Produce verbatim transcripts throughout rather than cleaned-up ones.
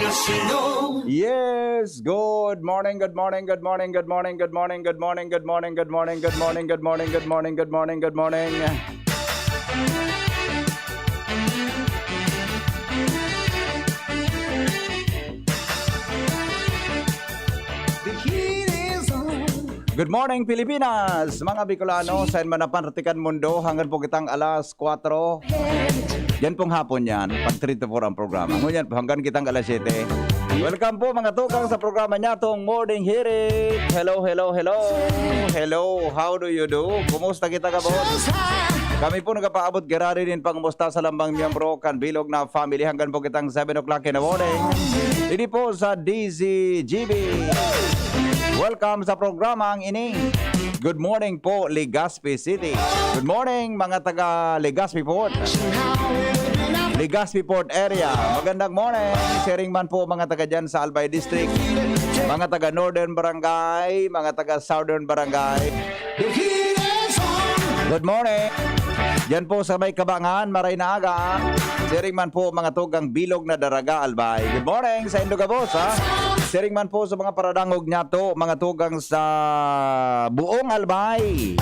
Yes, good morning, good morning, good morning, good morning, good morning, good morning, good morning, good morning, good morning, good morning, good morning, good morning, good morning, good morning. Good morning, Pilipinas! Mga Bicolano, saen man na parte kan mundo, hanggan po kitang alas kwatro. Yan pong hapon yan, pag three to four ang programa. Ngunyan po, hanggang kitang alas siyete. Welcome po, mga tugang, sa programa niya, tong Morning Hirit. Hello, hello, hello. Hello, how do you do? Kumusta kita, kabos? Kami po nagpapaabot giraray nin pangumusta sa lambang miyembro kan bilog na family hanggang po kitang seven o'clock in the morning. Ini po sa D Z G B. Welcome sa programang ini. Good morning po, Legazpi City. Good morning, mga taga Legazpi Port. Legazpi Port area. Magandang morning. Siring man po, mga taga dyan sa Albay District. Mga taga Northern Barangay, mga taga Southern Barangay. Good morning. Diyan po sa may Kabangan, maray na aga. Siring man po, mga tugang bilog na Daraga, Albay. Good morning sa indo gabos, ha? Siring man po sa mga paradangog niyato, mga tugang sa buong Albay.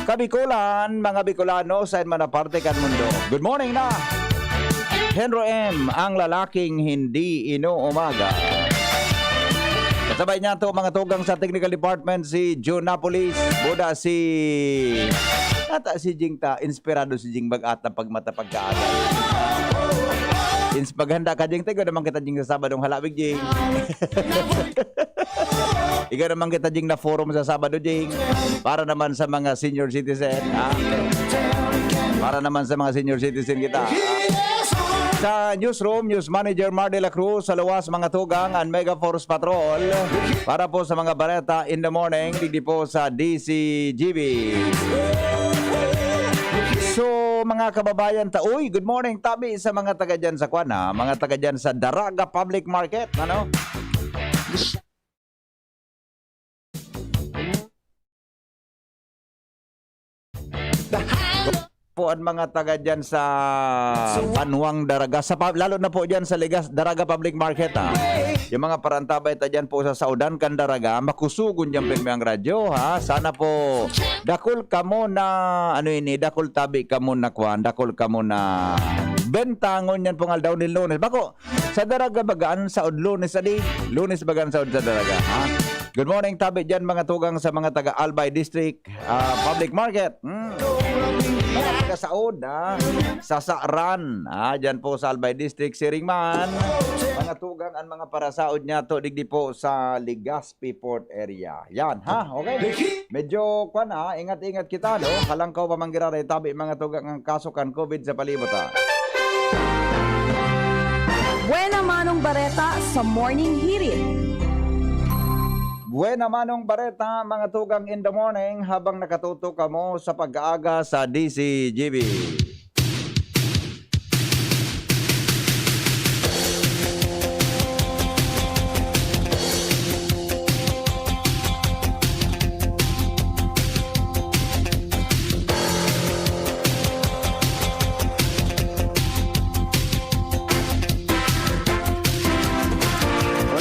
Kabikulan, mga Bicolano, saen man na parte kan mundo. Good morning na. Henry M, ang lalaking hindi inuumaga. Kasabay niyato, mga tugang sa technical department, si Jun Napolis, buda si, ata si Jing ta, inspirado si Jing mag-ata pagmata pagkaaga. Ins-, maghanda ka, Jing, ta, igwa naman kita, Jing, sa Sabadong halawig, Jing. Igwa naman kita, Jing, na forum sa Sabado, Jing. Para naman sa mga senior citizen, ha? Para naman sa mga senior citizen kita, ha? Sa newsroom, News Manager Mar de la Cruz, sa luwas, mga tugang, and Mega Force Patrol. Para po sa mga bareta in the morning, digdi po sa D C G B. So, mga kababayan ta, uy, good morning, tabi sa mga taga dyan sa kwan, ha? Mga taga dyan sa Daraga Public Market, ano? Po ang mga taga dyan sa Banwang Daraga, sa pub-, lalo na po dyan sa Legas-, Daraga Public Market, ha. Yung mga parantabay ta dyan po sa Saudan kan Daraga, makusugon dyan pirmi ang radyo, ha. Sana po, dakul kamo na, ano ini, dakul tabi kamo na kwan, dakul kamo na bentangon yan pong aldaw ni Lunes. Bako, sa Daraga baga an saod Lunes, adi? Lunes baga an saod sa Daraga, ha? Good morning, tabi dyan, mga tugang sa mga taga Albay District, ah, Public Market. Hmm. Mga taga saod, ha? Sa Saran, ha? Dyan po sa Albay District, siring man. Mga tugang, ang mga parasaod niyato, digdi po sa Legazpi Port area. Yan, ha? Okay? Medyo, kwan, ha? Ingat-ingat kita, no? Halangkaw pa man giraray tabi, mga tugang, ang kaso kan COVID sa palibot, ha? Buena manong bareta sa Morning Hirit. Buena manong bareta, mga tugang, in the morning, habang nakatutok kamo sa pag-aaga sa D C G B.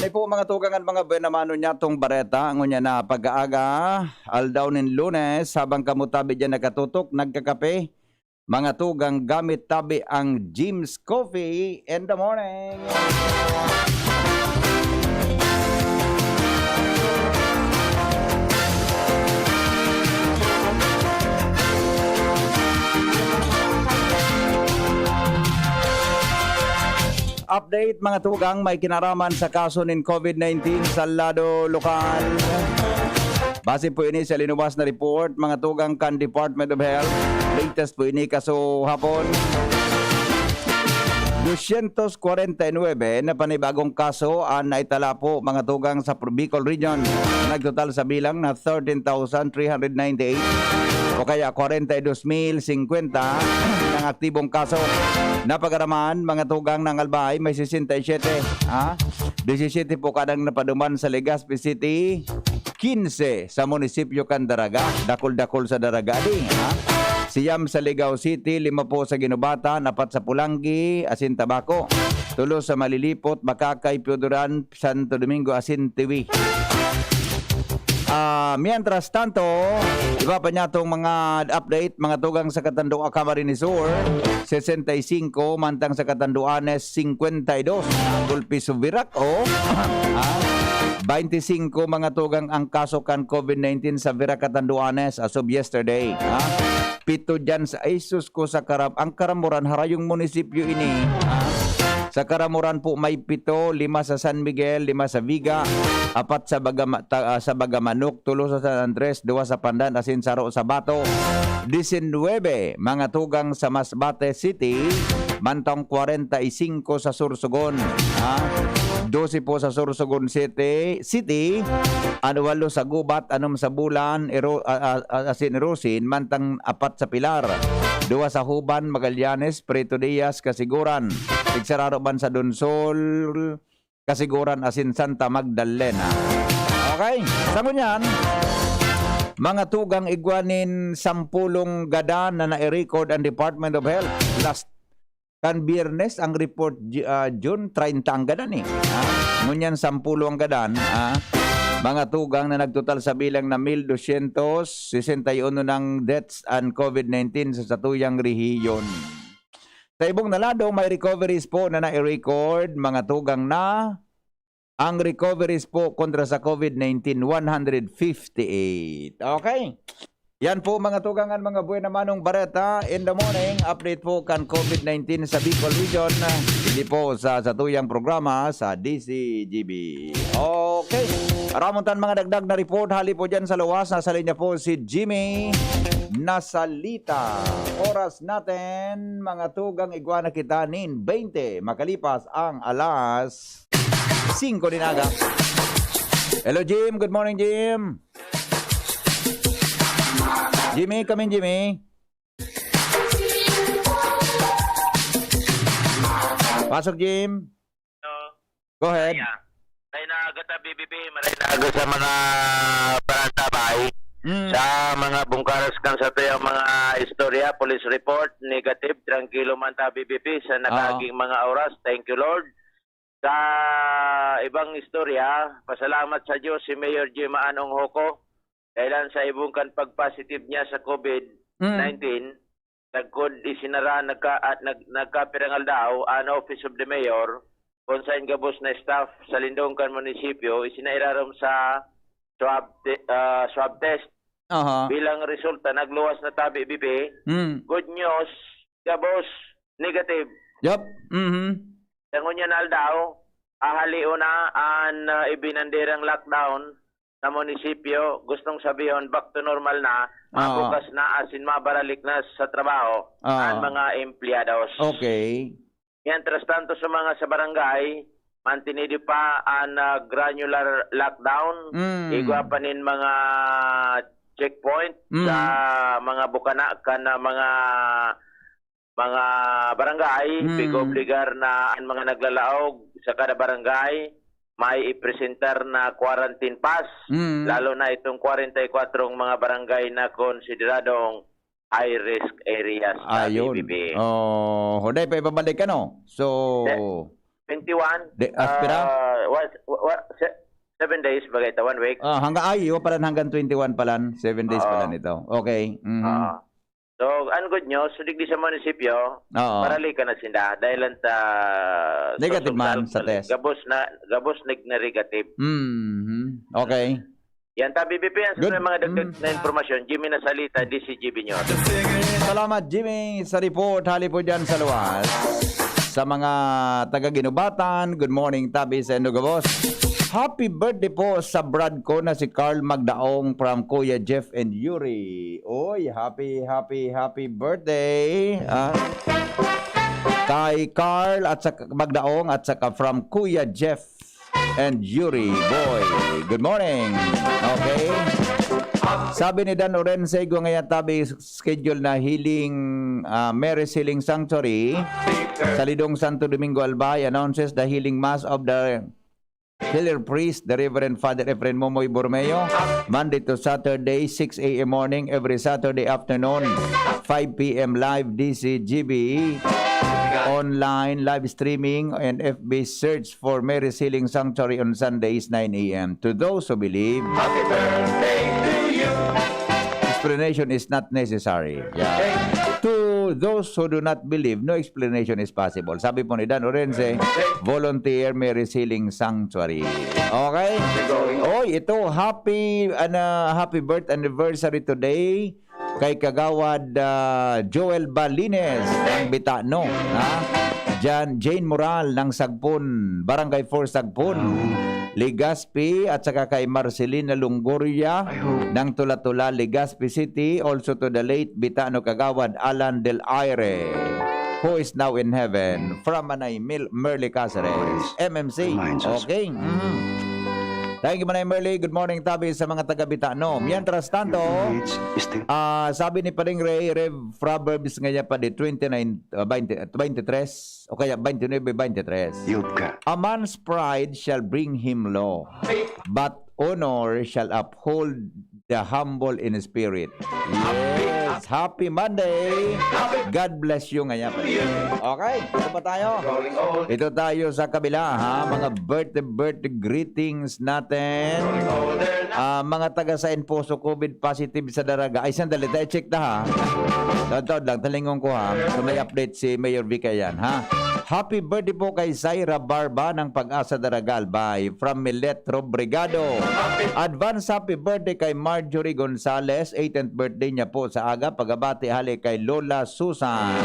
Ano po, mga tugang, an mga buena mano niyatong bareta, ngunyan na pag-aaga, aldaw nin Lunes, habang kamo tabi diyan nakatutok, nagkakape, mga tugang, gamit tabi ang Jim's Coffee in the morning. Update, mga tugang, may kinaraman sa kaso nin COVID nineteen sa lado lokal. Base po ini sa linubas na report, mga tugang, kan Department of Health. Latest po ini, kaso hapon, dosyentos kwarenta y nuebe na panibagong kaso an naitala po, mga tugang, sa Pro-, Bicol Region. Nagtotal sa bilang na thirteen thousand three hundred ninety-eight o kaya kwarenta y dos mil singkwenta ng aktibong kaso. Napagaraman, mga tugang, ng Albay, may sesenta y siyete, ha? Disisiyete po kadang napaduman sa Legazpi City, kinse sa munisipyo kan Daraga. Dakul-dakul sa Daraga, di, ha? Siyam sa Ligao City, lima po sa Guinobatan, apat sa Polangui, asin Tabaco. Tulos sa Malilipot, Bacacay, Pioduran, Santo Domingo, asin Tiwi. Ah, mientras tanto, iba pa niya itong mga update, mga tugang sa Catanduanes, Camarines Sur, sesenta y cinco, mantang sa Catanduanes, cincuenta y dos. Gulpi sa Virac, oh. Ah, twenty-cinco mga tugang ang kaso kan COVID nineteen sa Virac, Catanduanes as of yesterday. Ah, pito dyan sa, ay sus ko, sa Karam-, ang Karamuran, harayong munisipyo ini. Ah, sa Karamuran po may pito, lima sa San Miguel, lima sa Viga, apat sa Bagama-, ta-, ah, sa Bagamanok, tulo sa San Andres, duwa sa Pandan, asin saro sa Bato. Diecinuebe mga tugang sa Masbate City, mantang kwarenta y singko sa Sorsogon. Ha? Dose po sa Sorsogon City, City, ano, walo sa Gubat, anom sa Bulan, Iro-, a-, a-, a-, asin Irosin, mantang apat sa Pilar. Duwa sa Huban, Magallanes, Prieto Diaz, Casiguran. Tigsararo man sa Donsol, Casiguran asin Santa Magdalena. Okay, sa ngunyan, mga tugang igwa nin sampulong gadan na nai-record ang Department of Health. Last kan Biyernes ang report, Ju-, ah, June treinta ang gadan eh. Ha? Ngunyan sampulo ang gadan, ha? Mga tugang na nagtotal sa bilang na mil dosyentos sesenta y uno ng deaths and COVID nineteen sa satuyang rehiyon. Sa ibong na lado, may recoveries po na nai-record, mga tugang na. Ang recoveries po kontra sa COVID nineteen, one hundred fifty-eight. Okay. Yan po, mga tugang, ang mga buena manong bareta in the morning. Update po kan COVID nineteen sa Bicol Region. Hindi po sa satuyang programa sa D C G B. Okay. Aramon tan mga dagdag na report. Hali po dyan sa luwas. Nasa linya po si Jimmy Nasalita. Oras natin, mga tugang, igwa na kita nin twenty makalipas ang alas singko nin aga. Hello, Jim. Good morning, Jim. Jimmy, come in, Jimmy. Pasok, Jim. Hello. Go ahead. Ay, ah. Maray na aga ta, B B P. Maray na aga sa mga parantabay. Mm. Sa mga bungkaras kan satuyang mga istorya, police report, negative, trangkilo man ta, B B P, sa Oo. nakaaging mga oras. Thank you, Lord. Sa ibang istorya, pasalamat sa Diyos si Mayor Jim Anong Hoco. Dahilan sa ibong kan pag-positive niya sa COVID nineteen, Mm. sagkod isinara nagka-, at nag-, nagkapirang aldaw an Office of the Mayor, kung sain gabos na staff sa lindong kan munisipyo isinairarom sa swab te-, ah, swab test. Aha. Bilang resulta, nagluwas na tabi, B P. Mm. Good news, gabos, negative. Yup. Mhm. Sa ngunyan na aldaw, ahalion na an, ah, ibinanderang lockdown sa munisipyo. Gustong sabihon, back to normal na, Oo. mabukas na, asin mabaralik na sa trabaho Oo. an mga empleyados. Okay. Mientras tanto, sa mga sa barangay, mantinido pa an, ah, granular lockdown. Mm. Igwa pa nin mga checkpoint Mm. sa mga bukana kan, ah, mga, mga barangay. Mm. Pig-obligar na an mga naglalaog sa kada barangay may ipresentar na quarantine pass, Mm. lalo na itong kwarenta y kwatro mga barangay na konsideradong high risk areas sa Ayun. B B P. Oh, huday pa ibabalik, ano? So, De-, twenty-one, De, aspira? ah, what, what, se-, seven days, bagay ta, one week. Ah, hangga-, ay, iwa palan hanggang twenty-one palan. Seven days Oo. palan ito. Okay. Mhm. Oo. So, ang good news, so, digdi sa munisipyo, Oo. paralikan na sinda. Dahil lang sa Negative sa man sa resulta, test. gabos na, gabos nag-, na negative. Mhm. Okay. Yan ta, B B P, yan sa Good. mga dagdag Mm. na impormasyon. Jimmy Nasalita, D C G B News. Salamat, Jimmy, sa report. Hali po dyan sa luwas. Sa mga taga Ginubatan, good morning, tabi sa Inugabos. Happy birthday po sa brad ko na si Carl Magdaong from Kuya Jeff and Yuri. Oy, happy, happy, happy birthday. Ah. Kay Carl at sa Magdaong at saka from Kuya Jeff and Yuri Boy. Good morning. Okay. Sabi ni Dan Orense, igwa ngaya tabi schedule na healing, ah, Mary's Healing Sanctuary sa Lidong Santo Domingo, Albay, announces the healing mass of the healer priest, the Reverend Father Efren Momoy Borromeo, Monday to Saturday, six a m morning, every Saturday afternoon, five p m live, D C G B. online live streaming and F B search for Mary's Healing Sanctuary on Sundays, nine a m. To those who believe, Happy birthday to you. Explanation is not necessary. Yeah. To those who do not believe, no explanation is possible. Sabi po ni Dan Orense, volunteer Mary's Healing Sanctuary. Okay? Oy, ito, happy, ano, happy birth anniversary today kay Kagawad, ah, Joel Balines ng Bitano, ha? Jan, Jane Moral ng Sagpon, Barangay four Sagpon, Legazpi, at saka kay Marcelina Longoria ng Tulatula, Legazpi City, also to the late Bitano Kagawad Alan Del Aire, who is now in heaven, from Manay Mil- Merly Caceres, M M C. Okay. Mhm. Thank you, Manay Merly. Good morning, tabi sa mga taga Bitano. Mientras tanto, ah, sabi ni Pading Ray, Rev Proverbs nga niya pa di twenty-nine, ah, twenty, twenty-three, o kaya twenty-nine, twenty-three. Yud ka. A man's pride shall bring him low, but honor shall uphold the humble in spirit. Yes, happy Monday. God bless you ngayon. Okay, ito pa tayo. Ito tayo sa kabila, ha? Mga birthday, birthday greetings natin. Ah, mga taga sa Poso, COVID positive sa Daraga. Ay, sandali, tayo check ta, ha? Taod-taod lang, talingon ko, ha? So, may update si Mayor Vic Ayan, ha? Happy birthday po kay Zaira Barba ng Pag-asa Daraga, Albay, from Milet Robregado. Advance happy birthday kay Marjorie Gonzales, eighteenth birthday niya po sa aga. Pagabati hali kay Lola Susan.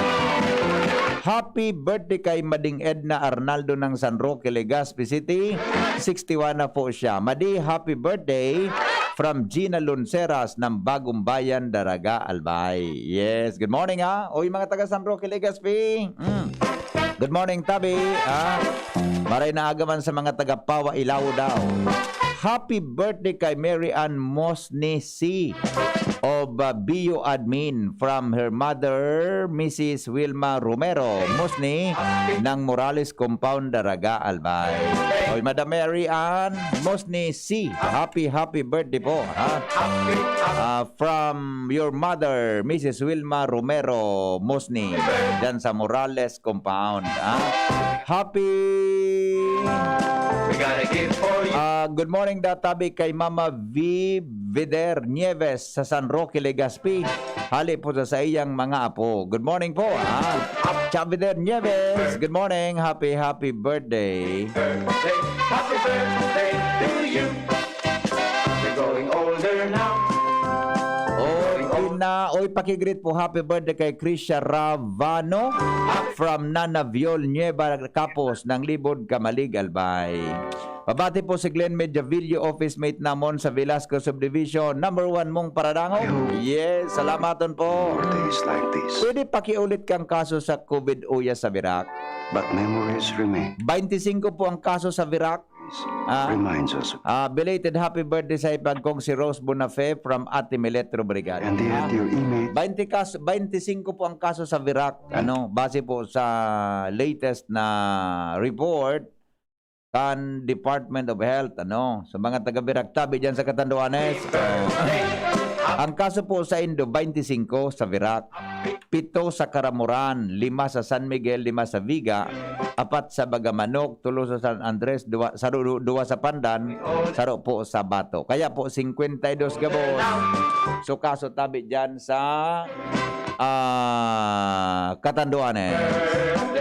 Happy birthday kay Mading Edna Arnaldo ng San Roque, Legazpi City. Sixty-one na po siya. Madi, happy birthday from Gina Lonceras ng Bagong Bayan, Daraga, Albay. Yes, good morning, ha. Uy, mga taga San Roque, Legazpi. Mm. Good morning, tabi. Ah, maray na aga man sa mga taga Pawa, Ilao daw. Happy birthday kay Mary Ann Mosni C of, uh, B U admin from her mother, Missus Wilma Romero Mosni ng Morales Compound, Daraga, Albay. Oy, Madam Mary Ann Mosni C, happy, happy birthday po, ha? Ah, from your mother, Missus Wilma Romero Mosni, dyan sa Morales Compound, ha? Happy We gotta give for you. Ah, good morning daw, tabi, kay Mama V Veder Nieves sa San Roque, Legazpi. Hali po sa saiyang mga apo. Good morning po, ha? Cha Veder Nieves, good morning. Happy, happy birthday. Happy birthday to you. You're growing older now. Oy, na, oy, pakigreet po. Happy birthday kay Krisha Ravano from Nana Viol Nueva Capos ng Libod, Camalig, Albay. Pabati po si Glenn Mediavillo, office mate namon sa Velasco Subdivision. Number one mong paradangog. Yes, salamaton po. Days like this. Pwede pakiulit kang kaso sa COVID uya sa Virac? But memories remain. Twenty-five po ang kaso sa Virac. Ah, Reminds us. Ah, belated happy birthday sa ipagkong si Rose Bonafe from Ate Milet Robregat. And yet your image. Twenty kas, twenty-five po ang kaso sa Virac, ano, base po sa latest na report kan Department of Health, ano, sa mga taga Virac tabi diyan sa Catanduanes. Ang kaso po sa Indo, twenty-five sa Virac, pito sa Caramoran, lima sa San Miguel, lima sa Viga, apat sa Bagamanok, tulo sa San Andres, duwa, sa, duwa sa Pandan, saro po sa Bato. Kaya po, cincuenta y dos gabos. So, kaso tabi dyan sa, ah, Catanduanes.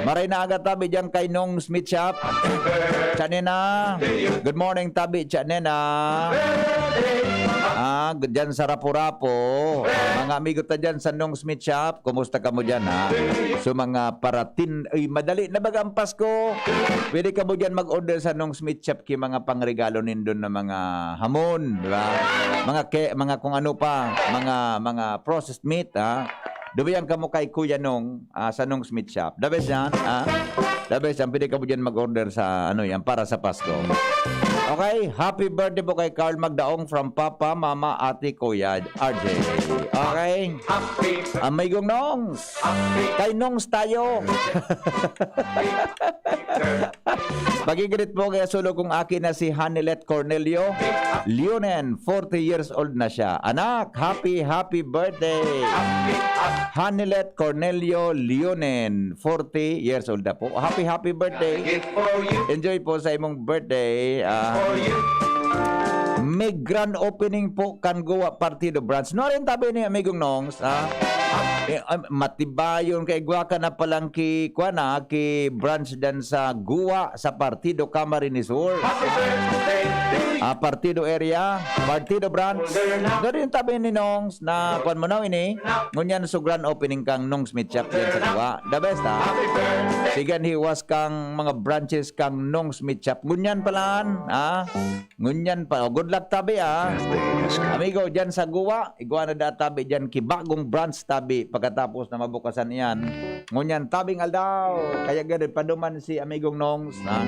Maray na aga tabi dyan kay Nong Smith Shop. Chanena. Good morning, tabi, Chanena. Ah, dyan sa Rapu-Rapu. Mga amigo ta dyan sa Nong Smith Shop, kumusta kamo dyan, ha? So, mga paratin, ay, madali na baga ang Pasko. Pwede kamo dyan mag-order sa Nong Smith Shop ki mga pangregalo nindon na mga hamon, di ba? Mga ke, mga kung ano pa, mga, mga processed meat, ha? Dumiyan kamo kay Kuya Nong, ah, sa Nong Smith Shop. The best yan, ha? The best yan. Pwede kamo dyan mag-order sa, ano yan, para sa Pasko. Okay, happy birthday po kay Carl Magdaong from Papa, Mama, Ate, Kuya, R J. Okay? Happy Amigong Nongs, kay Nongs tayo. Pag-greet po kaya solo kong aki na si Hanilet Cornelio Leonen, forty years old na siya. Anak, happy, happy birthday! Hanilet Cornelio Leonen, forty years old na po. Happy, happy birthday! Enjoy po sa imong birthday. Ah, may grand opening po kan Goa Partido Branch. No rin tabi ni Amigong Nongs, ha? Eh, ah, matibayon kay gwa ka na palang ki, kuwan, ah, ki branch dan sa Goa, sa Partido Camarines Sur. Ah, Partido Area, Partido Branch. Dari yung tabi ni Nongs na, kuwan mo na ini, ngunyan so grand opening kang Nongs Meat Shop yan sa Goa. The best, ha? Sigan hiwas kang mga branches kang Nongs Meat Shop. Ngunyan palaan, ha? Ngunyan pa. Oh, good luck, tabi, ah. Amigo, dyan sa Goa, igwa na da tabi dyan ki bagong branch tabi pagkatapos na mabukasan iyan. Ngunyan, tabing aldaw. Kaya gani, paduman si Amigong Nongs, ha?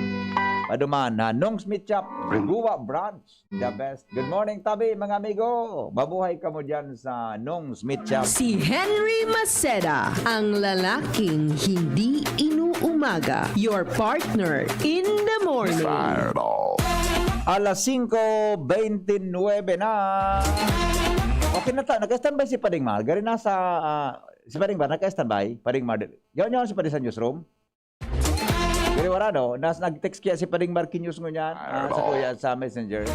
Paduman, ha? Nongs Meat Shop, Goa Branch, the best. Good morning, tabi, mga amigo. Mabuhay kamo dyan sa Nongs Meat Shop. Si Henry Maceda, ang lalaking hindi inuumaga. Your partner in the morning. Alas singko beintinuebe na. Okay na ta, naka-standby si Pading Mar. Gari nasa, ah, si Pading Mar, naka-standby. Pading Mar, yaw niyo si Pading sa newsroom. Gari wala, no? Nas, nag-text kaya si Pading Mar Quiñones ngunyan, ah, sa kuya, sa messenger.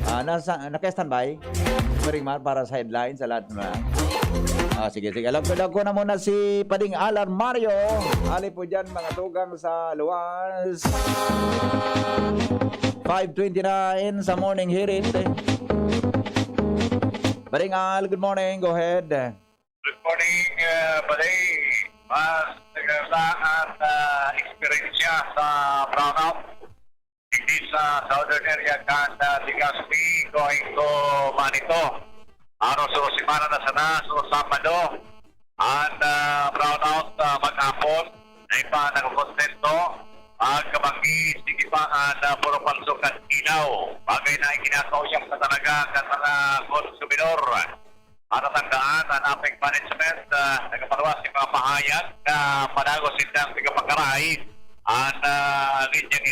Ah, nasa, naka-standby. Pading Mar, para sa headlines, sa lahat na. Ah, sige, sige. Alam ko, alam ko na muna si Pading Alan Mario. Ali po dyan, mga tugang sa luwas. Five twenty-nine sa morning hirit. Pading Al, good morning. Go ahead. Good morning, uh, Paday. Mas nagkakaroon, ah, eksperyensya sa brownout. Hindi sa southern area kan, ah, Legazpi, going to Manito. Araw sa semana na sana, so Sabado. Ang, ah, brownout, ah, maghapon, ay pa nakakontento. Ang kabanggi, sige pa, ang, ah, puro palso kan ilaw. Bagay na ikinakauyak na talaga kan mga konsumidor. Matatandaan, ang APEC management, ah, nagpapaluwas ng mga pahayag na padagos sindang tigapagkaray ang, ah, linyang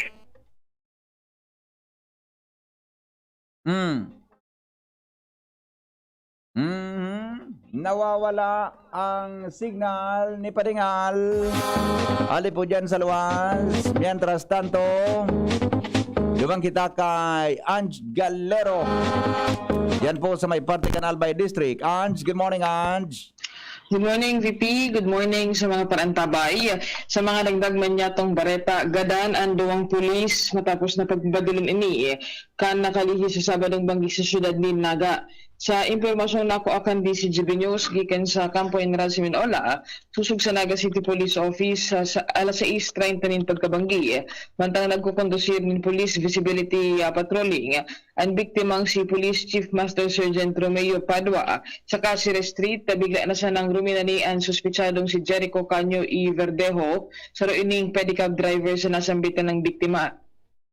Hmm. Mhm. Nawawala ang signal ni Pading Al. Ali po dyan sa luwas. Mientras tanto, duman kita kay Ange Galero. Yan po sa may parte kan Albay District. Ange, good morning, Ange. Good morning, V P. Good morning sa mga parantabay. Sa mga dagdag man niyatong bareta, gadan an duwang pulis matapos na pagbadilon ini kan nakalihis sa Sabadong banggi sa siyudad nin Naga. Sa impormasyong nakuha kan D C G B News gikan sa Kampo General sa Minola, sosog sa Naga City Police Office, sa, sa alas sais treinta nin pagkabanggi, mantang nagkukondusir nin police visibility, ah, patrolling, an biktimang si Police Chief Master Sergeant Romeo Padua sa Caceres Street, na bigla na sanang ruminani an suspitsadong si Jericho Canyo y Verdejo, saro ining pedicab driver sa nasambitan ng biktima.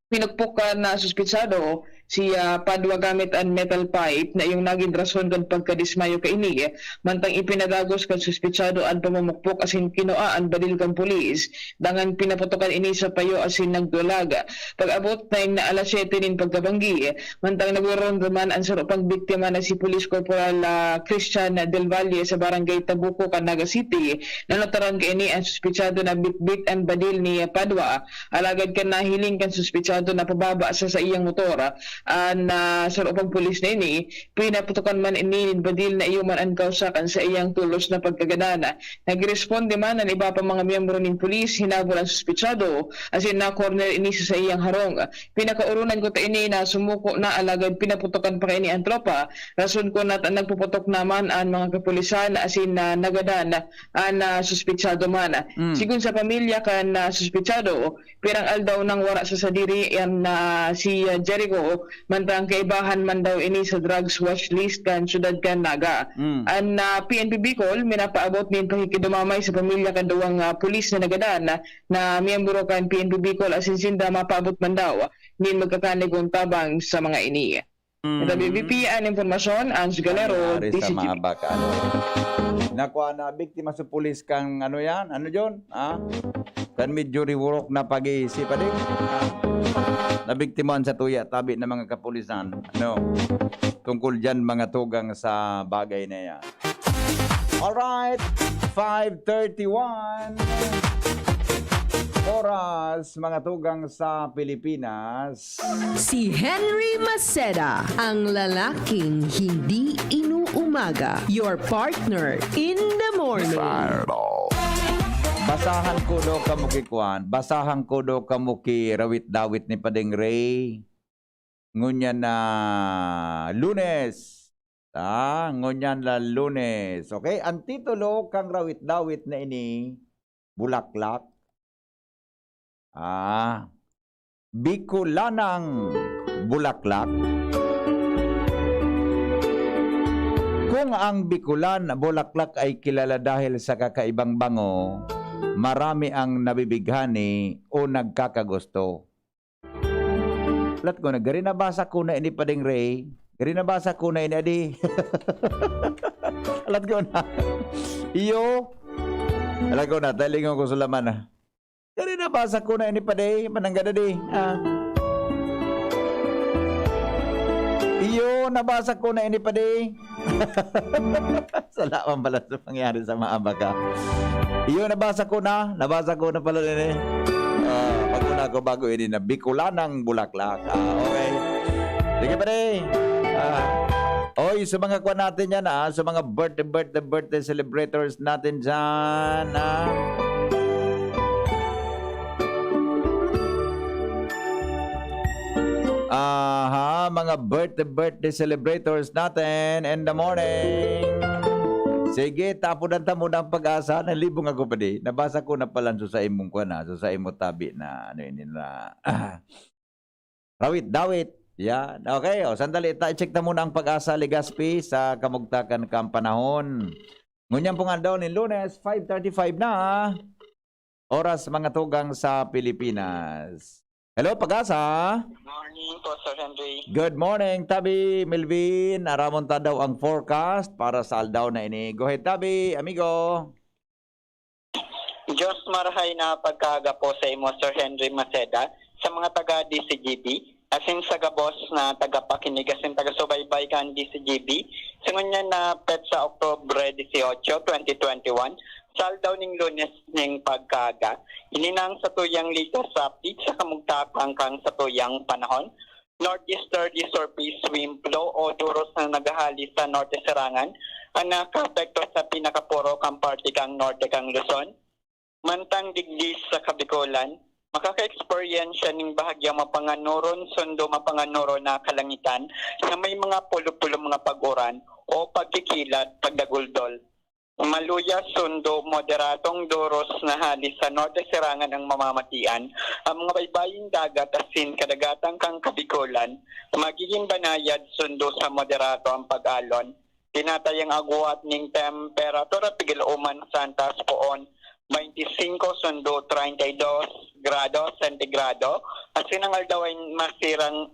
Pinukpok kan, ah, suspitsado si, ah, Padua gamit an metal pipe na iyong nagin rason kan pagkadismayo kaini, mantang ipinadagos kan suspitsado an pamumukpok asin kinua an badil kan pulis. Dangan pinaputokan ini sa payo asin nagdulag. Pag-abot na nin alas siyete nin pagkabanggi, mantang nagro-ronda man an saro pang biktima na si Police Corporal, ah, Christian Del Valle sa Barangay Tabuco kan Naga City, nanotaran kaini an suspitsado na bitbit an badil ni Padua. Alagad kan nahiling kan suspitsado na pababa sa saiyang motor an, ah, saro pang pulis na ini, pinaputokan man ini nin badil na iyo man an kausa kan saiyang tolos na pagkagadan. Nagresponde man an iba pang mga miyembro nin pulis, hinabol an suspitsado asin na-corner ini sa saiyang harong. Pinakaoronan kuta ini na sumuko na, alagad pinaputokan pa kaini an tropa, rason kun nagpuputok na man an mga kapulisan asin na nagadan an, ah, suspitsado man. Mm. Sigon sa pamilya kan, ah, suspitsado, pirang aldaw nang wara sa sadiri an, ah, si, ah, Jericho, mantang kaibahan man daw ini sa drugs watch list kan siyudad kan Naga. Mm. An, ah, P N P Bicol minapaabot nin pakikidumamay sa pamilya kan duwang, ah, pulis na nagadan na, na miyembro kan P N P Bicol asin sinda mapaabot man daw nin magkakanigong tabang sa mga ini. Ito, B B P, ang impormasyon, Ange Galero, Nangyari sa D C G B. Mga baka, ano? Nakuha na, biktima sa pulis kang, ano yan? Ano yun? Ha? Kan medyo riwurok na pag-iisip, pa din. Ha? Nabiktimahan sa tuya, tabi ng mga kapulisan. Ano? Tungkol dyan, mga tugang sa bagay na yan. Alright, five thirty-one. Oras, mga tugang sa Pilipinas. Si Henry Maceda, ang lalaking hindi inuumaga. Your partner in the morning. Basahan ko daw kamo kikwan. Basahan ko daw kamo ki rawit-dawit ni Padeng Ray. Ngunyan na Lunes. Ah, ngunyan na Lunes. Okay? Ang titulo kang rawit-dawit na ini, Bulaklak. Ah, Bicolanang Bulaklak. Kung ang Bicolan Bulaklak ay kilala dahil sa kakaibang bango, marami ang nabibighani o nagkakagusto. Alat ko na, gari nabasa ko na ini, Padeng Ray. Gari nabasa ko na ini, adi. Alat ko na. Iyo. Alat ko na, talingon ko sa laman na. Gari nabasa ko na ini, Padeng. Mananggad, adi. Ah. Iyo, nabasa ko na ini, Padeng. Salamat pala sa pangyari sa mga baka. Iyo, nabasa ko na. Nabasa ko na pala din eh. Ah, bago na ako, bago ini na Bicolanang Bulaklak. Ah, okay. Sige, pare. Ah, oy, sa mga kwan natin yan, ah, sa mga birthday, birthday, birthday celebrators natin dyan, ah. Aha, mga birthday, birthday celebrators natin in the morning. Sige, tapunan ta muna ang pag-asa. Nalibong ako pa di. Nabasa ko na pala so sa imong kwan, ah, so sa imo tabi na ano yun na rawit-dawit. Yan. Okay, o, sandali. Ta, check ta muna ang pag-asa, Legazpi, sa kamugtakan kang panahon. Ngunyan pong aldaw ni Lunes, five thirty-five na. Oras, mga tugang sa Pilipinas. Hello, Pag-asa. Good morning po, Sir Henry. Good morning, Tabi Melvin. Aramon ta daw ang forecast para sa aldaw na ini. Go ahead, Tabi, amigo. Diyos marahay na pagkaaga po sa imo, Sir Henry Maceda, sa mga taga D C G B, asin sa gabos na tagapakinig asin taga-subaybay kan D C G B, sa ngunyan na petsa Oktubre dieciocho, twenty twenty-one, sa aldaw ning Lunes ning pagkaaga. Ini na ang satuyang latest update sa kamugtakan kan satuyang panahon. Northeasterly surface wind flow o duros na naghahali sa norte serangan ang nakaapekto sa pinakapuro kan parte kan norte kan Luzon. Mantang digdi sa Kabikolan, makaka-eksperyensya ning bahagyang mapanganuron sundo mapanganuron na kalangitan na may mga pulo-pulo mga pag-uran o pagkikilat, pagdaguldol. Maluya sundo moderadong duros na hali sa norte serangan ang mamamatian. Ang mga baybaying dagat asin kadagatan kan Kabikolan magiging banayad sundo sa moderado ang pag-alon. Tinatayang agwat ning temperatura pigil uman sa antas poon, twenty-five sundo treinta y dos grado sentigrado. Asin ang aldaw ay masirang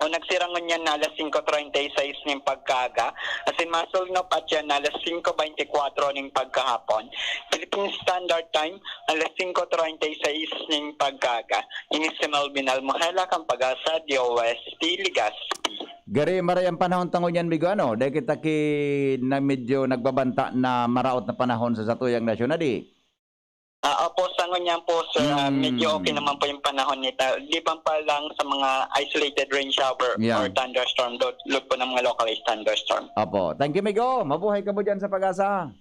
o nagsirang ngunyan na alas singko treinta y seis ning pagkaaga, asin masulnop at yan na alas singko beintikwatro ning pagkahapon. Philippine Standard Time, alas singko treinta y seis ning pagkaaga. Ini si Melvin Almohela, kan Pag-asa, D O S T, Legazpi. Gari, maray ang panahon ta ngunyan, migo, ano? Dahil kita ki na medyo nagbabanta na maraot na panahon sa satuyang nasyon, adi? Ah, opo, sa ngunyan po, sir, ah, Hmm. medyo okay naman po yung panahon nito. Liban pa lang sa mga isolated rain shower Yeah. or thunderstorm, do, load po ng mga localized thunderstorm. Opo. Thank you, migo. Mabuhay ka mo dyan sa Pag-asa.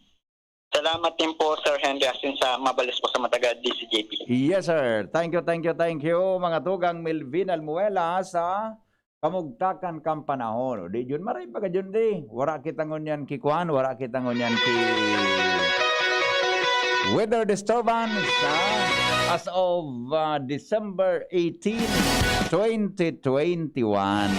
Salamat din po, Sir Henry, asin sa mabalos po sa mga taga D C G B. Yes, sir. Thank you, thank you, thank you, mga tugang Melvin Almuela sa kamugtakan kan panahon. O, di yun, maray pa ka dyan, di. Wara kita ngunyan ki kwan, wara kita ngunyan ki weather disturbance, ha? As of uh, December eighteen, twenty twenty-one.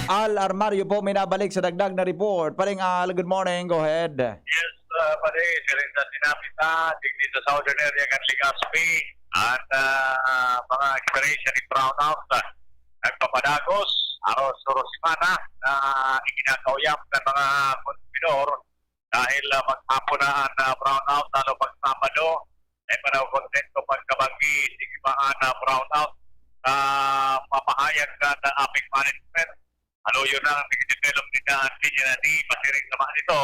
Al Armario po, minabalik sa dagdag na report. Paring Al, good morning. Go ahead. Yes, uh, pare, siring sa sinabi ta, digdi sa southern area kan Legazpi, at uh, mga experience ni brownout, uh, nagpapadagos, haros suros semana na ikinakauyap kan mga konsumidor dahil, ah, maghapon na an, ah, brownout, lalo pag Sabado. Dai pa daw kontento pagkabanggi, sige pa an, ah, brownout sa pamahayag kan, ah, APEC management. Haluyon na ang pag-develop ninda an linya na ni masiring sa mga nito.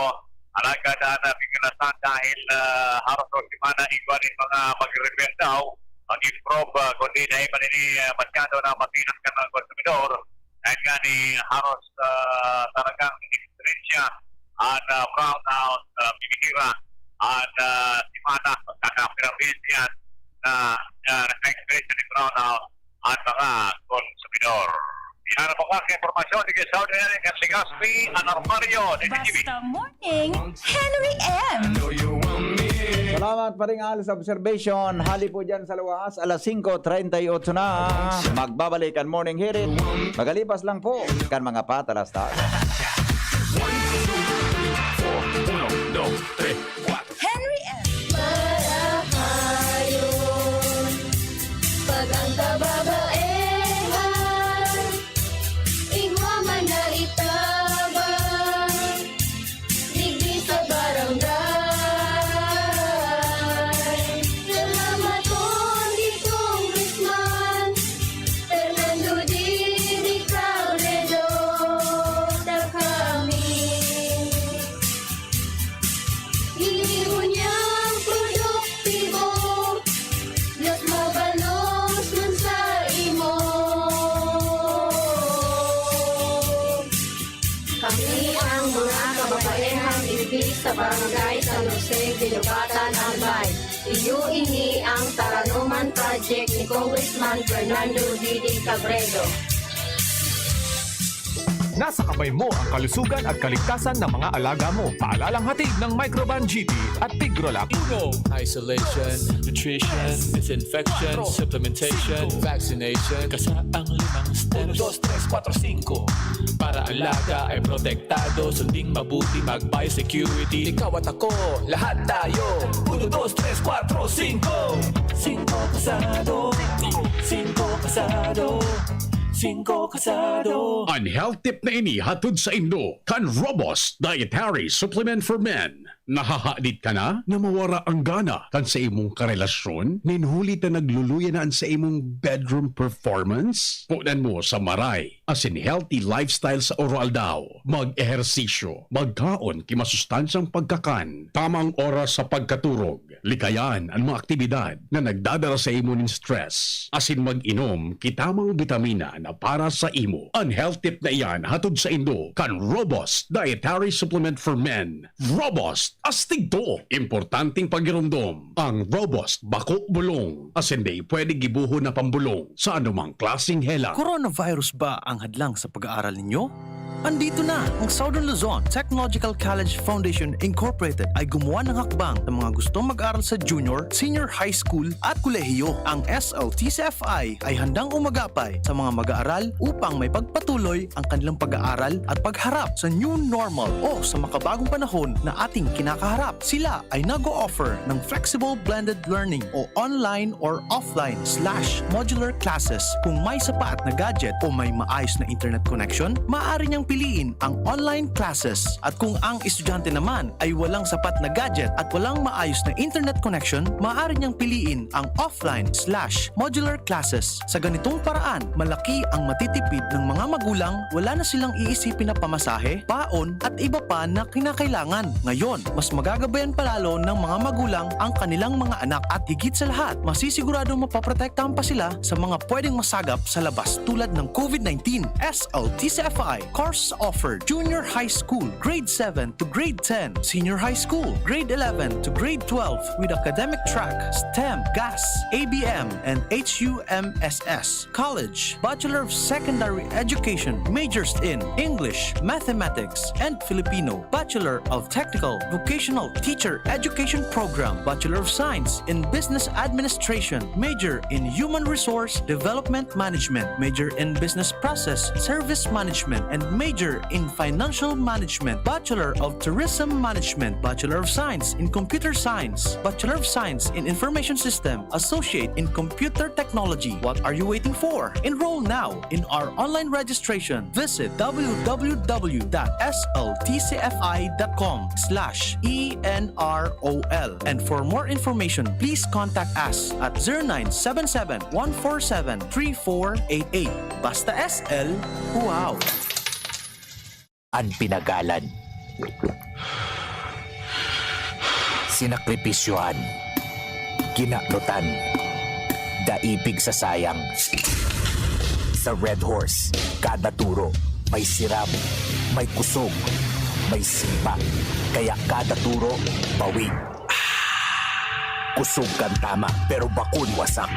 Alagad an, ah, pigkalasan dahil, ah, haros sa semana igwa nin mga mag-repair daw, mag-improve, ah, kundi dai man ini, ah, masyado na matinas kan mga konsumidor. Dahil nga ni haros, ah, talagang eksperyensya an, ah, brownout, ah, bibihira an, ah, semana, pagkakapirang beses yan na, na naka-experience ni brownout an mga konsumidor. Yan ang mga impormasyon ni Southern Area Legazpi, an Armario ni T G B. Basta Morning, Henry M. Salamat, Paring Al, sa observation. Hali po dyan sa luwas, alas singko treinta y ocho na. Magbabalik ang Morning Hirit. Magalipas lang po kan mga patalastas. Henry M. Marahayon, pag ang kababaehan, igwa man na itabang, digdi sa barangay. Salamaton ni Congressman Fernando Didi Cabredo, sa kami. Ini unyang produktibo, mas mabalos man sa imo. Kami ang mga kababaehang imbis sa Barangay San Jose, Guinobatan, Albay. Iyo ini ang Taranoman Project ni Congressman Fernando Didi Cabredo. Nasa kamay mo ang kalusugan at kaligtasan ng mga alaga mo. Paalalang hatid ng Microban G T at Tigrolac. Uno, isolation, nutrition, disinfection, supplementation, vaccination. Kasa ang limang steps. Uno, dos, tres, kuwatro, singko. Para alaga ay protektado, sunding mabuti, mag-biosecurity. Ikaw at ako, lahat tayo. Uno, dos, tres, kuwatro, singko. Singko kasado. Singko kasado. Singko kasado. An health tip na ini hatod saindo kan Robust Dietary Supplement for Men. Nahahadit ka na na mawara ang gana kan sa imong karelasyon? Nin huli ta nagluluya na an sa imong bedroom performance? Punan mo sa maray asin healthy lifestyle sa oro-aldaw. Mag-ehersisyo, magkaon ki masustansyang pagkakan, tamang oras sa pagkaturog, likayan an mga aktibidad na nagdadara sa imo nin stress, asin mag-inom ki tamang bitamina na para sa imo. An health tip na iyan hatod saindo kan Robust Dietary Supplement for Men. Robust, astig to! Importanteng pagiromdom. Ang Robust, bako bulong, asin dai pwede gibohon na pambolong sa anumang klaseng helang. Coronavirus ba ang hadlang sa pag-aaral ninyo? Andito na ang Southern Luzon Technological College Foundation Incorporated ay gumawa ng hakbang sa mga gustong mag-aral sa junior, senior high school at kolehiyo. Ang S L T C F I ay handang umagapay sa mga mag-aaral upang may pagpatuloy ang kanilang pag-aaral at pagharap sa new normal o sa makabagong panahon na ating kinakaharap. Sila ay nag-o-offer ng flexible blended learning o online or offline slash modular classes. Kung may sapat na gadget o may maayos na internet connection, maaari niyang piliin ang online classes. At kung ang estudyante naman ay walang sapat na gadget at walang maayos na internet connection, maaari niyang piliin ang offline slash modular classes. Sa ganitong paraan, malaki ang matitipid ng mga magulang, wala na silang iisipin na pamasahe, baon, at iba pa na kinakailangan. Ngayon, mas magagabayan palalo ng mga magulang ang kanilang mga anak at higit sa lahat, masisiguradong mapoprotektahan pa sila sa mga pwedeng masagap sa labas tulad ng COVID nineteen. S L T C F I, course offered, junior high school, grade seven to grade ten, senior high school, grade eleven to grade twelve with academic track, STEM, GAS, A B M, and H U M S S. College, Bachelor of Secondary Education, majors in English, Mathematics, and Filipino, Bachelor of Technical Vocational Teacher Education Program, Bachelor of Science in Business Administration, major in Human Resource Development Management, major in Business Process Service Management, and major Major in Financial Management, Bachelor of Tourism Management, Bachelor of Science in Computer Science, Bachelor of Science in Information System, Associate in Computer Technology. What are you waiting for? Enroll now in our online registration. Visit w w w dot s l t c f i dot com slash e n r o l. And for more information, please contact us at zero nine seven seven, one four seven, three four eight eight. Basta S L, wow! An pinagalan. Sinakripisyohan. Kinanutan. Daipig sa sayang. Sa Red Horse, kada turo may siram, may kusog, may sipa. Kaya kada turo, bawig. Kusog kan tama, pero bakun wasak.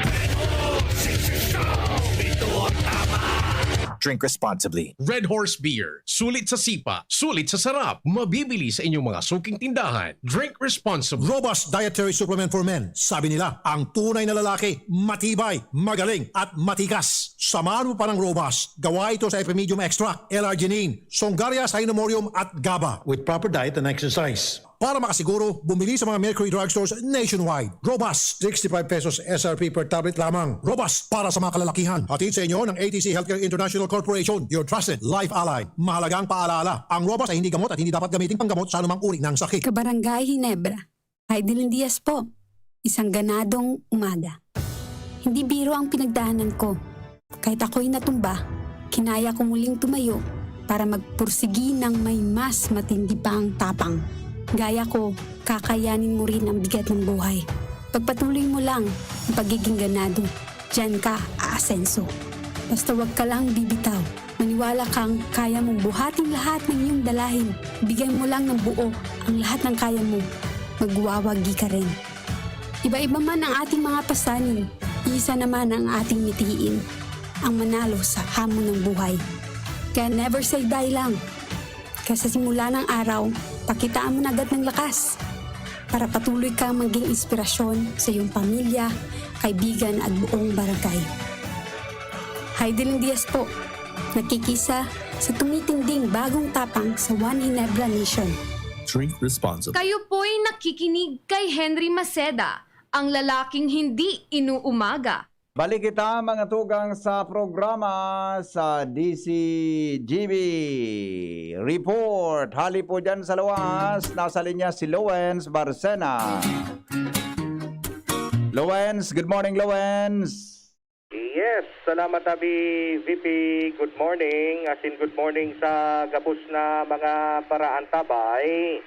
Drink responsibly. Red Horse Beer. Sulit sa sipa, sulit sa sarap. Mabibili sa inyong mga suking tindahan. Drink responsibly. Robust Dietary Supplement for Men. Sabi nila, ang tunay na lalaki, matibay, magaling, at matikas. Samahan mo pa ng Robust. Gawa ito sa Epimedium Extract, L-arginine, Songaria Cynomorium, at gaba. With proper diet and exercise. Para makasiguro, bumili sa mga Mercury Drugstores nationwide. Robust, sixty-five pesos S R P per tablet lamang. Robust para sa mga kalalakihan. Hatid sa inyo ng A T C Healthcare International Corporation, your trusted life ally. Mahalagang paalala, ang Robust ay hindi gamot at hindi dapat gamitin panggamot sa anumang uri ng sakit. Kabarangay Ginebra, Idling Diaz po. Isang ganadong umaga. Hindi biro ang pinagdaanan ko. Kahit ako'y natumba, kinaya ko muling tumayo para magpursigi ng may mas matindi pang tapang. Gaya ko, kakayanin mo rin ang bigat ng buhay. Pagpatuloy mo lang ang pagiging ganado. Diyan ka aasenso. Basta wag ka lang bibitaw. Maniwala kang kaya mong buhatin lahat ng iyong dalahin. Ibigay mo lang ng buo ang lahat ng kaya mo. Magwawagi ka rin. Iba-iba man ang ating mga pasanin, iisa naman ang ating mitiin, ang manalo sa hamon ng buhay. Kaya never say die lang. Kaya sa simula ng araw, pakitaan mo na agad ng lakas para patuloy kang maging inspirasyon sa iyong pamilya, kaibigan at buong barangay. Heidelin Diaz po, nakikisa sa tumitinding bagong tapang sa One Ginebra Nation. Drink responsibly. Kayo po'y nakikinig kay Henry Maceda, ang lalaking hindi inuumaga. Balik kita, mga tugang, sa programa sa D C G B Report. Hali po dyan sa luwas, nasa linya si Lowens Barcena. Lowens, good morning, Lowens. Yes, salamat, Abi V P. Good morning. As in, good morning sa gabos na mga paraantabay.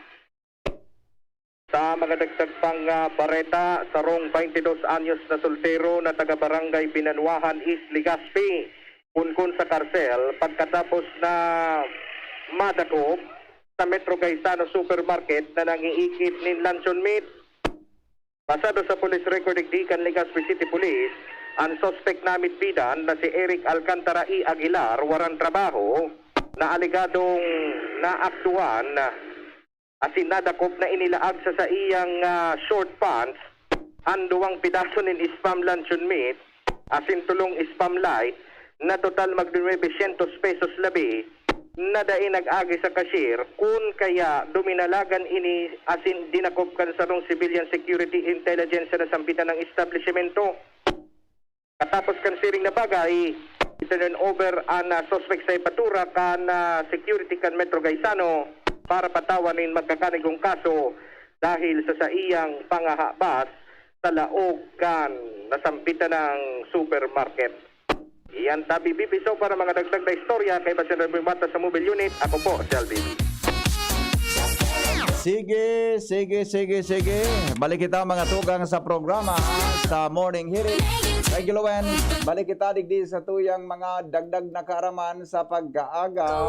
Sa mga dagdag pang, ah, bareta, sarong twenty dos anyos na soltero na taga Barangay Binanuahan East, Legazpi, kunkun sa karsel pagkatapos na madakop sa Metro Gaisano Supermarket na nangiikit nin luncheon meat. Basado sa police record digdi kan Legazpi City Police, an suspek na mitbidan na si Eric Alcantara E. Aguilar, waran trabaho, na alegadong naaktuan asin nadakop na inilaag sa saiyang, ah, short pants an duwang pedaso nin spam luncheon meat asin tolong spam light na total mag nuebe syentos pesos labi na dai nag-agi sa cashier, kun kaya duminalagan ini asin dinakop kan sarong civilian security intelligence na sambitan ng establisimento. Katapos kan siring na bagay, itinurn over an, ah, suspek sa jepatura kan, ah, security kan Metro Gaisano para patawan nin magkakanigong kaso dahil sa saiyang pangahabas sa laog kan nasambitan ng supermarket. Iyan tabi, B P. So, para mga dagdag na istorya, kay Basin Reboy Mata sa Mobile Unit, ako po si Alvin. Sige, sige, sige, sige. Balik kita, mga tugang, sa programa sa Morning Hirit. Thank you, Lowen. Balik kita digdi sa tuyang mga dagdag na kaaraman sa pagkaaga.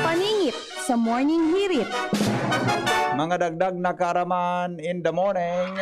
Paningit sa Morning Hirit. Mga dagdag na kaaraman in the morning.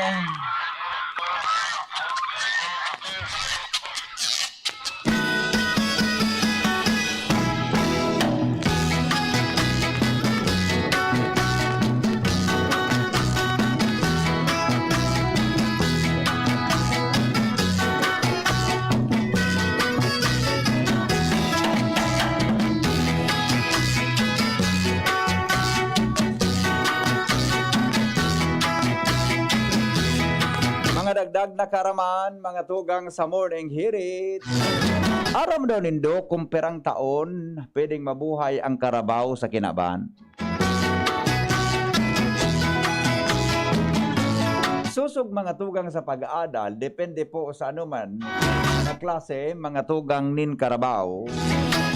Dagdag na kaaraman, mga tugang sa Morning Hirit. Aram daw nindo kung pirang taon pwedeng mabuhay ang karabaw sa kinaban? Sosog, mga tugang, sa pag-aadal, depende po sa anuman na klase, mga tugang, nin karabaw.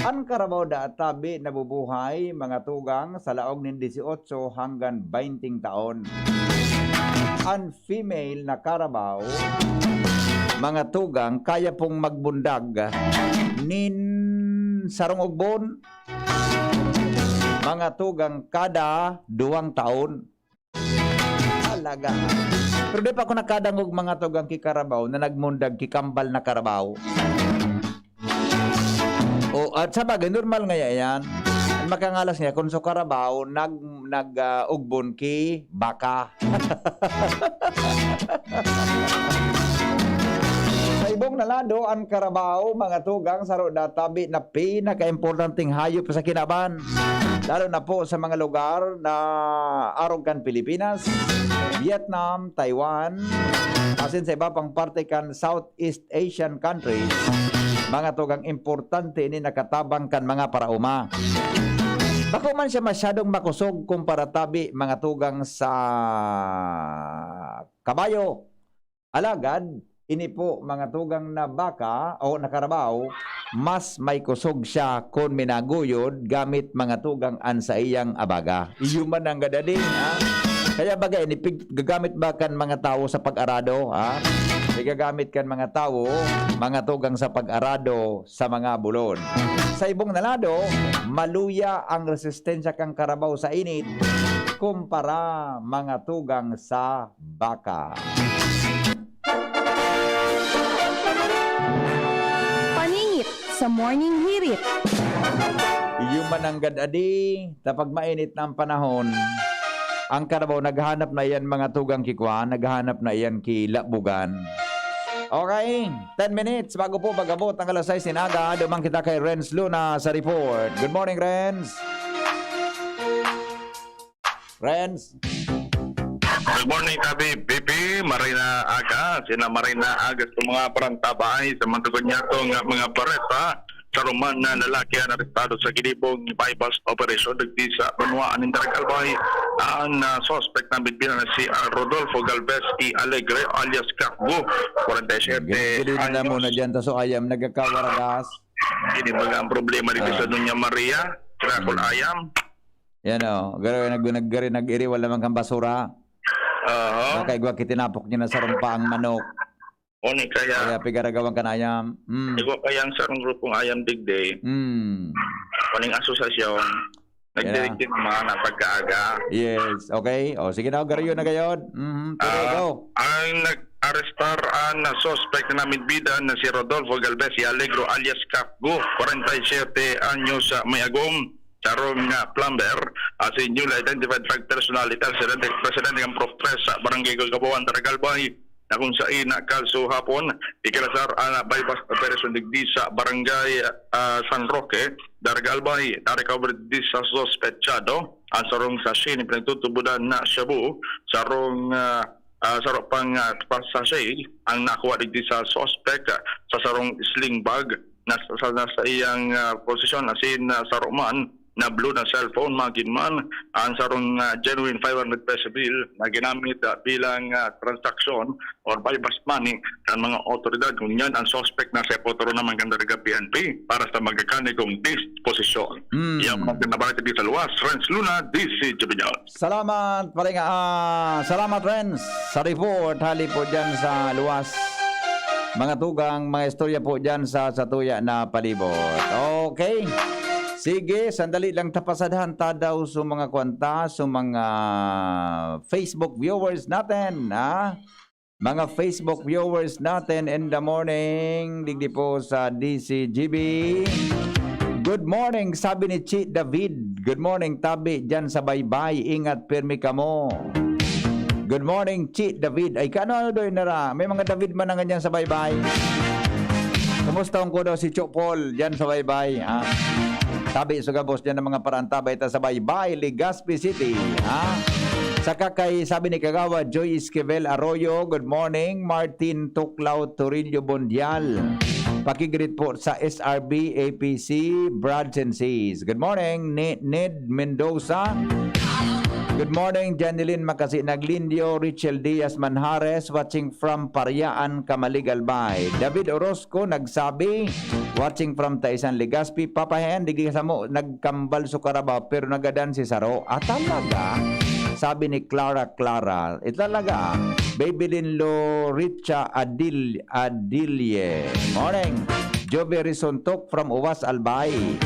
An karabaw daa tabi nabubuhay, mga tugang, sa laog nin dieciocho hanggang bainting taon. An female na karabaw, mga tugang, kaya pong magbundag nin sarong ugbon, mga tugang, kada duwang taon. Talaga. Pero di pa ako nakadangog, mga tugang, ki karabaw na nagmundag ki kambal na karabaw. O, at sa bagay, normal nga yan. Ang makangalas niya, kung sa karabaw, nag, nag, ah, ugbon ki baka. Sa ibong na lado, ang karabaw, mga tugang, saro na tabi na pinakaimportanteng hayop sa kinaban, lalo na po sa mga lugar na arog kan Pilipinas, Vietnam, Taiwan, asin sa iba pang parte kan Southeast Asian countries, mga tugang, importante ini na katabang kan mga paraoma. Bako man siya masyadong makosog kumpara tabi, mga tugang, sa kabayo. Alagad, ini po, mga tugang, na baka o na karabaw, mas may kosog siya kun minaguyod gamit, mga tugang, an saiyang abaga. Iyo man ang gadading, ha? Kaya baga ini, pig-, gagamit ba kan mga tawo sa pag-arado, ha? Igagamit kan mga tawo, mga tugang, sa pag-arado sa mga bulod. Sa ibong na lado, maluya ang resistensya kan karabaw sa init kumpara, mga tugang, sa baka. Paningit sa Morning Hirit. Iyo man ang gad-adi, ta pag mainit na ang panahon, ang karabaw naghahanap na iyan, mga tugang, ki kwan, naghahanap na iyan ki labugan. Okay, ten minutes bago po mag-abot ang alas sais nin aga, duman kita kay Renz Luna sa report. Good morning, Renz. Renz. Good morning, Tabi B P. Maray na aga. Sina maray na aga sa mga parantabay sa mga tugon niyato nga mga bareta. Saro man na lalaki an arestado sa ginibong buy-bust operation digdi sa banwaan nin Daraga Albay. An, ah, suspect na bitbinan na si, ah, Rodolfo Galvez y Alegre alias Kakbo, kwarenta y siyete anyos. Ginigiling na muna dyan, taso ayam, nagkakawaragas. Ini baga ang problema dito sa Doña Maria, Tracol Ayam. Yan o, garo nag-, nag-, garo nag-iriwal naman kang basura. Aha. Baka igwa kitinapok niya na sa rumpa ang manok. O ni kaya, kaya pigaragawan ka na ayam. Mm. Igwa kaya ang sarong grupong ayam digdi. Mm. O ning asosasyon. Kaya nagdirig din mga na pagkaaga. Yes, okay. O, sige na, garayon na gayod. Mhm, tuloy, ah, go. Ang nag-arestar, ah, na suspect na midbidan na si Rodolfo Galvez y Alegro alias Kakgo, kwarenta y siyete anyos, ah, may agom, sarong, ah, plumber, ah, si newly identified drug personality, presidente, presidente ng Prof tres sa Barangay Gagabawan, Daraga Albay, na kung sain na kalso hapon, ikinasar ang buy-bust operation digdi sa Barangay, ah, San Roque, Daraga Albay. Na-recover digdi sa suspetsado ang sarong sachet na pinagtutubodan na shabu, sarong, ah, ah, saro pang, ah, sachet ang nakuha digdi sa suspek, ah, sa sarong sling bag na sa, na sa iyang, ah, posisyon, asin, ah, saro man na blue na cellphone, magin man ang sarong, ah, genuine five hundred peso bill na ginamit, ah, bilang, ah, transaksyon or buy-bust money kan mga otoridad. Ngunyan, ang suspek nasa epotoro naman kan Daraga P N P para sa magkakanigong disposisyon. Mm. Yan ang mga nabalita di sa luwas. Renz Luna, D C Juvenil. Salamat, paringa, ah, salamat, Renz, sa report hali po dyan sa luwas. Mga tugang, mga istorya po dyan sa, sa tuya na palibot. Okay. Sige, sandali lang, tapasadhan ta daw sa mga kwanta, sa mga Facebook viewers natin, ha? Mga Facebook viewers natin in the morning, digdi po sa D C G B. Good morning, sabi ni Chi David. Good morning, tabi dyan sa Baybay. Ingat, pirmi kamo. Good morning, Chi David. Ay, kano-ano daw yun, nara? May mga David man na ganyan sa Baybay. Kumusta ko daw si Cho Paul dyan sa Baybay, ha? Tabi sa gabos dyan ng mga parantabay ta sa Baybay, Legazpi City, ha? Saka kay, sabi ni Kagawad Joy Esquivel Arroyo, "Good morning, Martin Tuclao Torillo Bondial." Pakigreet po sa S R B, A P C, Brads and Sis. Good morning, Ni-, Ned Mendoza. Good morning, Janeline Makasi Naglindio, Richel Diaz Manjares, watching from Pariaan, Camalig, Albay. David Orozco nagsabi, watching from Taisan, Legazpi. Papa Hen, digi samo nagkambal sa Carabao, pero nagadan si Saro. Ah, talaga? Sabi ni Clara Clara. Eh, talaga, ah. Babylin Loricha Adil-, Adilye. Morning. Joby Rizontok from Uwas, Albay.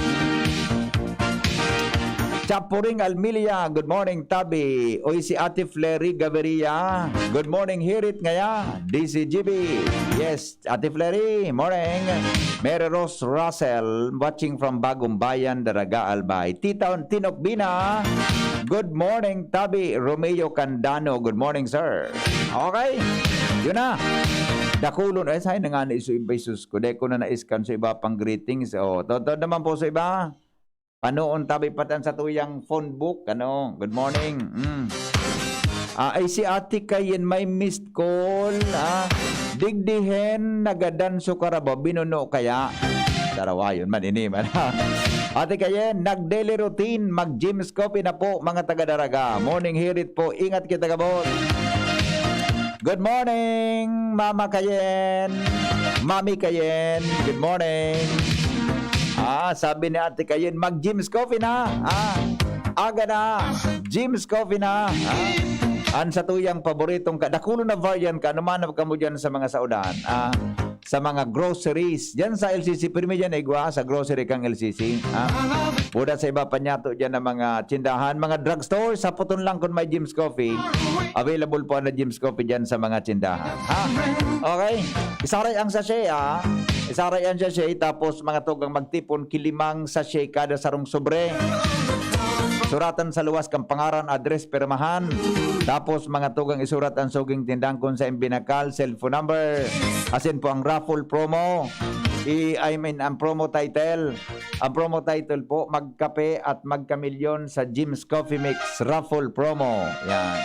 Chapuring Almilia, good morning, Tabi. Oy, si Ate Flery Gaviria, good morning, Hirit Ngaya, D C G B. Yes, Ate Flery, morning. Mary Rose Russell, watching from Bagong Bayan, Daraga, Albay. Tita Tinok Bina, good morning, Tabi. Romeo Candano, good morning, sir. Okay, yun na. Dakulon, eh, saan na nga na iso iba, isus ko? Dai ko na na-scan sa iba pang greetings. Oh, totoo naman po sa iba. Panoon tabi patan sa tuyang phone book, ano? Good morning. Mm. Ah, ay, si Ate Kayen may missed call, ah. Digdihen, nagadan sa Carabao, binuno kaya? Sarawayon man, ini man. Ate Kayen, nag-daily routine, mag-Jim's Coffee na po, mga taga-Daraga. Morning hirit po, ingat kita gabot. Good morning, Mama Kayen. Mami Kayen, good morning. Ah, sabi ni Ate Kayen, "Mag-Jim's Coffee na." Ah, aga na. Jim's Coffee na. Ah, an sa tuyang paboritong ka, dakulo na variant ka, ano man kamo dyan sa mga saudan. Ah, sa mga groceries. Diyan sa L C C, pirmi diyan, igwa, sa grocery kang L C C. Ah, buda sa iba pa niyato diyan ng mga tindahan, mga drugstore, sa puton lang kung may Jim's Coffee. Available po ang Jim's Coffee diyan sa mga tindahan. Ha? Okay? Isaray ang sachet, ah. Isaray ang sachet, tapos mga tugang magtipon, kilimang sachet kada sarong sobre. Suratan sa luwas kang pangaran, address, pirmahan. Tapos mga tugang isurat ang suging tindahan kung sa imbinakal, cellphone number. Asin po ang raffle promo. I, I mean, ang promo title. Ang promo title po, Magkape at Magkamilyon sa Jim's Coffee Mix Raffle Promo. Yan.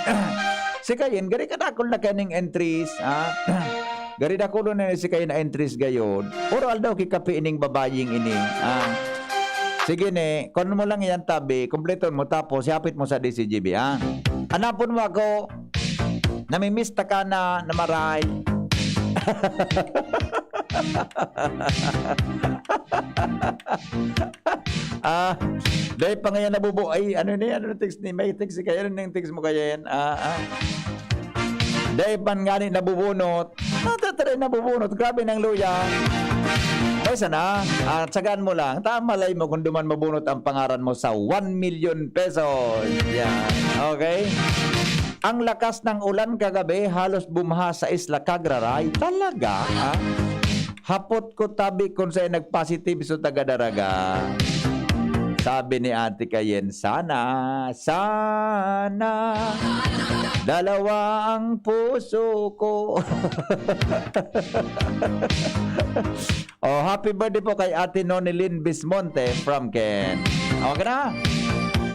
Si Kayen, gari kadakol na kaning entries, ha? Gari dakol na si Kayen na entries gayod. Puro aldaw kikape ining babaying ini, ha? Sige ne, kun mo lang yan tabi, kumpleton mo tapos ihapit mo sa D C G B, ha? Hanapon mo ako, namimiss ta ka na, na maray. Ah, dai pa ngayon nabubu-, ay, ano ni, ano text ni, may text si Kayen, ano yung text mo, Kayen? Ah, ah. Dai pa ngani nabubunot. Natatry nabubunot. Grabe ng luya. Ay, sana. Ah, tsagaan mo lang. Ta, malay mo kung duman mabunot ang pangaran mo sa one million pesos. Yan. Okay? Ang lakas ng ulan kagabi, halos bumha sa Isla Cagraray. Talaga, ah? Hapot ko tabi kung saan nagpositive so taga-Daraga. Sabi ni Ate Kayen, "Sana, sana, dalawa ang puso ko." Oh, happy birthday po kay Ate Nonilyn Bismonte from Ken. Okay na?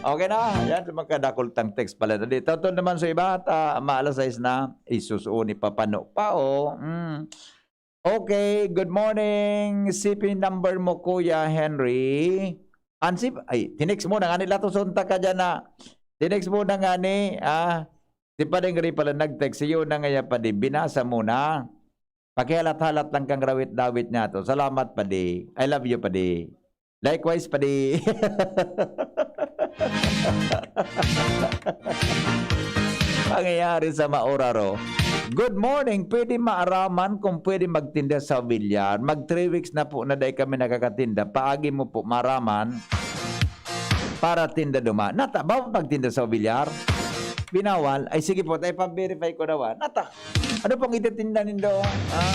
Okay na? Yan, magkadakol tang text pala. Dito, ito naman sa iba, ta, maalas sais na. Isus, o, ni papano pa, oh. Mm. Okay, good morning. C P number mo, Kuya Henry. An si, ay, tinext mo na nga ni Lato Sunta ka dyan na. Tinext mo na nga ni, ah, si Padeng Ray pala nag-text. Iyo na nga ya, Padi. Binasa mo na. Pakihalat-halat lang kang rawit-dawit niya to. Salamat, Padi. I love you, Padi. Likewise, Padi. Pangyayari sa Mauraro. Good morning. Pwede maaraman kung pwede magtinda sa Villar. Mag three weeks na po na dai kami nakakatinda. Paagi mo po, maaraman para tinda duma. Nata, bawal magtinda sa Villar? Binawal? Ay, sige po, tayo pa-verify ko daw, ah. Nata, ano pong ititinda nindo? Ah?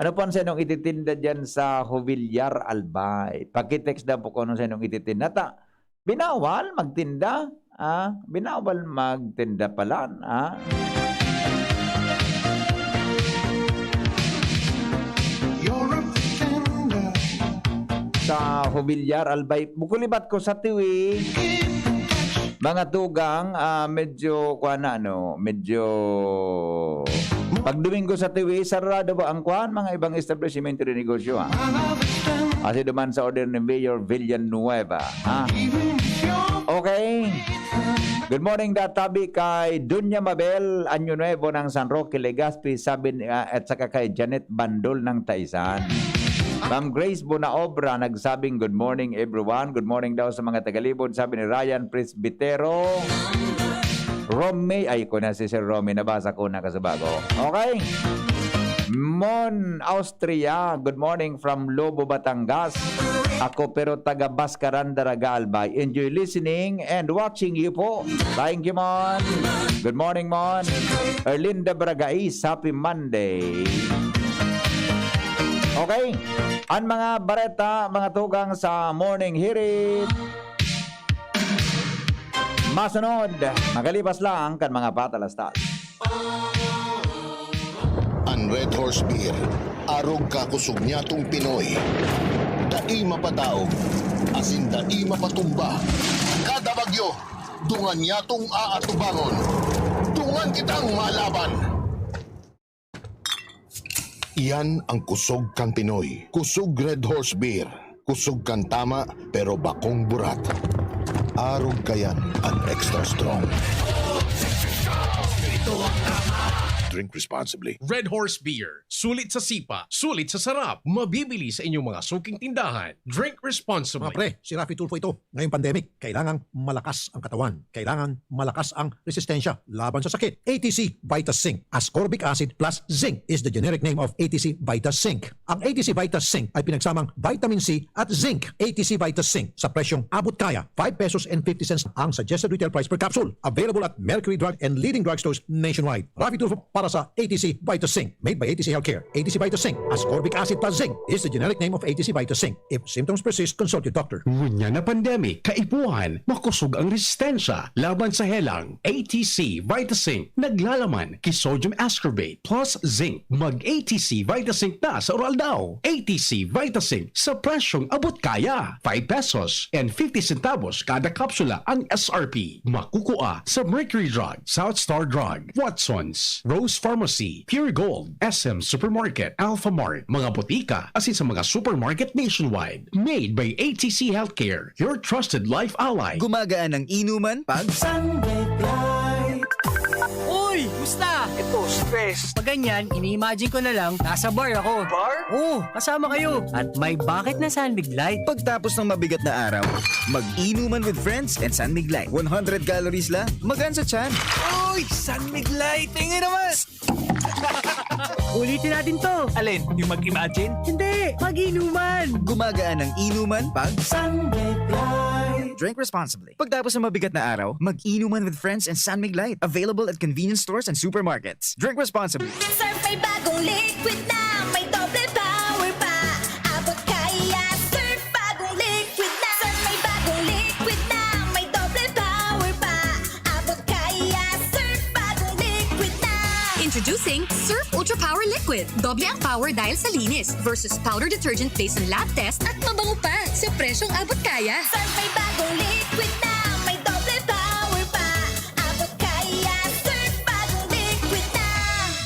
Ano po ang senong ititinda dyan sa Jobiliar, Albay? Pakitext daw po kung anong senong ititinda. Ta, binawal magtinda? Ah? Binawal magtinda pala, ah? You're a pretender. Sa Jobiliar, Albay. Bukol ibat ko sa tiwi. Mga tugang, ah, medyo, kuwan na, ano, medyo pag Domingo sa Tiwi, sarado ba ang, kuwan, mga ibang establishmento de negosyo, ah? Kasi duman sa order ni Mayor Villanueva, ha? Okay. Good morning, databi kay Doña Mabel Año Nuevo ng San Roque, Legazpi, sabi ni, ah, at saka kay Janet Bandol ng Taisan. Ma'am Grace Bunaobra nagsabing, "Good morning, everyone." Good morning daw sa mga tagalibod, sabi ni Ryan Presbitero. Romy, ay ko na si Sir Romy, nabasa ko na kasubago. Okay. Mon Austria, good morning from Lobo, Batangas. Ako pero taga Bascaran, Daraga, Albay. Enjoy listening and watching you po. Thank you, Mon. Good morning, Mon. Erlinda Bragais, happy Monday. Okay. An mga bareta, mga tugang sa Morning Hirit. Masunod, makalipas lang kan mga patalastas. An Red Horse Beer, arog kakosog nyatong Pinoy. Dai mapataog, asin dai mapatumba. Kada bagyo, dungan nyatong aatubangon. Dungan kitang malaban! Iyan ang kusog kan Pinoy. Kusog Red Horse Beer. Kusog kan tama, pero bakong burat. Arog kayan an extra strong. Drink responsibly. Red Horse Beer. Sulit sa sipa, sulit sa sarap. Mabibili sa inyong mga suking tindahan. Drink responsibly. Mga pre, si Raffy Tulfo ito. Ngayong pandemic, kailangang malakas ang katawan. Kailangan malakas ang resistensya laban sa sakit. A T C Vita Zinc, ascorbic acid plus zinc is the generic name of A T C Vita Zinc. Ang A T C Vita Zinc ay pinagsamang vitamin C at zinc. A T C Vita Zinc sa presyong abot kaya, five pesos and fifty cents ang suggested retail price per capsule. Available at Mercury Drug and leading drugstores nationwide. Raffy Tulfo para sa A T C Vita Zinc. Made by A T C Healthcare. A T C Vita Zinc, ascorbic acid plus zinc is the generic name of A T C Vita Zinc. If symptoms persist, consult your doctor. Ngunyan na pandemic, kaipuhan, makusog ang resistensya laban sa helang. A T C Vita Zinc, naglalaman ki sodium ascorbate plus zinc. Mag A T C Vita Zinc na sa oral daw. A T C Vita Zinc sa presyong abot kaya. Five pesos and fifty centavos kada kapsula ang S R P. Makukua sa Mercury Drug, South Star Drug, Watson's, Rose Pharmacy, Pure Gold, S M Supermarket, Alpha Mart, mga botika, asin sa mga supermarket nationwide. Made by A T C Healthcare, your trusted life ally. Gumagaan ang inuman pag Sunbet Light. Uy! Musta? Ito, stress. Pag ganyan, ini-imagine ko na lang, nasa bar ako. Bar? Oo, kasama kayo. At may bakit na San Mig Light. Pagtapos ng mabigat na araw, mag-inuman with friends and San Mig Light. One hundred calories lang, magaan sa tiyan. Uy! San Mig Light! Tingin naman! Ulitin natin to. Alin? Yung mag-imagine? Hindi! Mag-inuman! Gumagaan ang inuman pag San Mig Light. Drink responsibly. Pagtapos ng mabigat na araw, mag-inuman with friends and San Mig Light. Available at convenience stores and supermarkets. Drink responsibly. Surf may bagong liquid na may doble power pa. Abot kaya, Surf bagong liquid na. Surf may bagong liquid na may doble power pa. Abot kaya, Surf bagong liquid na. Introducing Surf Ultra Power Liquid. Doble ang power dahil sa linis versus powder detergent based on lab test at mabango pa sa presyong abot kaya. Surf may bagong liquid na may doble power pa. Abot kaya, Surf bagong liquid na.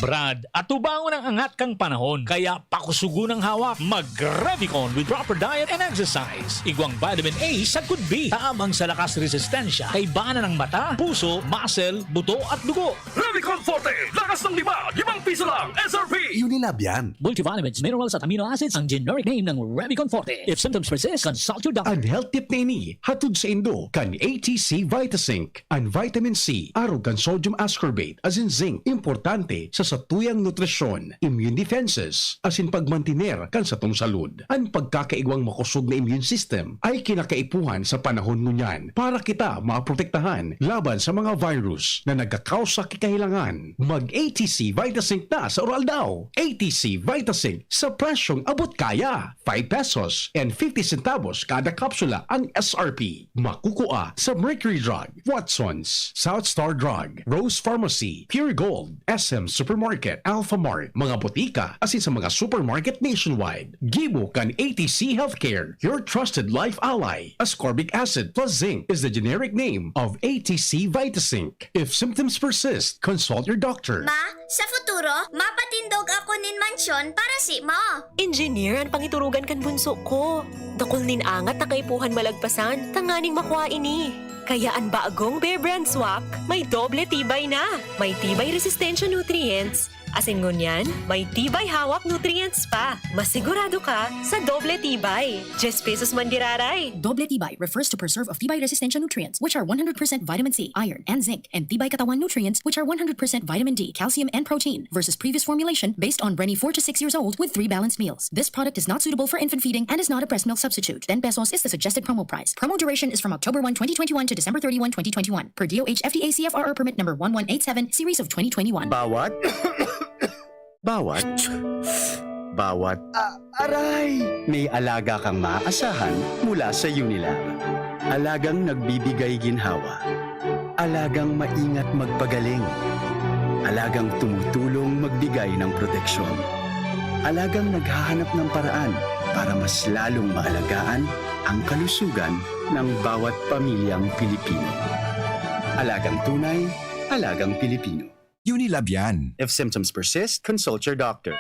Brad, atubangon ang angat kan panahon, kaya pakusugon ang hawak. Mag-Revicon with proper diet and exercise. Igwang vitamin A sagkod B, tabang sa lakas resistensya, kaibanan ng mata, puso, muscle, buto at dugo. Revicon Forte, lakas ng lima, limang piso lang, S R P. Unilab yan. Multivitamins, minerals at amino acids ang generic name ng Revicon Forte. If symptoms persist, consult your doctor. An health tip na ini, hatod saindo kan A T C Vitazinc. An vitamin C, arog kan sodium ascorbate, asin zinc, importante sa satuyang nutrisyon, immune defenses, asin pagmantiner kan satong salud. An pagkakaigwang makosog na immune system ay kinakaipuhan sa panahon ngunyan para kita maprotektahan laban sa mga virus na nagkakausa ki kahelangan. Mag A T C Vitazinc na sa oral daw. A T C Vitazinc sa presyong abot kaya, five pesos and fifty centavos kada kapsula ang S R P. Makukua sa Mercury Drug, Watson's, South Star Drug, Rose Pharmacy, Pure Gold, S M Supermarket, Alphamart, mga botika, asin sa mga supermarket nationwide. Gibo kan A T C Healthcare, your trusted life ally. Ascorbic acid plus zinc is the generic name of A T C Vitazinc. If symptoms persist, consult your doctor. Ma, sa futuro, mapatindog ako nin mansyon para si mo. Engineer an pangiturugan kan bunso ko. Dakul nin angat na kaipuhan malagpasan tanganing makua ini. Kaya an bagong Bear Brand Swak may doble tibay na. May tibay resistensya nutrients, asin ngunyan, may tibay hawak nutrients pa. Masigurado ka sa doble tibay. Diyes pesos man giraray. Doble tibay refers to preserve of tibay resistensya nutrients, which are one hundred percent vitamin C, iron, and zinc, and tibay katawan nutrients, which are one hundred percent vitamin D, calcium, and protein, versus previous formulation based on Brenny four to six years old with three balanced meals. This product is not suitable for infant feeding and is not a breast milk substitute. Ten pesos is the suggested promo price. Promo duration is from October one, twenty twenty-one to December thirty-one, twenty twenty-one, per D O H F D A C F R R permit number one one eight seven, series of twenty twenty-one. Bawat, bawat, bawat, Ah, aray! may alaga kang maaasahan mula sa Unilab. Alagang nagbibigay ginhawa. Alagang maingat magpagaling. Alagang tumutulong magbigay ng proteksyon. Alagang naghahanap ng paraan para mas lalong maalagaan ang kalusugan ng bawat pamilyang Pilipino. Alagang tunay, alagang Pilipino. Unilab yan. If symptoms persist, consult your doctor.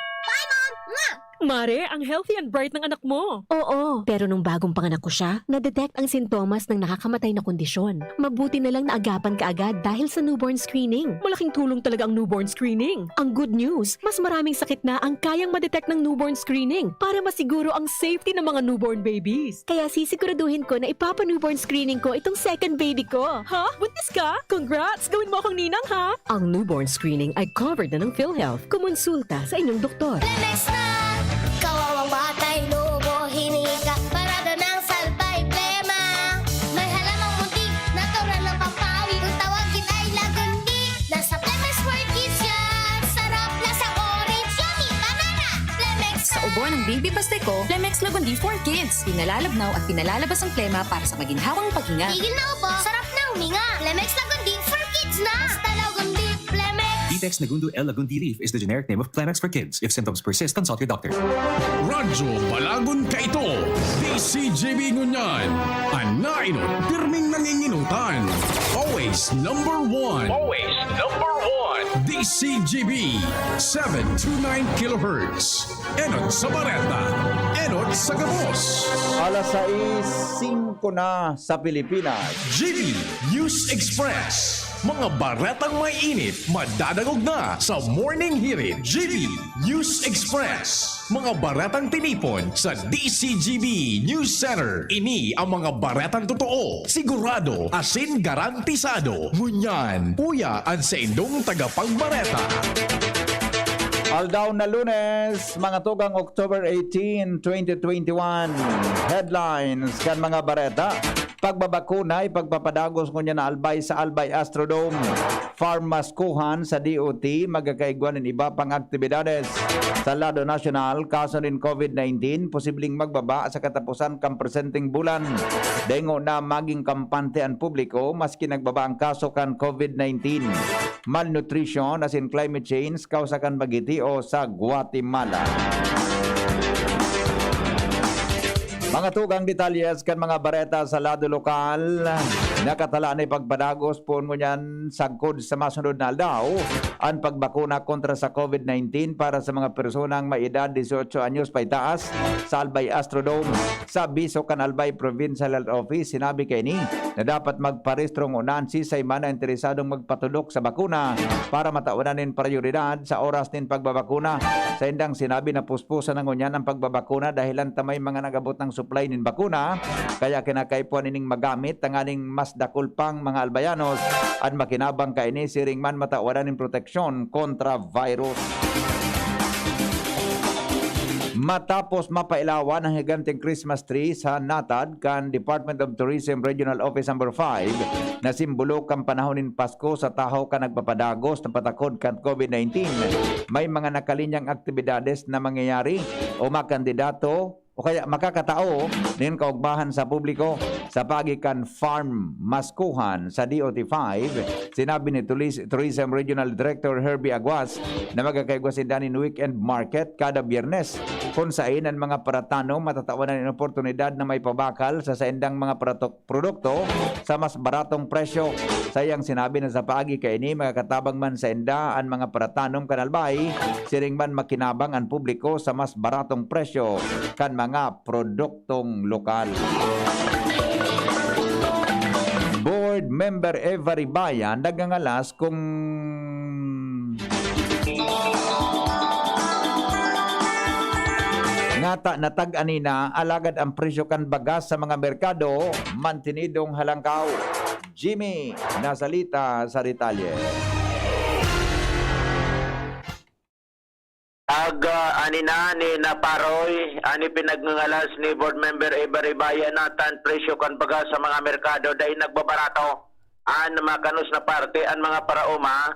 Mare, ang healthy and bright ng anak mo. Oo, pero nung bagong panganak ko siya, na-detect ang sintomas ng nakakamatay na kondisyon. Mabuti na lang naagapan kaagad dahil sa newborn screening. Malaking tulong talaga ang newborn screening. Ang good news, mas maraming sakit na ang kayang ma-detect ng newborn screening para masiguro ang safety ng mga newborn babies. Kaya sisiguraduhin ko na ipapa-newborn screening ko itong second baby ko. Ha? Buntis ka? Congrats! Gawin mo akong ninang, ha? Ang newborn screening ay covered na ng PhilHealth. Kumonsulta sa inyong doktor. Lemex na! Kawawang batay, lobo, hinika, parada ng salbay, plema. May halamang munti, natural na pampawi. Kung tawagin ay lagundi, nasa Lemex World Kids yan. Sarap, lasang orange, yummy, banana. Lemex Sa ubo ng baby pastiko, Lemex Lagundi for Kids. Pinalalabnaw at pinalalabas ang plema para sa maginhawang paghinga. Tigil na ubo, sarap na huminga. Lemex Lagundi for Kids na! Basta Lagundi, Lemex! Vitex Nagundo L Lagundi Leaf is the generic name of Plemex for kids. If symptoms persist, consult your doctor. Radyo Balagon Kaito, D C G B Ngunyan. An nainot, pirming nanginginutan. Always number one. Always number one. D C G B, seven two nine kilohertz. Enot sa bareta. Enot sa gabos. Alas sais singko na sa Pilipinas. G B News Express. Mga baretang may init, madadangog na sa Morning Hirit. G B News Express. Mga baretang tinipon sa D C G B News Center. Ini ang mga baretang totoo, sigurado, asin garantisado. Ngunyan, uya an saindong tagapagbareta. Aldaw na Lunes, mga tugang, October eighteen, twenty twenty-one. Headlines kan mga bareta. Pagbabakuna, ipagpapadagos ngunyan na Albay sa Albay Astrodome. Farm Maskuhan sa D O T, magkakaigwa nin iba pang aktibidades. Sa lado nasyonal, kaso nin COVID nineteen, posibleng magbaba sa katapusan kan presenteng bulan. Dengo na maging kampante an publiko, maski nagbaba ang kaso kan COVID nineteen. Malnutrition asin climate change, kausa kan bagitio sa Guatemala. Mga tugang detalyes kan mga bareta sa lado lokal, nakatala na ipagpadagos poon ngunyan sagkod sa masunod na aldaw an pagbakuna kontra sa COVID nineteen para sa mga personang may edad dieciocho anyos paitaas sa Albay Astrodome. Sa abiso kan Albay Provincial Health Office, sinabi kaini na dapat magparehistro ngona an sisay man na interesadong magpatudok sa bakuna para matawan nin prayoridad sa oras nin pagbabakuna. Sa indang sinabi na puspusan na ngunyan ang pagbabakuna dahilan ta may mga nag-abot ng supply nin bakuna, kaya kinakaipuhan ining magamit tanganing mas dakul pang mga Albayanos an makinabang kaini siring man matawan nin proteksyon kontra virus. Matapos mapailawan ang higanteng Christmas tree sa Natad kan Department of Tourism Regional Office Number five, na simbolo kan panahon nin Pasko sa tahaw kan nagpapadagos na patakod kan COVID nineteen, may mga nakalinyang aktibidades na mangyayari o mga kandidato o kaya makakatao nin kaugmahan sa publiko. Sa paagi kan Farm Maskuhan sa D O T five, sinabi ni Tulis-, Tourism Regional Director Herbie Aguas na magkakaigwa sinda nin weekend market kada Biyernes, kun sain an mga paratanom matatawanan nin oportunidad na maipabakal sa saindang mga prato-, produkto sa mas baratong presyo. Sa iyang sinabi na sa paagi kaini, makakatabang man sainda an mga paratanom kan albay, siring man makinabang an publiko sa mas baratong presyo kan mga produktong lokal. Board Member Eva Ribaya nagngangalas kung ngata na tag-ani na, alagad ang presyo kan bagas sa mga merkado mantinidong halangkaw. Jimmy Nasalita sa detalye. Ag, ah, ani na ni Naparoy, ani pinagngangalas ni Board Member Eva Ribaya na tan presyo kan bagas sa mga merkado dai nagbabarato. An makanos na parte, an mga paraoma,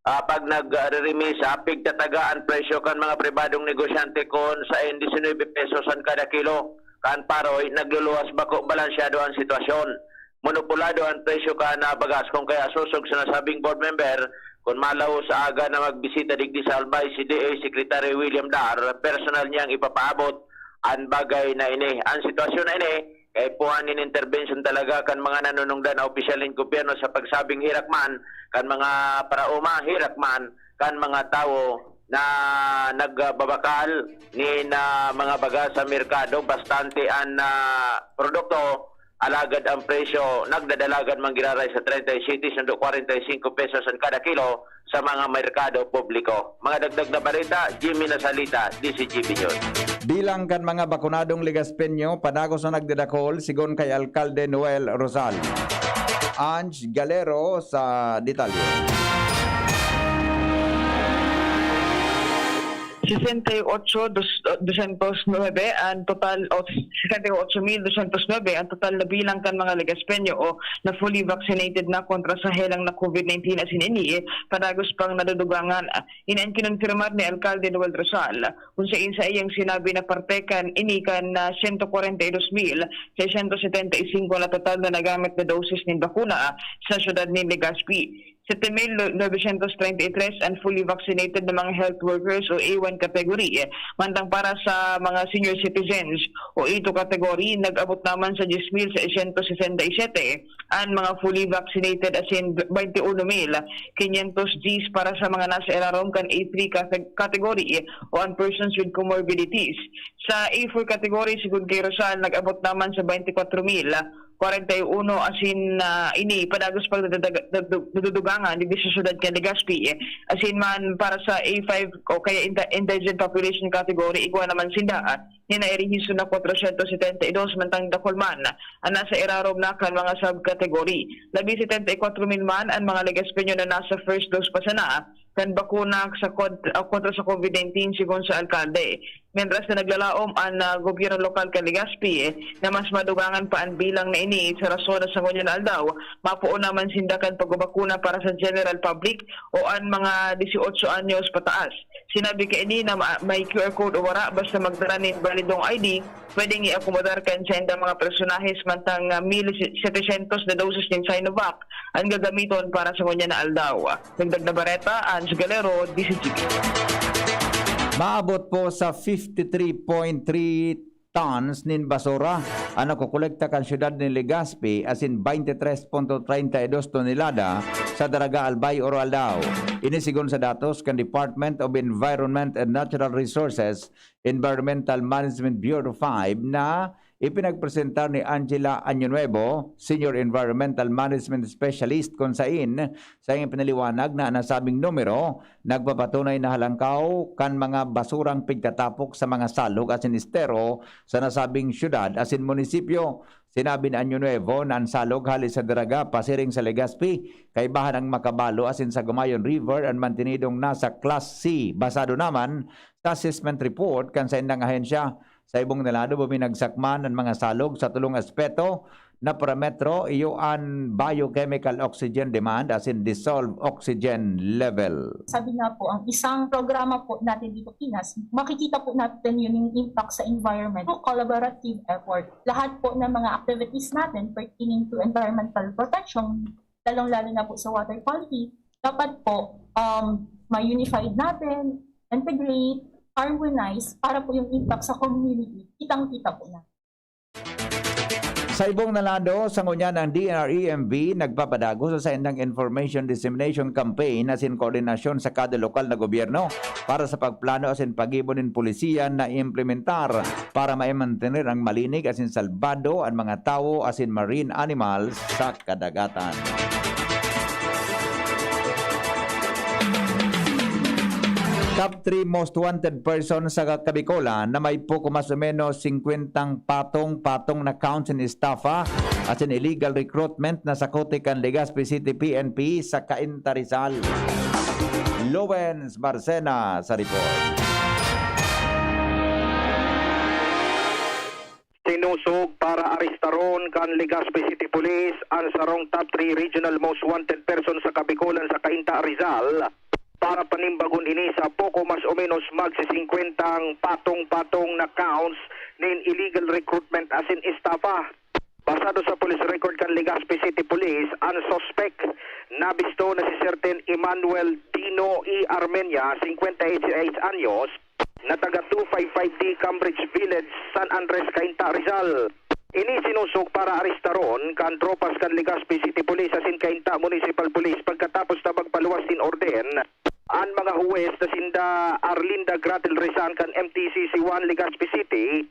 ah, pag nagriremisa, pigtataga an presyo kan mga pribadong negosyante kun saen disinuybe pesos an kada kilo. Kan Paroy, nagluluwas bako balansyado an sitwasyon. Monopolado an presyo kan, ah, bagas, kun kaya sosog sa nasabing board member, kun malaw sa aga na magbisita digdi sa Albay si D A Secretary William Dar, personal niyang ipapaabot an bagay na ini. An sitwasyon na ini, kaipuhan nin interbensyon talaga kan mga nanunungdan na opisyal nin gobyerno sa pagsabing herak man kan mga paraoma, herak man kan mga tawo na nagbabakal nin, ah, mga baga sa merkado. Bastante an, ah, produkto, alagad ang presyo nagdadalagan man giraray sa treinta y siete sundo kwarenta y singko pesos an kada kilo sa mga merkado publiko. Mga dagdag na balita, Jimmy Nasalita, D C G B News. Bilang kan mga bakunadong Legaspeño, padagos na nagdadakol, sigon kay Alkalde Noel Rosal. Ange Galero sa detalye. Sesenta y ocho, dos-, doscientos nueve ang total, o sesenta y ocho mil doscientos nueve ang total na bilang kan mga Legaspeño o na fully vaccinated na kontra sa helang na COVID nineteen asin ini, padagos pang nadudugangan. Ini an kinonfirmar ni Alkalde Noel Rosal, kun sain sa iyang sinabi na parte kan ini kan, ah, sento kwarenta y dos mil seiscientos setenta y cinco na total na nagamit na doses nin bakuna sa siyudad nin Legazpi. Siete mil novecientos treinta y tres an fully vaccinated na mga health workers o A one category. Mantang para sa mga senior citizens o A two category, nag-abot naman sa diyes mil seiscientos sesenta y sete an mga fully vaccinated, asin twenty uno mil quinientos diyes para sa mga nasa irarom kan A three cate-, category o an persons with comorbidities. Sa A four category, sigon kay Rosal, nag-abot naman sa twenty-kwatro mil kwarenta y uno, asin, ah, ini padagos pang nadadaga-, nadu-, nadudugangan digdi sa syudad kan Legazpi. Asin man, para sa A five o kaya inta-, indigent population category, igwa naman sinda, ah, ni nairehisto na kwatrosyentos setenta y dos, mantang dakul man an nasa irarom na kan mga subcategory. Labi setenta y kwatro mil man an mga Legazpeño na nasa first dose pa sana kan bakuna sa kont-, ah, kontra sa COVID nineteen, sigon sa alkalde. Mientras na naglalaom an, ah, gobyerno lokal kan Legazpi, eh, na mas madugangan pa an bilang na ini sa rason na sa ngunyan na aldaw, mapoon naman sinda kan pagbabakuna para sa general public o an mga dieciocho anyos pataas. Sinabi kaini na ma-, may Q R code o wara, basta magdara nin balidong I D, pwedeng iakomodar kan saindang mga personahe, samantang, ah, mil setecientos na doses nin Sinovac an gagamiton para sa ngunyan na aldaw. Dagdag na bareta, Ange Galero, D C G B. Maabot po sa fifty-three point three tons nin basura an nakokolekta kan siyudad nin Legazpi, asin twenty-three punto treinta y dos tonelada sa Daraga Albay, Oro Aldao. Ini sigon sa datos kan Department of Environment and Natural Resources, Environmental Management Bureau five, na ipinagpresentar ni Angela Año Nuevo, Senior Environmental Management Specialist, kun sain saiyang ipinaliwanag na an nasabing numero nagpapatunay na halangkaw kan mga basurang pigtatapok sa mga salog asin estero sa nasabing syudad asin munisipyo. Sinabi ni Año Nuevo na an salog hale sa Daraga pasiring sa Legazpi, kaibahan ang Makabalo asin sa Gumayon River an mantenidong nasa Class C, basado naman sa assessment report kan saindang ahensya. Sa ibong na lado, buminagsak man an mga salog sa tolong aspeto na parametro, iyo an biochemical oxygen demand asin dissolved oxygen level. Sabi nga po, ang isang programa po natin dito Pinas, makikita po natin yun yung impact sa environment through collaborative effort. Lahat po ng mga activities natin pertaining to environmental protection, lalong-lalo na po sa water quality, dapat po um, ma-unified natin, integrate, harmonize para po yung impact sa community, kitang-kita po na. Sa ibong na lado, sa ngunyan ang D N R E M V nagpapadago sa saindang information dissemination campaign asin koordinasyon sa kada lokal na gobyerno para sa pagplano asin paggibo nin polisiya na implementar para maimantener ang malinig asin salbado an mga tawo asin marine animals sa kadagatan. Top three most wanted person sa Kabikolan na may poko mas o menos singkwentang patong-patong na counts in estafa asin illegal recruitment na sakote kan Legazpi City P N P sa Cainta, Rizal. Lowens Marcena sa report. Sinusog para arestaron kan Legazpi City Police an sarong top three regional most wanted person sa Kabikolan sa Cainta, Rizal, para panimbagon ini sa poko mas o menos magsisingkwentang patong-patong na counts nin illegal recruitment asin estafa. Basado sa police record kan Legazpi City Police, an suspek nabisto na si Certain Emmanuel Dino E. Armenia, singkwenta y seis anyos, na taga two five five D Cambridge Village, San Andres, Cainta, Rizal. Ini sinusog para arestaron kan tropas kan Legazpi City Police asin Cainta Municipal Police pagkatapos na magpaluwas nin orden an mga huwes na sinda Arlinda Gratel Rizan kan M T C C one Legazpi City,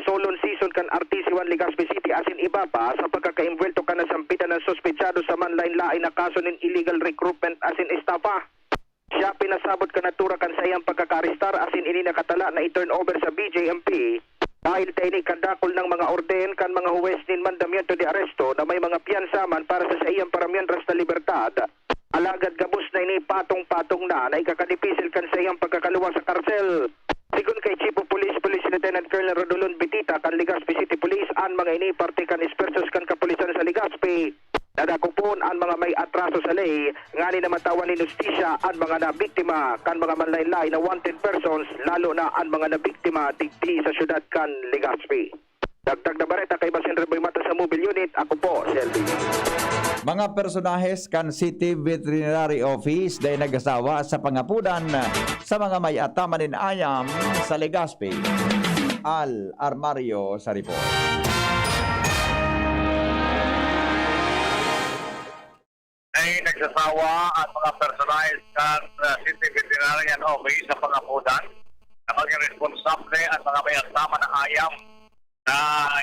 Solon Season kan R T C one Legazpi City asin iba pa sa pagkakaimbwelto kan nasampitan na suspetsado sa manlaen-laen na kaso nin illegal recruitment asin estafa. Siya pinasabot kan natura kan saiyang pagkakaarestar asin ini nakatala na i-turn over sa B J M P dahil ta ini kadakul nang mga orden kan mga huwes nin mandamiento de aresto na may mga piyansa man para sa saiyang paramiyan ras na libertad. Alagad gabos na ini patong-patong na na ikakadipisil kan saiyang pagkakaluwas sa karsel. Sigon kay Chief of Police, Police Lieutenant Colonel Rodolon Bitita kan Legazpi City Police, an mga ini parte kan espertos kan kapulisan sa Legazpi. Nadakopon an mga may atraso sa ley ngani na matawan nin hustisya an mga nabiktima kan mga manlaen-laen na wanted persons, lalo na an mga nabiktima digdi sa syudad kan Legazpi. Dagdag na bareta kaiba si Henry Boy Mata sa Mobile Unit. Ako po si Elvin. Mga personahes kan City Veterinary Office dai nagasawa sa pangapodan sa mga may ataman nin ayam sa Legazpi. Al Armario sa report. Ay nagsasawa ang mga personahes kan uh, City Veterinarian Office sa pangapodan na maging responsable ang mga may asama na ayam na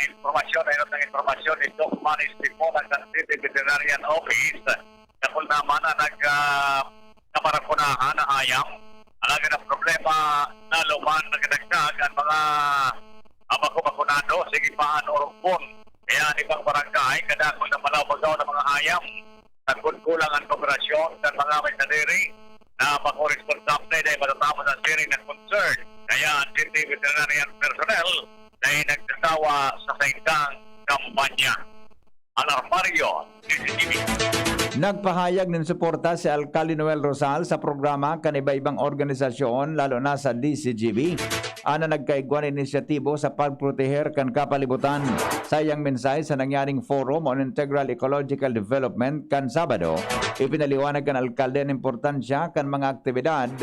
impormasyon, na inot ng impormasyon ni Doc Manny Estimona kan City Veterinarian Office na kung naman na nag uh, kaparakunahan na ayam. Alagad ang problema na luman nagdagdag ang mga uh, bago-bakunado, sige pa ang urupon. Kaya ang ibang barangay, kadakol na palaw-bagaw ng mga ayam. Nagkukulang ang kooperasyon kan mga may sadiri na makoresponsable dahil matatapos ang sharing ng concern. Kaya ang city veterinarian personnel ay nagsasawa sa saindang kampanya. Alarmario, C C T V. Nagpahayag nin suporta si Alkalde Noel Rosal sa programa kan iba-ibang organisasyon, lalo na sa D C G B, ana nagkaigwa nin inisyatibo sa pagproteher kan kapalibutan. Sa iyang mensahe sa nangyaring Forum on Integral Ecological Development kan Sabado, ipinaliwanag kan alkalde an importansya kan mga aktibidad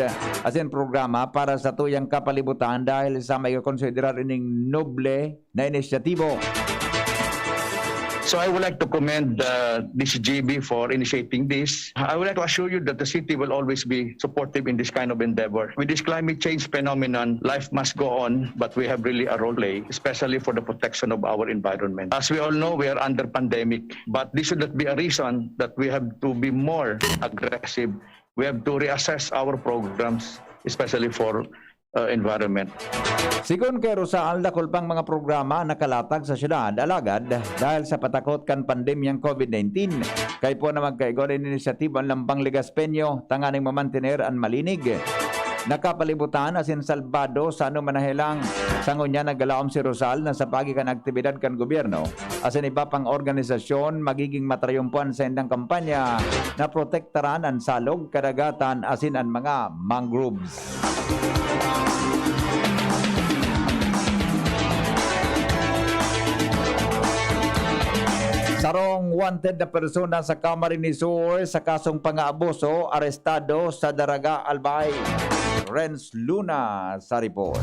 asin programa para sa tuyang kapalibutan dahil sa may kakonsiderar ining noble na inisyatibo. So I would like to commend uh, the C G B for initiating this. I would like to assure you that the city will always be supportive in this kind of endeavor. With this climate change phenomenon, life must go on, but we have really a role to play, especially for the protection of our environment. As we all know, we are under pandemic, but this should not be a reason that we have to be more aggressive. We have to reassess our programs, especially for uh, environment. Sigon kay Rosal, dakul pang mga programa ang nakalatag sa syudad, alagad dahil sa patakot kan pandemyang COVID nineteen, kaipuhan na magkaigwa nin inisyatiba an Lambang Legaspeño tanganing mamantener an malinig, nakapalibutan asin salbado sa anoman na helang. Sa ngunyan, naggalaom si Rosal na sa paagi kan aktibidad kan gobyerno asin iba pang organisasyon, magiging matrayumpo an saindang kampanya na protektaran an salog, kadagatan asin an mga mangroves. Sarong wanted na persona sa Camarines Sur sa kasong pang-aabuso, arestado sa Daraga, Albay. Renz Luna sa report.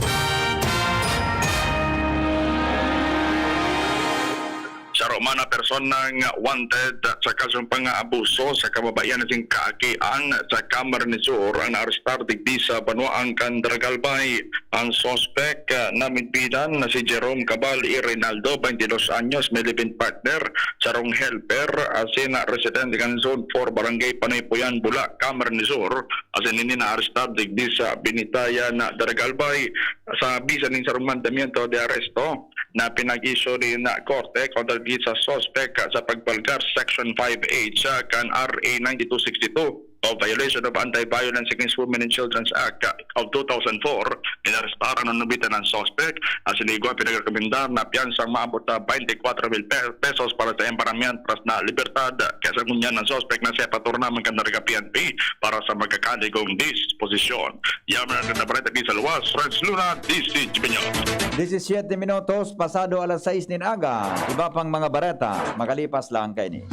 Saro man na personang wanted sa kasong pang-aabuso sa kababaihan asin kaakian sa Camarines Sur ang naarestar digdi sa banwaan kan Daraga, Albay. Ang suspek na midbidan na si Jerome Cabal y Reynaldo, twenty dos anyos, may live-in partner, sarong helper, asin residente kan Zone four, Barangay Panaypuyan, Bula, Camarines Sur, asin ini naarestar digdi sa Binitayan, Daraga, Albay. Sa bisa nin sarong mandamiento de aresto na pinag-isyu nin korte kontra digdi sa suspek sa pagbalgar Section five H kan R A ninety-two sixty-two o violation of Anti-Violence Against Women and Children's Act of two thousand four, inarestaran o nabitan ang suspek asin igwa pinagrekomendar na piyansang maabot na twenty-four mil pe- pesos para sa iyang paramiyan tras na libertad. Kaya sa ngunyan ang suspek na siya paturnaman kan Daraga P N P para sa magkakaligong disposisyon. Yaman ang nabalita di sa luwas, Renz Luna, D C G B News. Disisyete minutos pasado alas sais nin aga, iba pang mga bareta, makalipas lang kaini.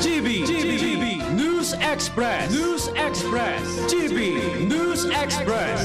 G B, G B, News Express, News Express, G B, News Express.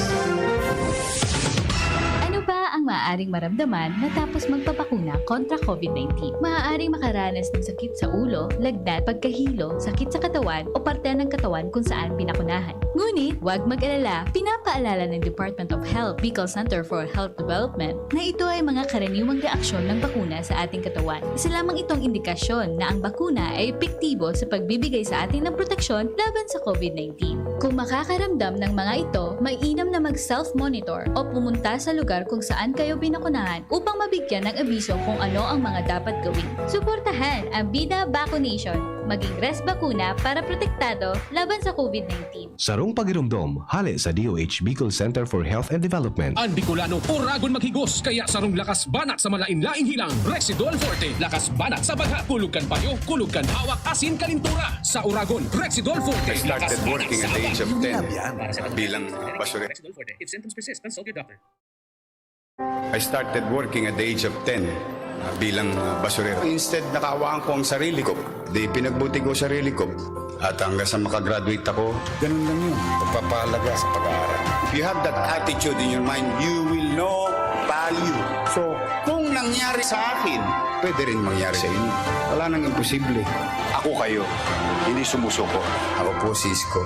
Ano ba ang maaaring maramdaman matapos magpabakuna kontra COVID nineteen? Maaaring makaranas ng sakit sa ulo, lagnat, pagkahilo, sakit sa katawan o parte ng katawan kung saan binakunahan. Ngunit, huwag mag-alala, pinapaalala ng Department of Health, Bicol Center for Health Development, na ito ay mga karaniwang reaksyon ng bakuna sa ating katawan. Isa lamang itong indikasyon na ang bakuna ay epektibo sa pagbibigay sa atin ng proteksyon laban sa COVID nineteen. Kung makakaramdam ng mga ito, mainam na mag-self-monitor o pumunta sa lugar kung saan kayo binakunahan upang mabigyan ng abiso kung ano ang mga dapat gawin. Suportahan ang Bida Vaccination. Maging res bakuna para protektado laban sa COVID nineteen. Sarong pagiromdom, hale sa D O H Bicol Center for Health and Development. An Bicolano, uragon maghigos, kaya sarong lakas banat sa malain-laing hilang, Rexidol Forte. Lakas banat sa bagha, kulog kan payo, kulog kan hawak, asin kalintura. Sa uragon, Rexidol Forte. I started working at the age of ten bilang basurero. Rexidol Forte. If symptoms persist, consult your doctor. I started working at the age of ten uh, bilang uh, basurero. Instead, nakahawaan ko ang sarili ko. Di pinagbuti ko sarili ko. At hanggang sa makagraduate ako, ganun lang yun. Pagpapahalaga sa pag-aaral. If you have that attitude in your mind, you will know value. So, kung nangyari sa akin, pwede rin mangyari sa inyo. Wala nang imposible. Ako kayo, hindi sumusuko. Ako po si Isko.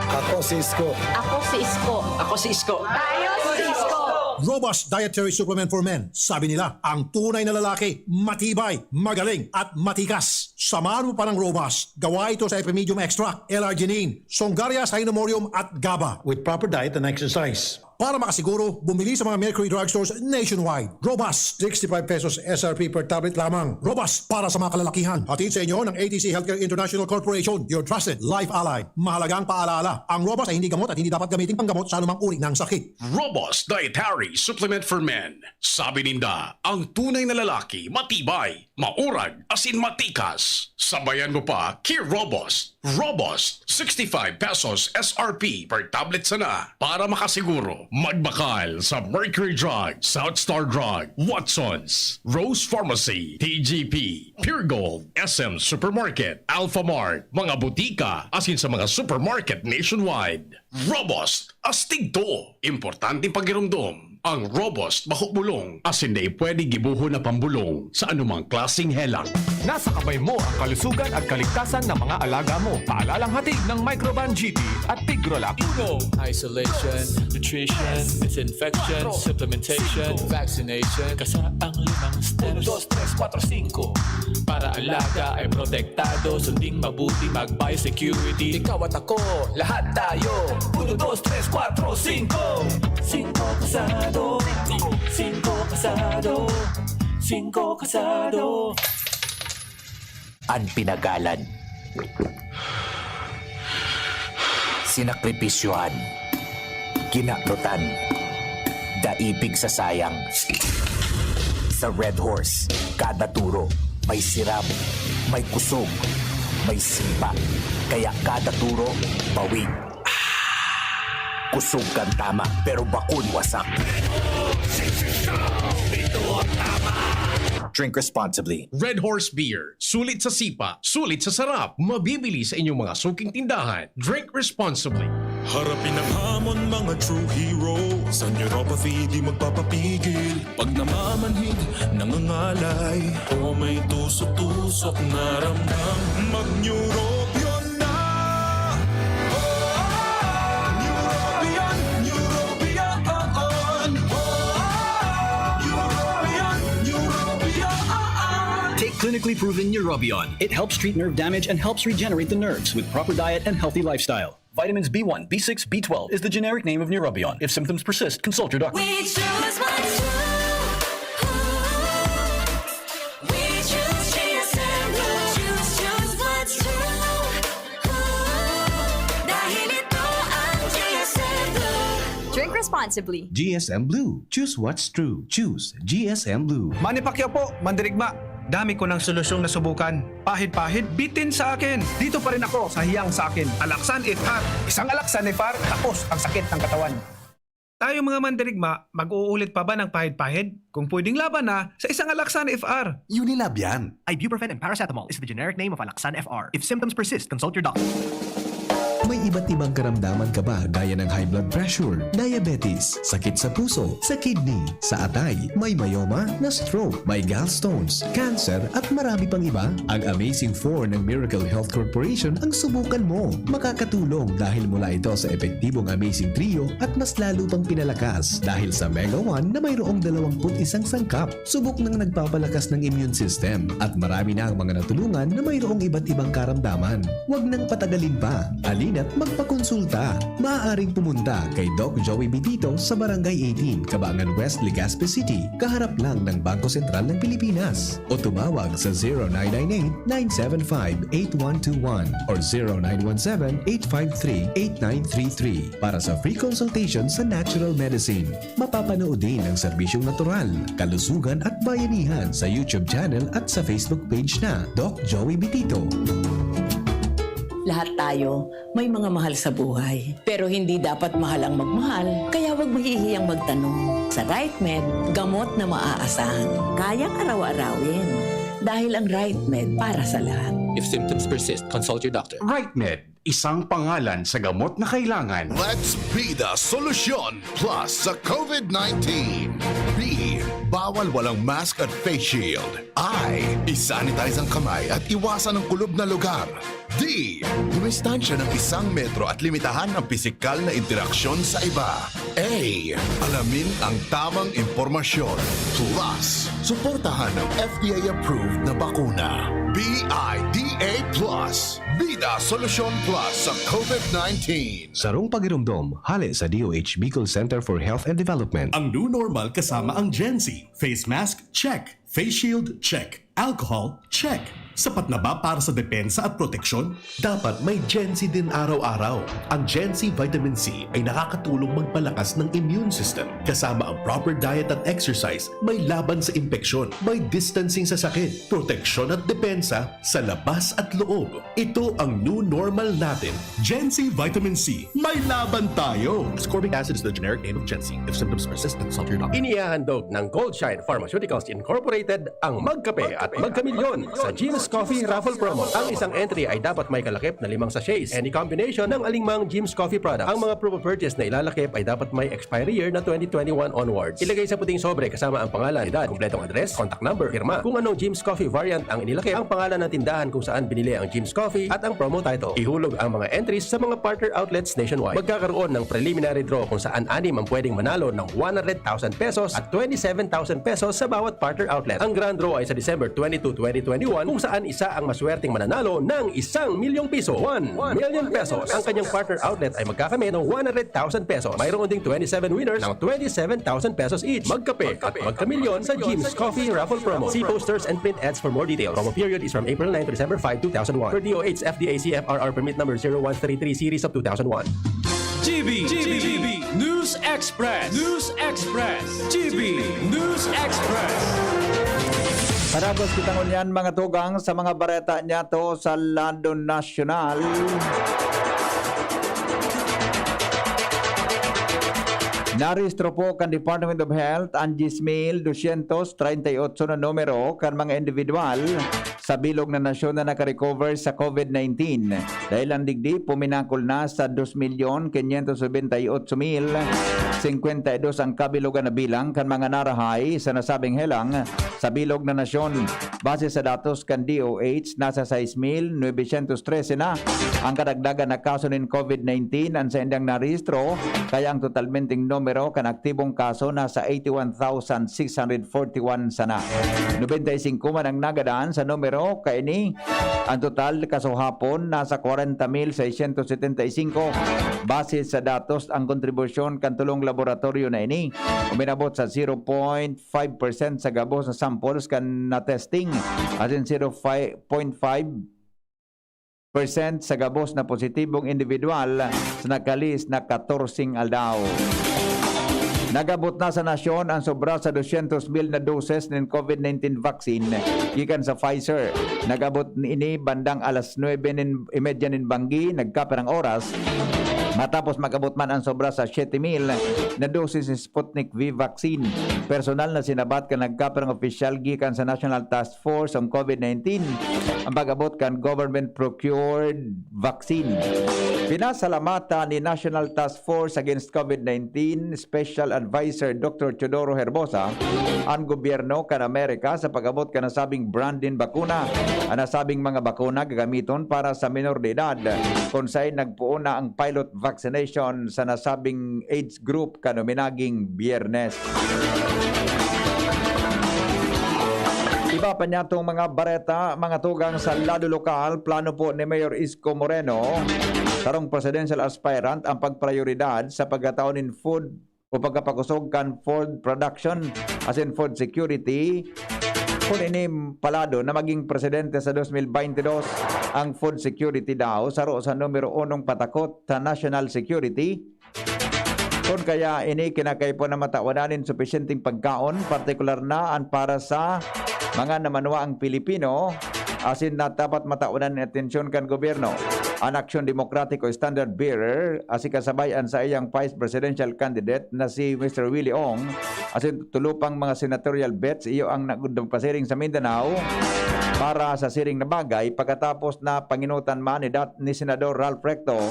Ako si Isko. Ako si Isko. Ako si Isko. Tayo si Isko. Robust Dietary Supplement for Men. Sabi nila, ang tunay na lalaki, matibay, magaling, at matikas. Samahan mo pa ng Robust. Gawa ito sa Epimedium Extract, L-arginine, Songaria Cynomorium at GABA. With proper diet and exercise. Para makasiguro, bumili sa mga Mercury Drugstores nationwide. Robust, sixty-five pesos S R P per tablet lamang. Robust para sa mga kalalakihan. Hatid sa inyo ng A T C Healthcare International Corporation, your trusted life ally. Mahalagang paalaala, ang Robust ay hindi gamot at hindi dapat gamitin panggamot sa anumang uri ng sakit. Robust Dietary Supplement for Men. Sabi ninda, ang tunay na lalaki, matibay, maurag, asin matikas. Sabayan mo pa, Kir Robust. Robust, sixty-five pesos S R P per tablet sana. Para makasiguro, magbakal sa Mercury Drug, South Star Drug, Watson's, Rose Pharmacy, T G P, Pure Gold, S M Supermarket, Alpha Mart, mga butika, asin sa mga supermarket nationwide. Robust, astig to. Importanteng pagiromdom. Ang Robust bako bulong, asin dai pwede gibohon na pambulong sa anumang klaseng helang. Nasa kamay mo ang kalusugan at kaligtasan ng mga alaga mo. Paalalang hatid ng Microban G P at Tigrolac. Uno, isolation, nutrition, disinfection, supplementation, vaccination. Kasa ang limang steps. Uno, dos, tres, kuwatro, singko. Para alaga ay protektado, sunding mabuti, mag-biosecurity. Ikaw at ako, lahat tayo. Uno, dos, tres, kuwatro, singko. Singko kasado. Singko kasado. Singko kasado. An pinagalan, sinakripisyohan, kinanutan, daipig sa sayang. Sa Red Horse, kada turo may siram, may kusog, may sipa. Kaya kada turo, bawig. Kusog kan tama, pero bakun wasak. Drink responsibly. Red Horse Beer. Sulit sa sipa, sulit sa sarap. Mabibili sa inyong mga suking tindahan. Drink responsibly. Harapin ang hamon, mga true heroes. Ang neuropathy di magpapapigil. Pag namamanhid, nangangalay, o may tusok-tusok na ramdam, mag-Neurobion na! Neurobion, Neurobion, Neurobion, Neurobion. Take clinically proven Neurobion. It helps treat nerve damage and helps regenerate the nerves with proper diet and healthy lifestyle. Vitamins B one, B six, B twelve is the generic name of Neurobion. If symptoms persist, consult your doctor. We choose what's true. We choose G S M Blue. Choose, choose what's true. Dahil ito ang G S M Blue. Drink responsibly. G S M Blue. Choose what's true. Choose G S M Blue. Manny Pacquiao po, mandirigma. Dami ko ng solusyong nasubukan. Pahid-pahid, bitin sa akin. Dito pa rin ako sa hiyang sa akin. Alaxan F R. Isang Alaxan F R, tapos ang sakit ng katawan. Tayo mga mandirigma, mag-uulit pa ba ng pahid-pahid? Kung pwedeng laban na, sa isang Alaxan F R. Unilab yan. Ibuprofen and paracetamol is the generic name of Alaxan F R. If symptoms persist, consult your doctor. May iba't ibang karamdaman ka ba gaya ng high blood pressure, diabetes, sakit sa puso, sa kidney, sa atay, may myoma, na-stroke, may gallstones, cancer, at marami pang iba? Ang Amazing four ng Miracle Health Corporation ang subukan mo. Makakatulong dahil mula ito sa epektibong Amazing Trio at mas lalo pang pinalakas dahil sa Mega one na mayroong dalawampu't isang sangkap. Subok nang nagpapalakas ng immune system at marami na ang mga natulungan na mayroong iba't ibang karamdaman. Huwag nang patagalin pa. Halina't magpakonsulta. Maaaring pumunta kay Doc Joey Bitito sa Barangay eighteen, Cabangan West, Legazpi City, kaharap lang ng Bangko Sentral ng Pilipinas. O tumawag sa zero nine nine eight, nine seven five, eight one two one or zero nine one seven, eight five three, eight nine three three para sa free consultation sa natural medicine. Mapapanood din ang serbisyong natural, kalusugan at bayanihan sa YouTube channel at sa Facebook page na Doc Joey Bitito. Lahat tayo may mga mahal sa buhay. Pero hindi dapat mahal ang magmahal, kaya huwag mahihiyang magtanong. Sa RightMed, gamot na maaasahan. Kayang araw-arawin. Dahil ang RightMed para sa lahat. If symptoms persist, consult your doctor. RightMed, isang pangalan sa gamot na kailangan. Let's be the solution plus sa COVID nineteen. B, bawal walang mask at face shield. I, isanitize ang kamay at iwasan ang kulob na lugar. D, dumistansya ng isang metro at limitahan ang pisikal na interaksyon sa iba. A, alamin ang tamang impormasyon. Plus, suportahan ang F D A-approved na bakuna. B I D A plus. Bida Solusyon Plus sa COVID nineteen. Sarong pagiromdom, hale sa D O H Bicol Center for Health and Development. Ang new normal kasama ang Gen Z. Face mask, check. Face shield, check. Alcohol, check. Sapat na ba para sa depensa at proteksyon? Dapat may Gen Z din araw-araw. Ang Gen Z Vitamin C ay nakakatulong magpalakas ng immune system, kasama ang proper diet at exercise, may laban sa impeksyon, may distancing sa sakit, proteksyon at depensa sa labas at loob. Ito Ito ang new normal natin. Gen Z Vitamin C. May laban tayo! Ascorbic acid is the generic name of Gen Z. If symptoms persist, consult your doctor. Inihahandog ng Gold Shine Pharmaceuticals Incorporated ang Magkape at Magkamilyon sa Jim's Coffee Raffle Promo. Ang isang entry ay dapat may kalakip na limang sachets. Any combination ng alingmang Jim's Coffee product. Ang mga promo purchase na ilalakip ay dapat may expiry year na twenty twenty-one onwards. Ilagay sa puting sobre kasama ang pangalan, edad, kompletong address, contact number, pirma. Kung anong Jim's Coffee variant ang inilakip, ang pangalan ng tindahan kung saan binili ang Jim's Coffee, at ang promo title. Ihulog ang mga entries sa mga partner outlets nationwide. Magkakaroon ng preliminary draw kung saan anim ang pwedeng manalo ng one hundred thousand pesos at twenty-seven thousand pesos sa bawat partner outlet. Ang grand draw ay sa December twenty-two, twenty twenty-one, kung saan isa ang maswerteng mananalo ng isang milyong piso, one million pesos. Ang kanyang partner outlet ay magkakamit ng one hundred thousand pesos. Mayroon ding twenty-seven winners ng twenty-seven thousand pesos each. Magkape at magkamilyon sa Jim's Coffee Raffle Promo. See posters and print ads for more details. Promo period is from April nine to December five, two thousand one. Per D O H F D A C F R R permit number zero one three three series of two thousand one. G B, G B, News Express, News Express, G B News Express. Paragos kita ngunyan, mga tugang, sa mga bareta niyato sa lado nasyonal. Narehistro po kan Department of Health an diyes mil dosyentos treinta y otso na numero kan mga individual sa bilog na nasyon na nakarecover sa COVID nineteen. Dahilan digdi, puminakol na sa dos milyon kinyentos nobenta y otso mil singkwenta y dos ang kabilogan na bilang kan mga narahay sa nasabing helang sa bilog na nasyon. Base sa datos kan D O H, nasa sais mil nobesyentos trese na ang kadagdagan na kaso nin COVID nineteen an saindang narehistro, kaya ang totalmenteng numero kan aktibong kaso nasa eighty-one thousand six hundred forty-one sana. Nobenta y singko man ang nagadan sa numero kaini. Ang total kasuhapon nasa kwarenta mil seiscientos setenta y cinco. Base sa datos, ang kontribusyon kan tulong laboratoryo na ini uminabot sa zero point five percent sa gabos na samples kan na-testing, asin zero point five percent sa gabos na positibong individual sa nakalihis na katorseng aldaw. Nag-abot na sa nasyon ang sobra sa dosyentos mil na doses nin COVID nineteen vaccine gikan sa Pfizer. Nag-abot ini bandang alas nuebe nin, imedya nin banggi, nagkapirang oras, matapos mag-abot man ang sobra sa siyete mil na dosis ni Sputnik V vaccine. Personal na sinabat kan nagkapirang opisyal gikan sa National Task Force on COVID nineteen ang pag-abot kan government procured vaccine. Pinasalamatan ni National Task Force Against COVID nineteen Special Advisor Doctor Teodoro Herbosa an gobyerno kan Amerika sa pag-abot kan nasabing brand nin bakuna. An nasabing mga bakuna gagamiton para sa minor de edad, kun saen nagpoon na ang pilot vaccination sa nasabing age group kan uminaging Biyernes. Iba pa niyatong mga bareta, mga tugang sa lado lokal, plano po ni Mayor Isko Moreno, sarong presidential aspirant, ang pagprayoridad sa pagkatao nin food o pagkapakosog kan food production asin food security. Kun ini palado na maging presidente sa dos mil baynte dos, ang food security daw saro sa numero unong patakot sa national security. Kun kaya ini kinakaipo na matawanan nin supisyenteng pagkaon, partikular na an para sa mga namanuwaang Pilipino, asin na dapat matawanan nin atensyon kan gobyerno. An Aksyon Demokratiko Standard Bearer, asin kasabay an saiyang vice presidential candidate na si Mister Willie Ong, asin tulo pang mga senatorial bets iyo ang nagpasiring sa Mindanao para sa siring na bagay, pagkatapos na panginutan man ni dat-, ni Senador Ralph Recto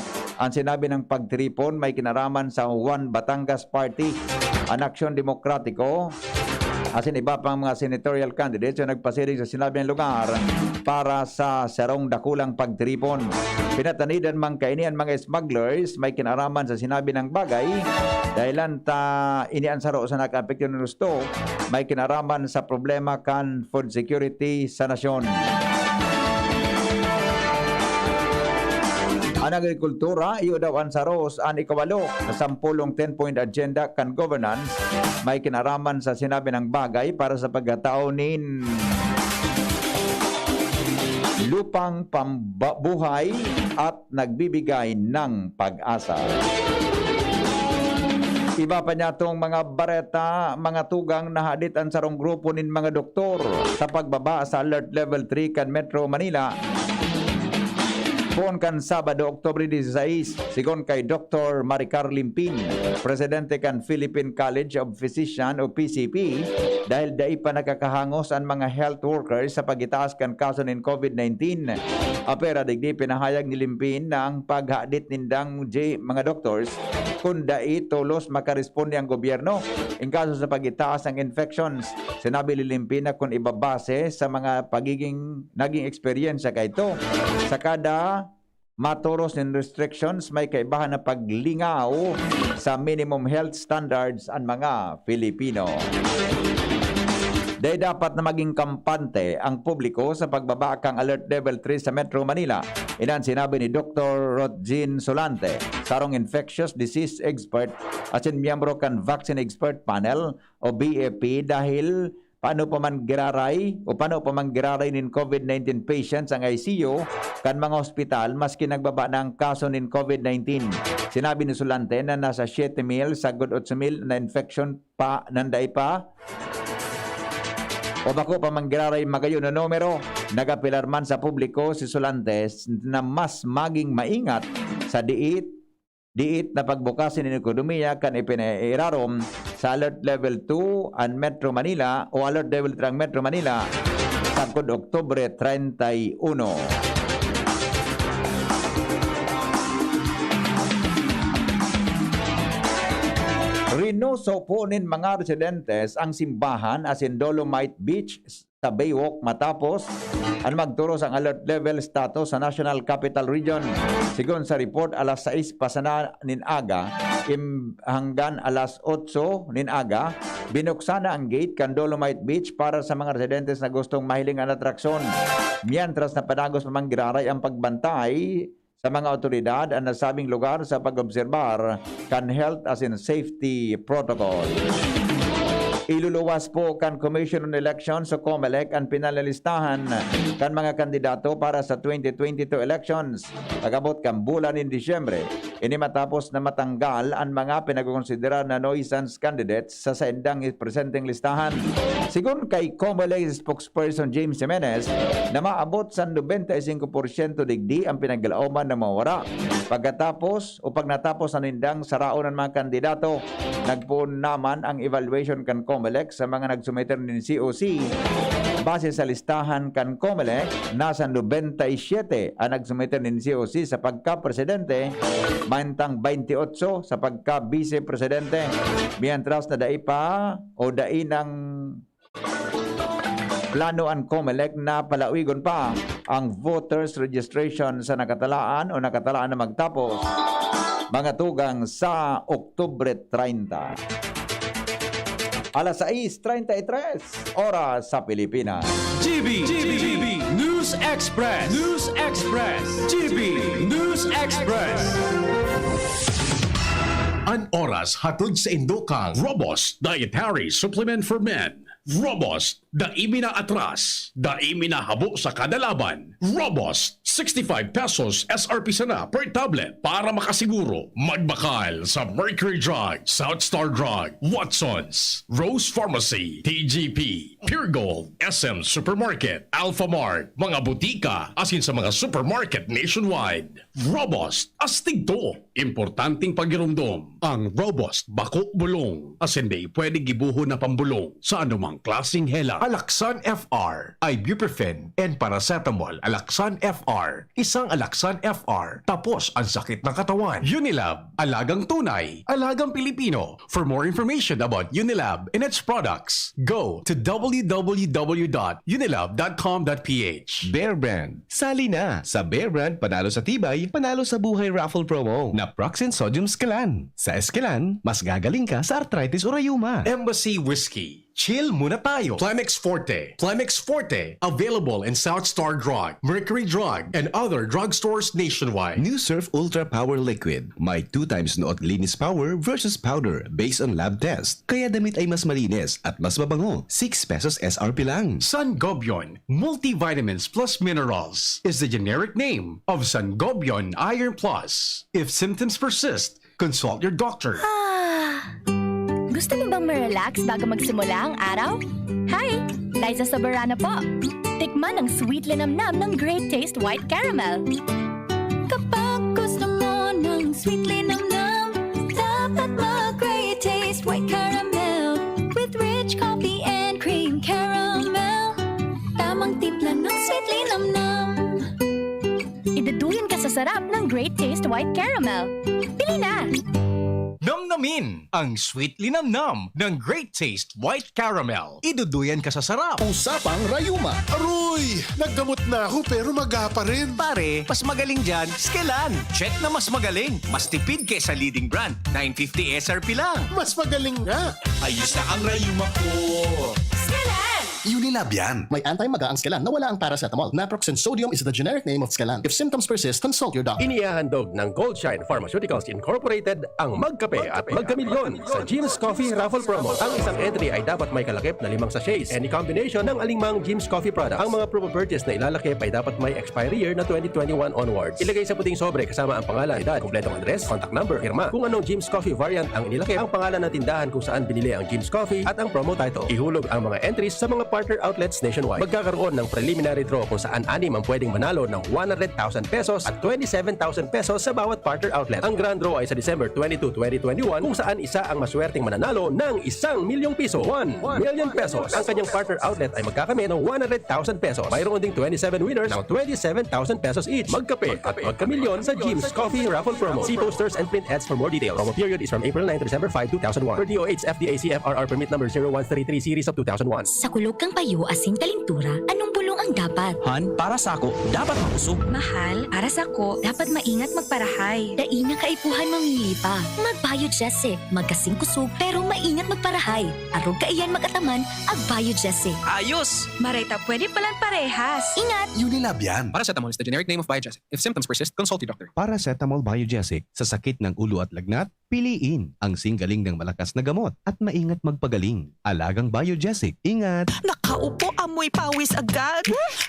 an sinabi ng pagtiripon may kinaraman sa One Batangas Party, an Aksyon Demokratiko, asin iba pang mga senatorial candidates na nagpasiring sa sinabing lugar para sa sarong dakulang pagtiripon. Pinatanidan man kaini an mga smugglers may kinaraman sa sinabi ng bagay, dahilan ta ini an saro sa nakaapekto nin husto may kinaraman sa problema kan food security sa nasyon. An agrikultura, iyo daw an saro sa ikawalo na sampolong ten-point agenda kan governance, may kinaraman sa sinabi ng bagay para sa pagkatao nin lupang pambuhay at nagbibigay ng pag-asa. Iba pa niyatong mga bareta, mga tugang, nahadit an sarong grupo nin mga doktor sa pagbaba sa Alert Level three kan Metro Manila. Poon kan Sabado, Oktubre dieciséis, sigon kay Doktor Maricar Limpin, presidente kan Philippine College of Physician o P C P, dahil dai pa nakakahangos an mga health workers sa pagitaas kan kaso nin COVID nineteen. Apera digdi, pinahayag ni Limpin na ang paghadit nindang J, mga doctors, kun dai tolos makaresponde ang gobyerno in kaso sa pagitaas ng infections. Sinabi ni Limpin na kun ibabase sa mga pagiging naging eksperyensya kaito, sa kada matoros nin restrictions, may kaibahan na paglingaw sa minimum health standards an mga Filipino. Dai dapat na maging kampante ang publiko sa pagbaba kan Alert Level three sa Metro Manila. Iyan sinabi ni Doktor Rotjin Solante, sarong infectious disease expert asin miyembro kan Vaccine Expert Panel o V E P, dahil paano pa man giraray o paano pa man giraray nin COVID nineteen patients ang I C U kan mga ospital, maski nagbaba na ang kaso nin COVID nineteen. Sinabi ni Solante na nasa siyete mil sagkod otso mil na infection pa nang dai pa o bako pa man giraray magayon na numero. Nagapelar man sa publiko si Solante na mas maging maingat sa diit diit na pagbukas nin ekonomiya kan ipinairarom sa Alert Level two an Metro Manila o Alert Level three ang Metro Manila sagkod Oktubre treinta y uno. Rinoso po nin mga residentes ang simbahan asin Dolomite Beach sa Baywalk matapos an magturos ang alert level status sa National Capital Region. Sigon sa report, alas sais pa sana nin aga, im-, hanggan alas otso nin aga, binuksan na ang gate kan Dolomite Beach para sa mga residentes na gustong mahiling an atraksyon. Mientras na padagos pa man giraray ang pagbantay sa mga awtoridad an nasabing lugar sa pag-obserbar kan health asin safety protocol. Iluluwas po kan Commission on Elections o COMELEC an pinalalistahan kan mga kandidato para sa twenty twenty-two elections pag-abot kan bulan nin Disyembre. Ini matapos na matanggal an mga pinagkokonsiderar na nuisance candidates sa saindang presenteng listahan. Sigon kay COMELEC spokesperson James Jimenez na maabot sa nobenta y singko porsyento digdi ang pinaglaoman na mawara. Pagkatapos o pag natapos na nindang saraon an mga kandidato, nagpoon naman ang evaluation kan COMELEC sa mga nagsumiter nin C O C. Base sa listahan kan COMELEC, nasa nobenta y siyete ang nagsumiter nin C O C sa pagkapresidente, mantang baynte otso sa pagka-vice-presidente, mientras na dai pa o dai nang plano an COMELEC na palawigon pa ang voters registration sa nakatalaan o nakatalaan na magtapos mga tugang sa Oktubre treinta. Alas sais treinta y tres, oras sa Pilipinas. G B, G B, News Express, News Express, G B News Express. An oras hatod saindo kan Robust Dietary Supplement for Men. Robust, dai mi naatras, dai mi nahabo sa kada laban. Robust, sixty-five pesos S R P sana per tablet. Para makasiguro, magbakal sa Mercury Drug, South Star Drug, Watsons, Rose Pharmacy, T G P, Pure Gold, S M Supermarket, Alpha Mart, mga butika, asin sa mga supermarket nationwide. Robust, astig to. Importanteng pagiromdom. Ang Robust, bako bulong, asin dai pwede gibohon na pambolong sa anumang klaseng hela. Alaxan F R, ibuprofen, and paracetamol. Alaxan F R, isang Alaxan F R. Tapos ang sakit ng katawan. Unilab, alagang tunay, alagang Pilipino. For more information about Unilab and its products, go to W W W dot unilab dot com dot P H. Bear Brand. Sali na sa Bear Brand Panalo sa Tibay, Panalo sa Buhay Raffle Promo. Naproxen Sodium Esquilan. Sa Esquilan, mas gagaling ka sa arthritis o rayuma. Embassy Whiskey. Chill muna tayo. Plemex Forte. Plemex Forte. Available in South Star Drug, Mercury Drug, and other drugstores nationwide. New Surf Ultra Power Liquid. May two times nood linis power versus powder based on lab test. Kaya damit ay mas malinis at mas mabango. Six pesos S R P lang. Sangobion Multivitamins Plus Minerals is the generic name of Sangobion Iron Plus. If symptoms persist, consult your doctor. Ah! Gusto mo bang ma-relax bago magsimula ang araw? Hi! Liza Soberano po. Tikman ang sweet linamnam ng Great Taste White Caramel. Sweetly Nam Nam, dapat mag-great taste. White caramel with rich coffee and cream caramel. Tamang timpla ng Sweetly Nam Nam. Iduduyan ka sa sarap ng Great Taste White Caramel. Bili na! Namnamin ang Sweetly Nam Nam ng Great Taste White Caramel. Iduduyan ka sa sarap. Usapang rayuma. Aroy! Naggamot na ako pero maga pa rin. Pare, mas magaling dyan, Skelan. Check na mas magaling. Mas tipid kesa leading brand. Nine fifty S R P lang. Mas magaling nga. Ayos na ang rayuma ko. Skelan! Unilab yan. May anti-maga ang Skelan na wala ang paracetamol. Naproxen sodium is the generic name of Skelan. If symptoms persist, consult your doctor. Inihahandog ng Goldshine Pharmaceuticals Incorporated ang Magkape at Magkamilyon sa Jim's Coffee Raffle Promo. Ang isang entry ay dapat may kalakip na limang sachets, any combination ng alinmang Jim's Coffee product. Ang mga promo purchase na ilalakip ay dapat may expiry year na twenty twenty-one onwards. Ilagay sa puting sobre kasama ang pangalan, edad, kompletong address, contact number, pirma. Kung anong Jim's Coffee variant ang inilakip, ang pangalan ng tindahan kung saan binili ang Jim's Coffee at ang promo title. Ihulog ang mga entries sa mga partner outlets nationwide. Magkakaroon ng preliminary draw kung saan anim ang pwedeng manalo ng one hundred thousand pesos at twenty-seven thousand pesos sa bawat partner outlet. Ang grand draw ay sa December twenty-two, twenty twenty-one, kung saan isa ang maswerteng mananalo ng isang milyong piso. One million pesos. Ang kanyang partner outlet ay magkakamit ng one hundred thousand pesos. Mayroon ding twenty-seven winners ng twenty-seven thousand pesos each. Magkape at magkamilyon sa Jim's Coffee Raffle Promo. See posters and print ads for more details. Promo period is from April nine to December five, two thousand one. Per D O H F D A C F R R permit number zero one three three series of two thousand one. Sa kulog kan payo asin kalintura, anong bulong ang dapat? Han, para sako, dapat makusog. Mahal, para sako, dapat maingat magparahay. Dai na kaipuhan mamili pa. Mag-Biogesic, magkasing kusog, pero maingat magparahay. Arog kaiyan mag-ataman, ag-Biogesic. Ayos! Maray ta pwede palan parehas. Ingat! Unilab yan. Paracetamol is the generic name of Biogesic. If symptoms persist, consult your doctor. Paracetamol Biogesic. Sa sakit ng ulo at lagnat, piliin ang singgaling ng malakas na gamot at maingat magpagaling. Alagang Biogesic. Ingat! Nakaupo, amoy pawis agad.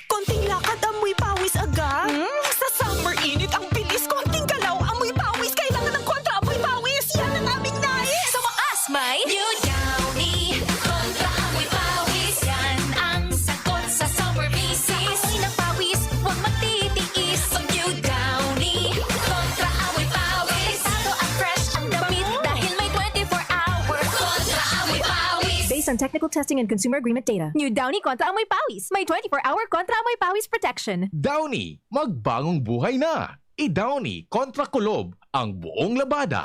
Konting lakad, amoy pawis agad. Hmm? Sa summer init, ang bilis. Konting galaw, amoy pawis. Kailangan ng kontra amoy pawis. Yan ang aming nais. Sa wakas, may New Downy. Kontra amoy pawis. Yan ang sagot sa summer misis. Amoy ng pawis, huwag magtitiis. Mag New Downy. Kontra amoy pawis. Delikado at fresh ang damit dahil may twenty-four hour kontra amoy pawis. Based on technical testing and consumer agreement data, New Downy kontra amoy pawis. May twenty-four hour kontra amoy pawis protection. Downy, magbagong buhay na! I-Downy kontra kulob ang buong labada.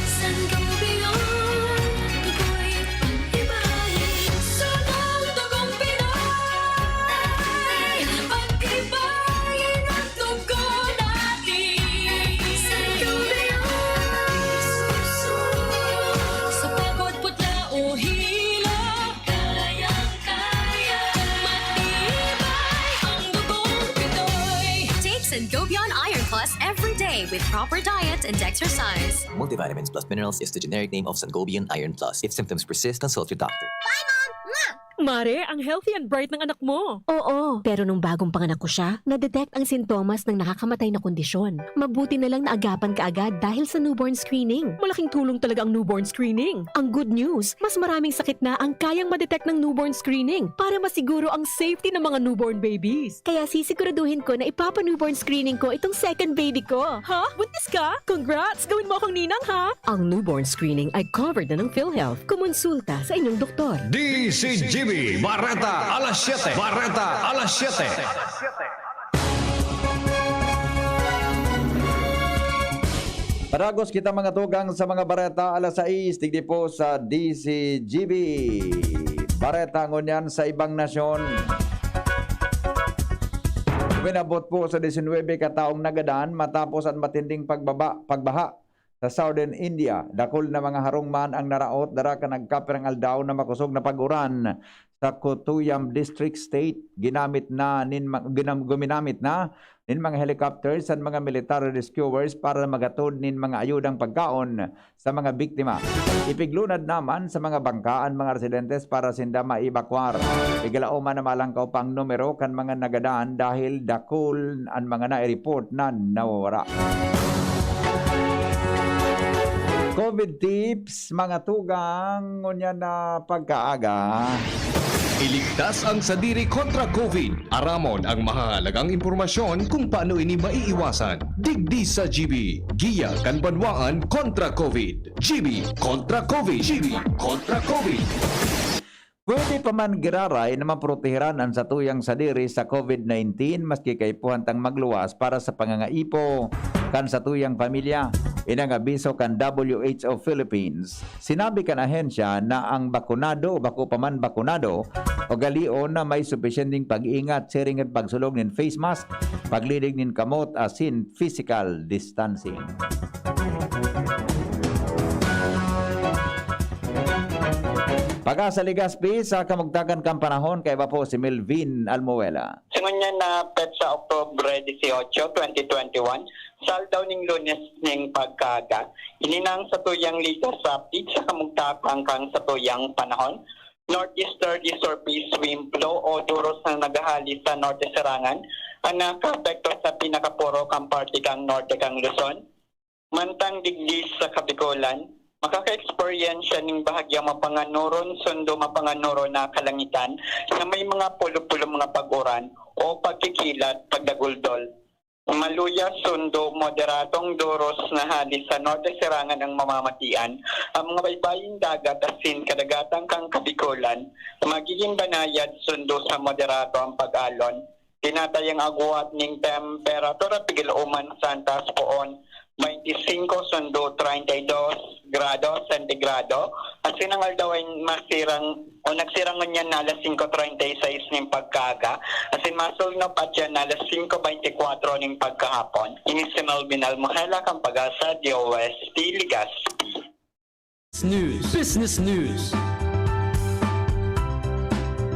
Sangobion, ako'y pag-ibahin. Sunod dugong Pinoy, pag-ibahin ang dugo natin. Sangobion, sa pagod, putla o hilo, kayang-kaya. Kung matibay ang dugong Pinoy. Take Sangobion Iron Plus every day with proper diet and exercise. Multivitamins plus minerals is the generic name of Sangobion Iron Plus. If symptoms persist, consult your doctor. Mare, ang healthy and bright ng anak mo. Oo, pero nung bagong panganak ko siya, na-detect ang sintomas ng nakakamatay na kondisyon. Mabuti na lang naagapan ka agad dahil sa newborn screening. Malaking tulong talaga ang newborn screening. Ang good news, mas maraming sakit na ang kayang ma-detect ng newborn screening para masiguro ang safety ng mga newborn babies. Kaya sisiguraduhin ko na ipapa-newborn screening ko itong second baby ko. Ha? Buntis ka? Congrats! Gawin mo akong ninang, ha? Ang newborn screening ay covered na ng PhilHealth. Kumonsulta sa inyong doktor. D C G B, Bareta, alas siyete. Bareta, alas siyete. Padagos kita, mga tugang, sa mga bareta alas sais, digdi po sa D C G B. Bareta ngunyan sa ibang nasyon. Uminabot po sa disinwebe ka taong nagadan matapos an matinding pagbaba, pagbaha sa Southern India. Dakul na mga harong man ang naraot dara kan nagkapirang aldaw na makosog na pag-uran sa Kottayam District State. Ginamit na nin ma-, ginam-, guminamit na nin mga helicopters an mga military rescuers para magatod nin mga ayudang pagkaon sa mga biktima. Ipiglunad naman sa mga bangka an mga residentes para sinda maibakwar. Igalaom man na malangkaw pa ang numero kan mga nagadan dahil dakul an mga nai-report na nawawara. COVID tips, mga tugang, ngunyan na pagkaaga. Iligtas ang sadiri kontra COVID. Aramon ang mahahalagang impormasyon kung paano ini maiiwasan. Digdi sa G B, Giya kan Banwaan kontra COVID. G B kontra COVID. G B kontra COVID. Pwede pa man giraray na maprotehiran an satuyang sadiri sa COVID nineteen maski kaipuhan tang magluwas para sa pangangaipo kan satuyang pamilya. Ini ang abiso kan W H O Philippines. Sinabi kan ahensya na ang bakunado o bako pa man bakunado, ugalion na may supisyenteng pag-iingat siring kan pagsulog nin face mask, paglidig nin kamot asin physical distancing. Pag-asa Legazpi, sa kamugtakan kan panahon, kaiba po si Melvin Almuela. Sa ngunyan na petsa, Oktubre dieciocho, twenty twenty-one, sa aldaw ning Lunes ning pagkaaga, ini na ang satuyang latest update sa kamugtakan kan satuyang panahon. Northeasterly surface wind flow o duros na naghahali sa norte serangan ang nakaapekto sa pinakaporo kan parte kan norte kan Luzon. Mantang digdi sa Kabikolan, makaka-eksperyensya ning bahagyang mapanganuron sundo mapanganuron na kalangitan na may mga pulo-pulo mga pag-uran o pagkikilat, pagdaguldol. Maluya sundo moderadong duros na hali sa norte serangan ang mamamatian. Ang mga baybaying dagat asin kadagatan kan Kabikolan magigin banayad sundo sa moderado ang pag-alon. Tinatayang agwat ning temperatura pigil-oman sa antas poon, twenty-five sundo treinta y dos grado sentigrado. Asin ang aldaw ay masirang o nagsirang ngunyan na alas singko treinta y seis ning pagkaaga. Asin masulnop adyan na alas singko beintikwatro ning pagkahapon. Ini si Melvin Almohela kan Pag-asa, D O S T, Legazpi. News. Business News.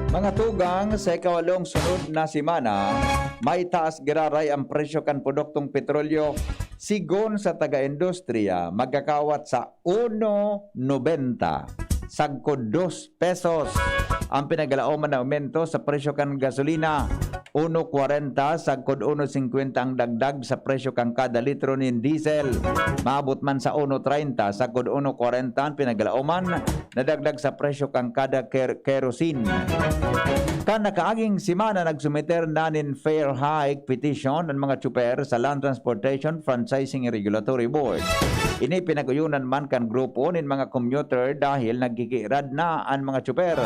Mga tugang, sa ikawalong sunod na semana, may taas giraray ang presyo kan produktong petrolyo. Sigon sa taga-industriya, magkakawat sa uno nobenta, sagkod dos pesos, ang pinaglaoman na aumento sa presyo kan gasolina. Uno kwarenta sagkod uno singkwenta ang dagdag sa presyo kan kada litro nin diesel. Maabot man sa uno treinta sagkod uno kwarenta an pinaglaoman na dagdag sa presyo kan kada ker-, kerosene. Kan nakaaging semana, nagsumiter na nin fare hike petition an mga tsuper sa Land Transportation Franchising Regulatory Board. Ini pinag-uyonan man kan grupo nin mga commuter dahil nagkikirad na an mga tsuper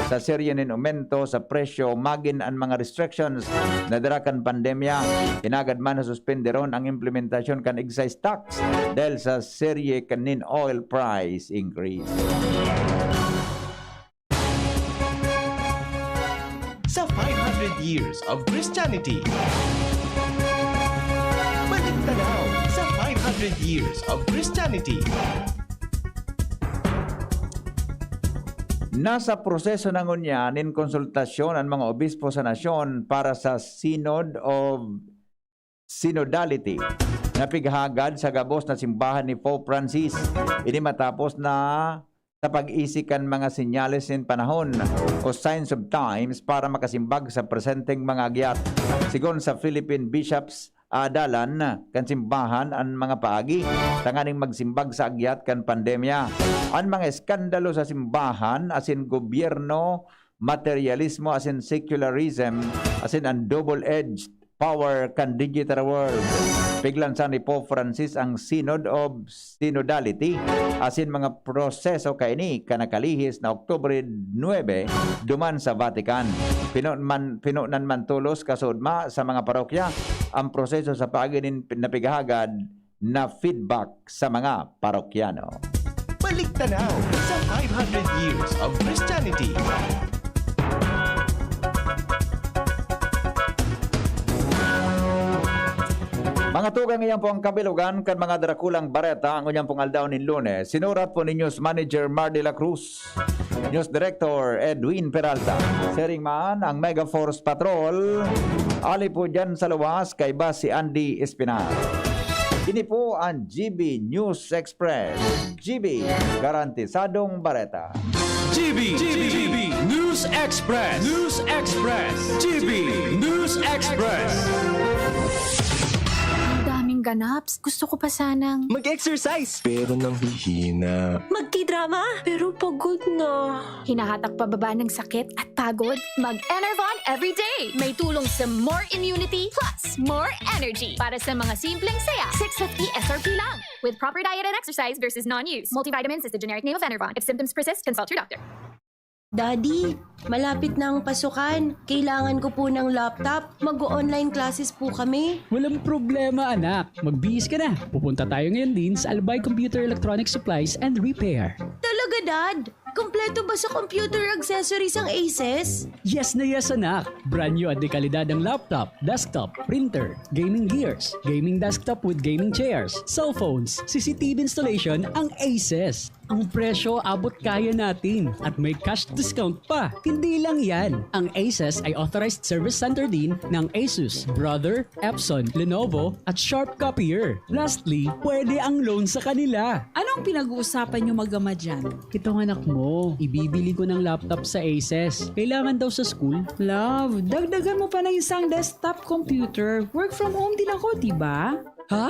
sa serye nin aumento sa presyo magin an mga restrictions na dara kan pandemya. Hinagad man na suspenderon ang implementasyon kan excise tax dahil sa serye kan nin oil price increase. Sa five hundred years of Christianity. Balik tanaw sa five hundred years of Christianity. Nasa proseso na ngunyan nin konsultasyon an mga obispo sa nasyon para sa Synod of Synodality na pighagad sa gabos na simbahan ni Pope Francis. Ini matapos na sa pag-isi kan mga senyales nin panahon o signs of times para makasimbag sa presenteng mga agyat. Sigon sa Philippine Bishops, adalan kan simbahan an mga paagi tanganing magsimbag sa agyat kan pandemya. An mga eskandalo sa simbahan asin gobyerno, materialismo asin secularism, asin an double-edged power kan digital world. Piglansan ni Pope Francis ang Synod of Synodality asin mga proseso kaini kan nakalihis na Oktubre nuebe duman sa Vatican. Pinonan man, pinonan man tolos kasunod sa mga parokya ang proseso sa paagi nin napighagad na feedback sa mga parokyano. Balik tanaw sa five hundred years of Christianity. Mga tugang, iyan po ang kabilugan kan mga drakulang bareta ang unyang pong aldaw nin Lunes. Sinurat po ni News Manager Mar de la Cruz. News Director Edwin Peralta. Siring man ang Mega Force Patrol. Ali po dyan sa luwas, kaiba si Andy Espinar. Ini po ang G B News Express. G B, garantisadong bareta. G B, G B News Express. News Express. G B News Express. Ang daming Ganaps, gusto ko pa sanang Mag-exercise! Pero nanghihina. Magkidrama, pero pagod na. Hinahatak pababa ng sakit at pagod? Mag-Enervon everyday! May tulong sa more immunity plus more energy para sa mga simpleng saya. Six fifty S R P lang. With proper diet and exercise versus non-use. Multivitamins is the generic name of Enervon. If symptoms persist, consult your doctor. Daddy, malapit na ang pasukan. Kailangan ko po ng laptop. Mag-online classes po kami. Walang problema, anak. Magbihis ka na. Pupunta tayo ngayon din sa Albay Computer Electronic Supplies and Repair. Talaga, Dad? Kompleto ba sa computer accessories ang Aces? Yes na yes, anak. Brand new at dekalidad ang laptop, desktop, printer, gaming gears, gaming desktop with gaming chairs, cellphones, C C T V installation ang Aces. Ang presyo abot kaya natin at may cash discount pa. Hindi lang yan. Ang Aces ay authorized service center din ng Asus, Brother, Epson, Lenovo at Sharp Copier. Lastly, pwede ang loan sa kanila. Anong pinag-uusapan nyo mag-ama dyan? Itong anak mo, ibibili ko ng laptop sa Aces. Kailangan daw sa school. Love, dagdagan mo pa ng isang desktop computer. Work from home din ako, di ba? Ha?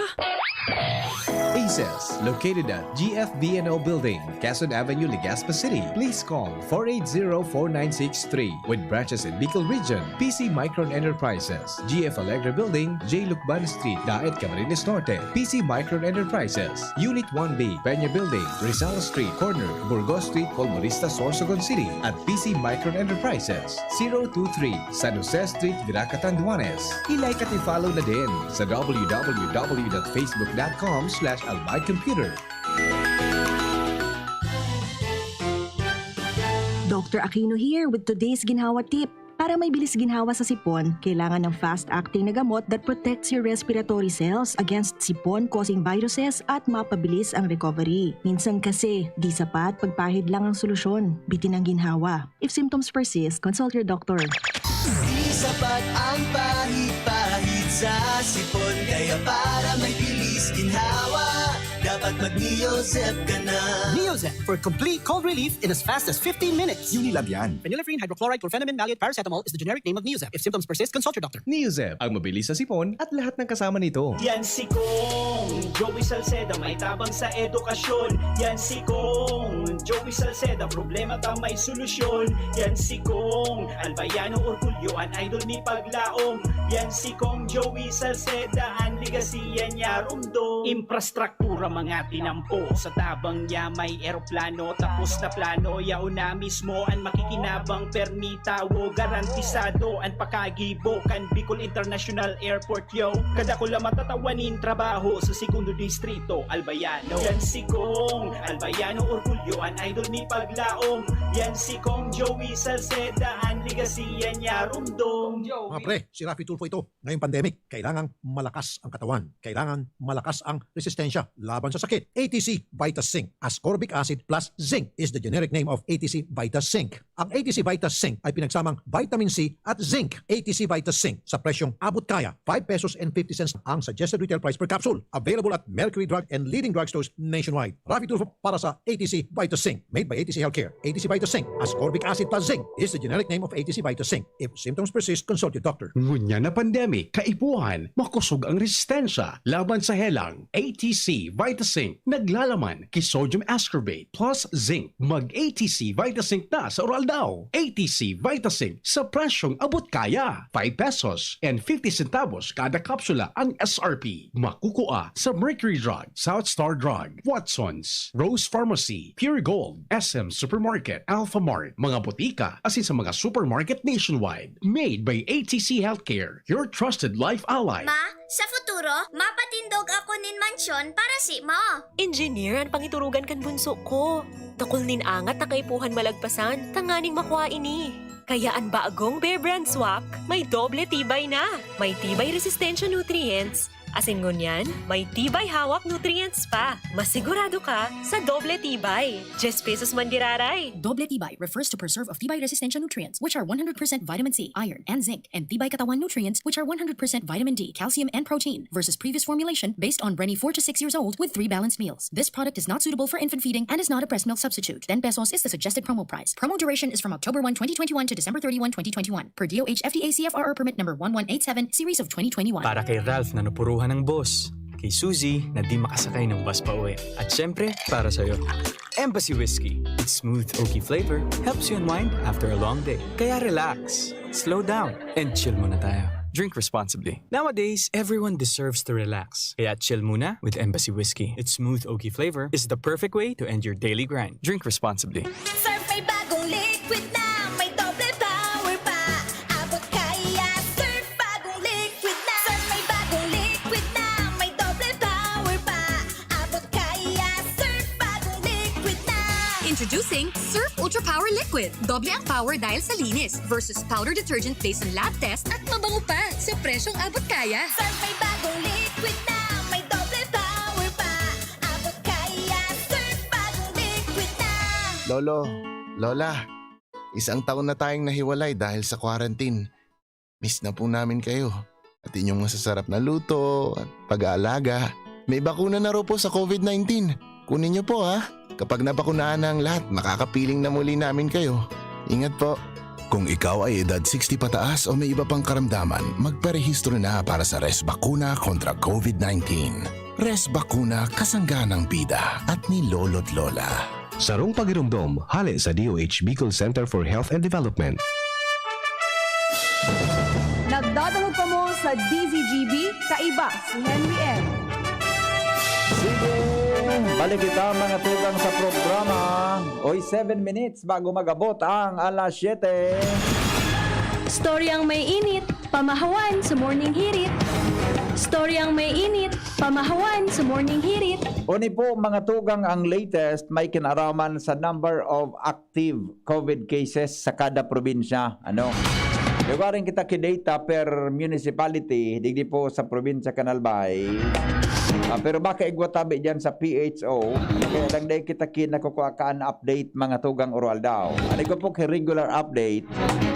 Aces, located at G F B N O Building, Quezon Avenue, Legazpi City. Please call four eight zero four nine six three. With branches in Bicol Region, P C Micron Enterprises, G F Alegre Building, J Lucban Street, Daet, Camarines Norte, P C Micron Enterprises, Unit one B, Peña Building, Rizal Street, corner, Burgos Street, Colmonista, Sorsogon City, at P C Micron Enterprises, zero two three, San Jose Street, Virac, Catanduanes. I-like at i-follow na din sa w w w dot facebook dot com slash albay computer. Doctor Aquino here with today's ginhawa tip. Para may bilis ginhawa sa sipon, kailangan ng fast-acting na gamot that protects your respiratory cells against sipon-causing viruses at mapabilis ang recovery. Minsan kasi, di sapat pagpahid lang ang solusyon. Bitin ang ginhawa. If symptoms persist, consult your doctor. Di sapat ang pahid-pahid sa sipon. Kaya para may bilis ginhawa, dapat mag-Neozep ka na. Neozep for complete cold relief in as fast as fifteen minutes. Unilab yan. Phenylephrine, hydrochloride, chlorphenamine, maleate, paracetamol is the generic name of Neozep. If symptoms persist, consult your doctor. Neozep, ang mabilis sa sipon at lahat ng kasama nito. Yan si Kong Joey Salceda, may tabang sa edukasyon. Yan si Kong Joey Salceda, problema ta may solusyon. Yan si Kong Albayano Orgulyo, an idol mi paglaom. Yan si Kong Joey Salceda, an legacy yan niya rumdom. Infrastruktura mga tinampo, sa tabang niya may eroplano. Tapos na plano, yaon na mismo an makikinabang, permi tawo, garantisado an pakagibo kan Bicol International Airport, yo. Kadakula matatawan nin trabaho sa Segundo Distrito, Albayano. Yan si Kong Albayano Orgulyo, an idol mi paglaom. Yan si Kong Joey Salceda, an legacy yan niya rumdom. Mga pre, si Raffy Tulfo ito. Ngayong pandemic, kailangang malakas ang katawan. Kailangan malakas ang resistensya laban sa sakit. A T C Vita Zinc, ascorbic acid plus zinc is the generic name of A T C Vita Zinc. Ang A T C Vita Zinc ay pinagsamang vitamin C at zinc. A T C Vita Zinc sa presyong abot kaya, five pesos and fifty cents ang suggested retail price per capsule. Available at Mercury Drug and leading drugstores nationwide. Raffy Tulfo para sa A T C Vita Zinc. Made by A T C Healthcare. A T C Vita Zinc, ascorbic acid plus zinc is the generic name of A T C Vita Zinc. If symptoms persist, consult your doctor. Ngunyan na pandemic, kaipuhan, makosog ang resistensya laban sa helang. A T C Vitazinc, naglalaman ki sodium ascorbate plus zinc. Mag A T C Vitazinc na sa Uraldaw. A T C Vitazinc sa presyong abot kaya. Five pesos and fifty centavos kada kapsula ang S R P. Makukua sa Mercury Drug, South Star Drug, Watson's, Rose Pharmacy, Pure Gold, S M Supermarket, Alpha Mart, mga botika, asin sa mga supermarket nationwide. Made by A T C Healthcare, your trusted life ally. Ma, sa futuro, mapatindog ako nin mansyon para si mo. Engineer an pangiturugan kan bunso ko. Dakul nin angat na kaipuhan malagpasan tanganing makua ini. Kaya an bagong Bear Brand Swak may doble tibay na. May tibay resistensya nutrients, asin ngunyan, may tibay hawak nutrients pa. Masigurado ka sa doble tibay. Diyes pesos man giraray. Doble tibay refers to preserve of tibay resistensya nutrients, which are one hundred percent vitamin C, iron, and zinc, and tibay katawan nutrients, which are one hundred percent vitamin D, calcium, and protein, versus previous formulation based on Brenny four to six years old with three balanced meals. This product is not suitable for infant feeding and is not a breast milk substitute. Ten pesos is the suggested promo price. Promo duration is from October one, twenty twenty-one to December thirty-one, twenty twenty-one, per D O H F D A C F R R permit number one one eight seven, series of twenty twenty-one. Para kay Ralph na napuruhan ng boss. Kay Suzy na di makasakay ng bus pa uwi. At syempre, para sa'yo. Embassy Whiskey. Its smooth oaky flavor helps you unwind after a long day. Kaya relax, slow down, and chill muna tayo. Drink responsibly. Nowadays, everyone deserves to relax. Kaya chill muna with Embassy Whiskey. Its smooth oaky flavor is the perfect way to end your daily grind. Drink responsibly. Surf may bagong liquid na, may doble power pa. Abot kaya, Surf bagong liquid na. Surf may bagong liquid na, may doble power pa. Abot kaya, Surf bagong liquid na. Introducing Surf Ultra Power Liquid. Doble ang power dahil sa linis versus powder detergent based on lab test at mabango pa sa presyong abot kaya. Surf may bagong liquid na, may doble power pa. Abot kaya, Surf bagong liquid na. Lolo, Lola, isang taon na tayong nahiwalay dahil sa quarantine. Miss na po namin kayo at inyong masasarap na luto at pag-aalaga. May bakuna na raw po sa covid nineteen. Kunin niyo po, ha. Kapag nabakunahan na ang lahat, makakapiling na muli namin kayo. Ingat po. Kung ikaw ay edad sixty pataas o may iba pang karamdaman, magparehistro na para sa Res Bakuna kontra covid nineteen. Res Bakuna, kasangga ng bida at ni Lolo't Lola. Sarong pagiromdom, hale sa D O H Bicol Center for Health and Development. Nagdadangog kamo sa D Z G B, kaiba si Henry M. Sige, balik kita mga tugang sa programa. Oy, seven minutes bago mag-abot ang alas siyete. Storyang may init, pamahawan sa morning hirit. Storyang may init, pamahawan sa morning hirit. Oni po mga tugang, ang latest may kinaraman sa number of active covid cases sa kada probinsya. Ano? Lugarin kita ki data per municipality, digdi po sa probinsya kan Albay. Ah, pero baka igwa tabi dyan sa P H O. Kaya lang dahil kita ki nakukuha ka an update mga tugang Oroaldaw. Ano ko po ki regular update?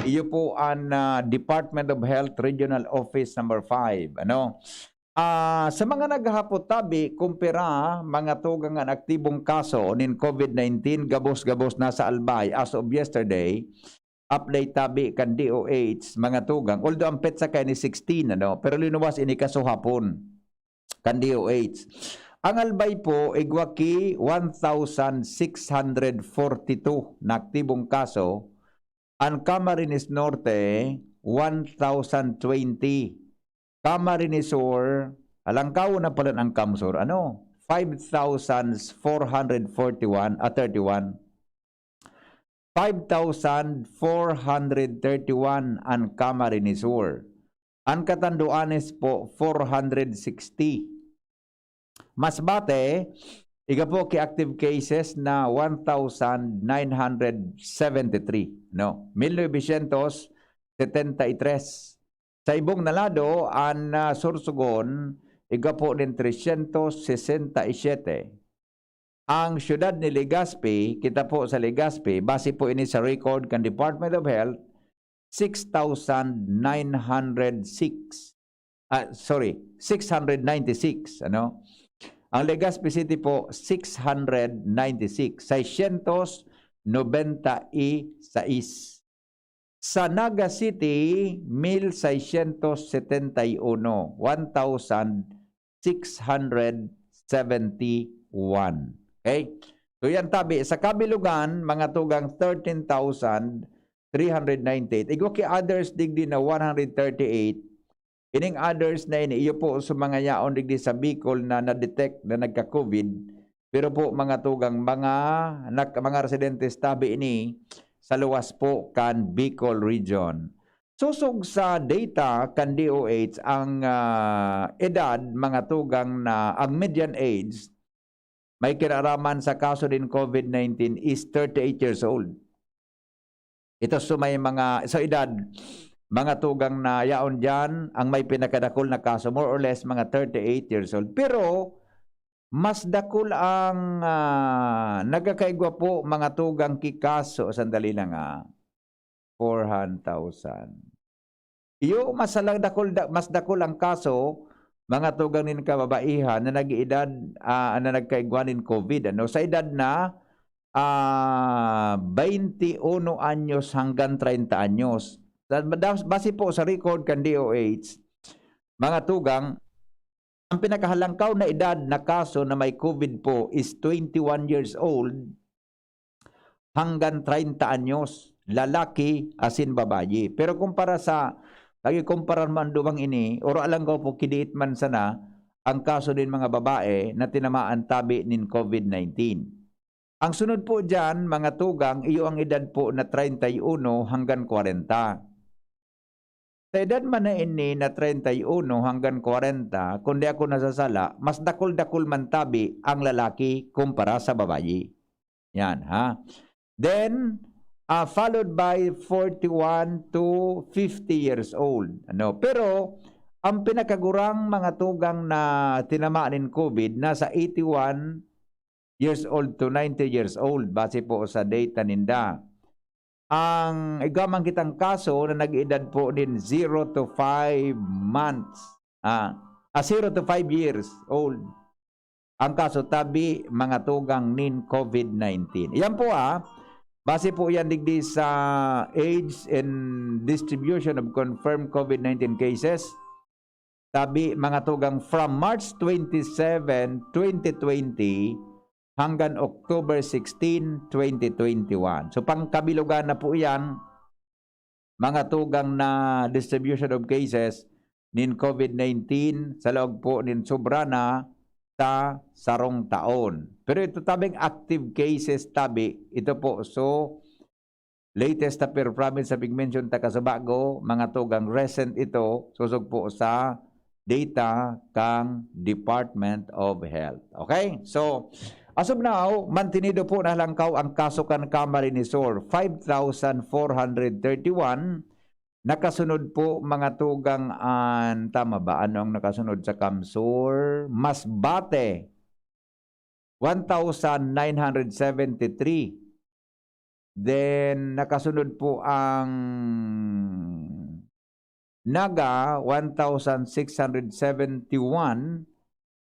Iyo po an ah, Department of Health Regional Office number five. Ano? Ah, sa mga naghahapot tabi, kumpira, mga tugang an aktibong kaso nin covid nineteen, gabos-gabos na sa Albay as of yesterday, update tabi kan D O H, mga tugang. Although ang petsa kaya ni sixteen, ano, pero linuwas ini kaso hapon kan D O H. Ang Albay po, igwa ki one thousand six hundred forty-two na aktibong kaso, ang Camarines Norte, one thousand twenty. Camarines Sur, alangkaw na pala ang CamSur, ano? Five thousand four hundred forty-one, ah, thirty-one. Five thousand four hundred thirty-one ang Camarines Sur. Ang Catanduanes po, four hundred sixty. Masbate, igwa po ki active cases na one thousand nine hundred seventy-three, no? Mil novecientos setenta y tres. Sa ibong na lado, an ah, Sorsogon, igwa po nin trescientos sesenta y siete. Ang siyudad ni Legazpi, kita po sa Legazpi, base po ini sa record kan Department of Health, six thousand nine hundred six. Ah, sorry, six hundred ninety-six, ano? Ang Legazpi City po, six hundred ninety-six, seiscientos noventa y seis. Sa Naga City, mil seiscientos setenta y uno, one thousand six hundred seventy-one. Okay? So yan tabi, sa kabilugan, mga tugang thirteen thousand three hundred ninety-eight. Igwa ki others digdi na one hundred thirty-eight. Ining others na ini, iyo po sa mga yaon digdi sa Bicol na na-detect na nagka-COVID. Pero po mga tugang, mga, nag, mga residentes tabi ini sa luwas po kan Bicol Region. Susog sa data kan D O H, ang ah, edad, mga tugang, na ang median age may kinaraman sa kaso din COVID nineteen is thirty-eight years old. Ito so may mga, sa edad, mga tugang na yaon dyan, ang may pinakadakul na kaso, more or less, mga thirty-eight years old. Pero, mas dakul ang ah, nagkakaigwa po, mga tugang ki kaso, sandali lang ah, four hundred thousand. Iyo, mas, dakul, da- mas dakul ang kaso, mga tugang nin kababaihan na nag-edad, ah, na nagkaigwa nin COVID. Ano? Sa edad na ah, twenty-one anyos hanggang treinta anyos. Da- da- Base po sa record kan D O H, mga tugang, Ang pinakahalangkaw na edad na kaso na may COVID po is twenty-one years old hanggang treinta anyos, lalaki asin babayi. Pero kumpara sa, pag ikumpara man duwang ini, oro alanggaw po kidiit man sana ang kaso nin mga babae na tinamaan tabi nin COVID nineteen. Ang sunod po diyan, mga tugang, iyo ang edad po na treinta y uno hanggang kwarenta. Sa edad man na ini na treinta y uno hanggang kwarenta, kung di ako nasasala, mas dakul-dakul man tabi ang lalaki kumpara sa babayi. Yan, ha? Then, ah, followed by forty-one to fifty years old. Ano? Pero, ang pinakagurang mga tugang na tinamaan nin COVID, nasa eighty-one years old to ninety years old, base po sa data ninda. Ang igwa man kitang kaso na nag-edad po nin zero to five months, ah, ah, zero to five years old. Ang kaso tabi, mga tugang nin COVID nineteen. Yan po, ah, base po yan digdi sa age and distribution of confirmed COVID nineteen cases. Tabi, mga tugang, from March twenty-seven, twenty twenty, hanggang October sixteen, twenty twenty-one. So, pangkabilogan na po yan, mga tugang, na distribution of cases nin COVID nineteen sa laog po nin sobra na sa sarong taon. Pero ito tabing active cases tabi, ito po. So, latest na per province sa pigmention ta kasubago, mga tugang, recent ito, sosog po sa data kang Department of Health. Okay? So, as of now, mantinido po na halangkaw ang kaso kan Camarines Sur, five thousand four hundred thirty-one. Nakasunod po, mga tugang, an, tama ba? Ano ang nakasunod sa Camsur? Masbate, one thousand nine hundred seventy-three. Then, nakasunod po ang Naga, one thousand six hundred seventy-one.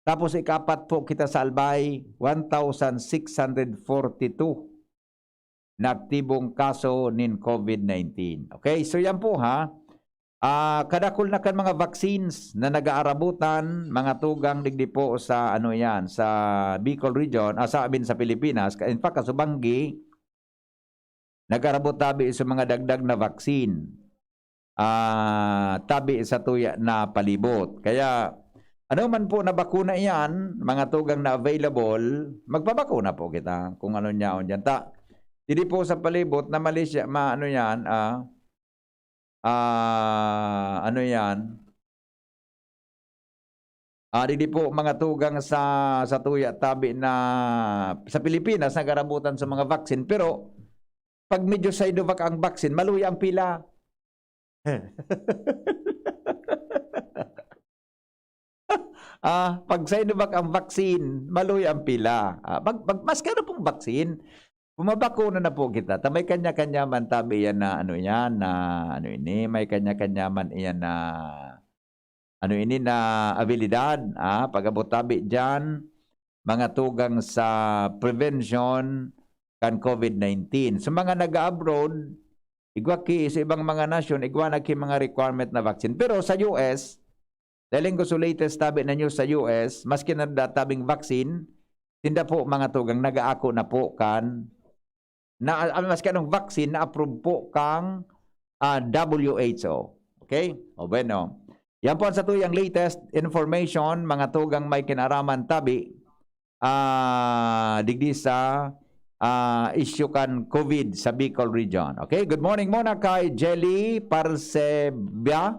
Tapos, ikapat po kita sa Albay, one thousand six hundred forty-two na aktibong kaso nin COVID nineteen. Okay, so yan po, ha. Ah, kadakul na kan mga vaccines na nag-aarabutan, mga tugang, digdi po sa, ano yan, sa Bicol region, ah, sa, I mean, sa Pilipinas. Ka-, in fact, kasubanggi, nag-arabot tabi sa mga dagdag na vaccine, ah, tabi sa tuya na palibot. Kaya, ano man po na bakuna iyan, mga tugang na available, magpabakuna po kita kung ano niyaon diyan. Ta, didi po sa palibot na Malaysia, ma-, ano yan, ah, ah, ano yan? Ah, didi po, mga tugang, sa, sa tuya tabi na sa Pilipinas, nag-arabutan sa mga vaccine. Pero, pag medyo Sinovac ang vaccine, maluya ang pila. Ah, pag Sinovac ang vaccine, maluya ang pila. Ah, pag, pag, maski ano pong vaccine, pumabakuna na po kita. Ta may kanya-kanya man tabi yan na ano yan, na ano ini, may kanya-kanya man iyan na ano ini, na abilidad, ah, pag-abot tabi diyan, mga tugang sa prevention kan COVID nineteen. Sa mga nag-abroad, igwa ki sa ibang mga nasyon, igwa na ki mga requirement na vaccine. Pero sa U S, dahil ko sa latest tabi na news sa U S, maski na da tabing vaccine, tinda po, mga tugang, nag-aako na po kan, na, ah, maski anong vaccine na approve po kang, ah, W H O. Okay? O bueno. Yan po ang satuyang latest information, mga tugang may kinaraman tabi, ah, digdi sa, ah, issue kan COVID sa Bicol region. Okay? Good morning muna kay Jelly Parseba.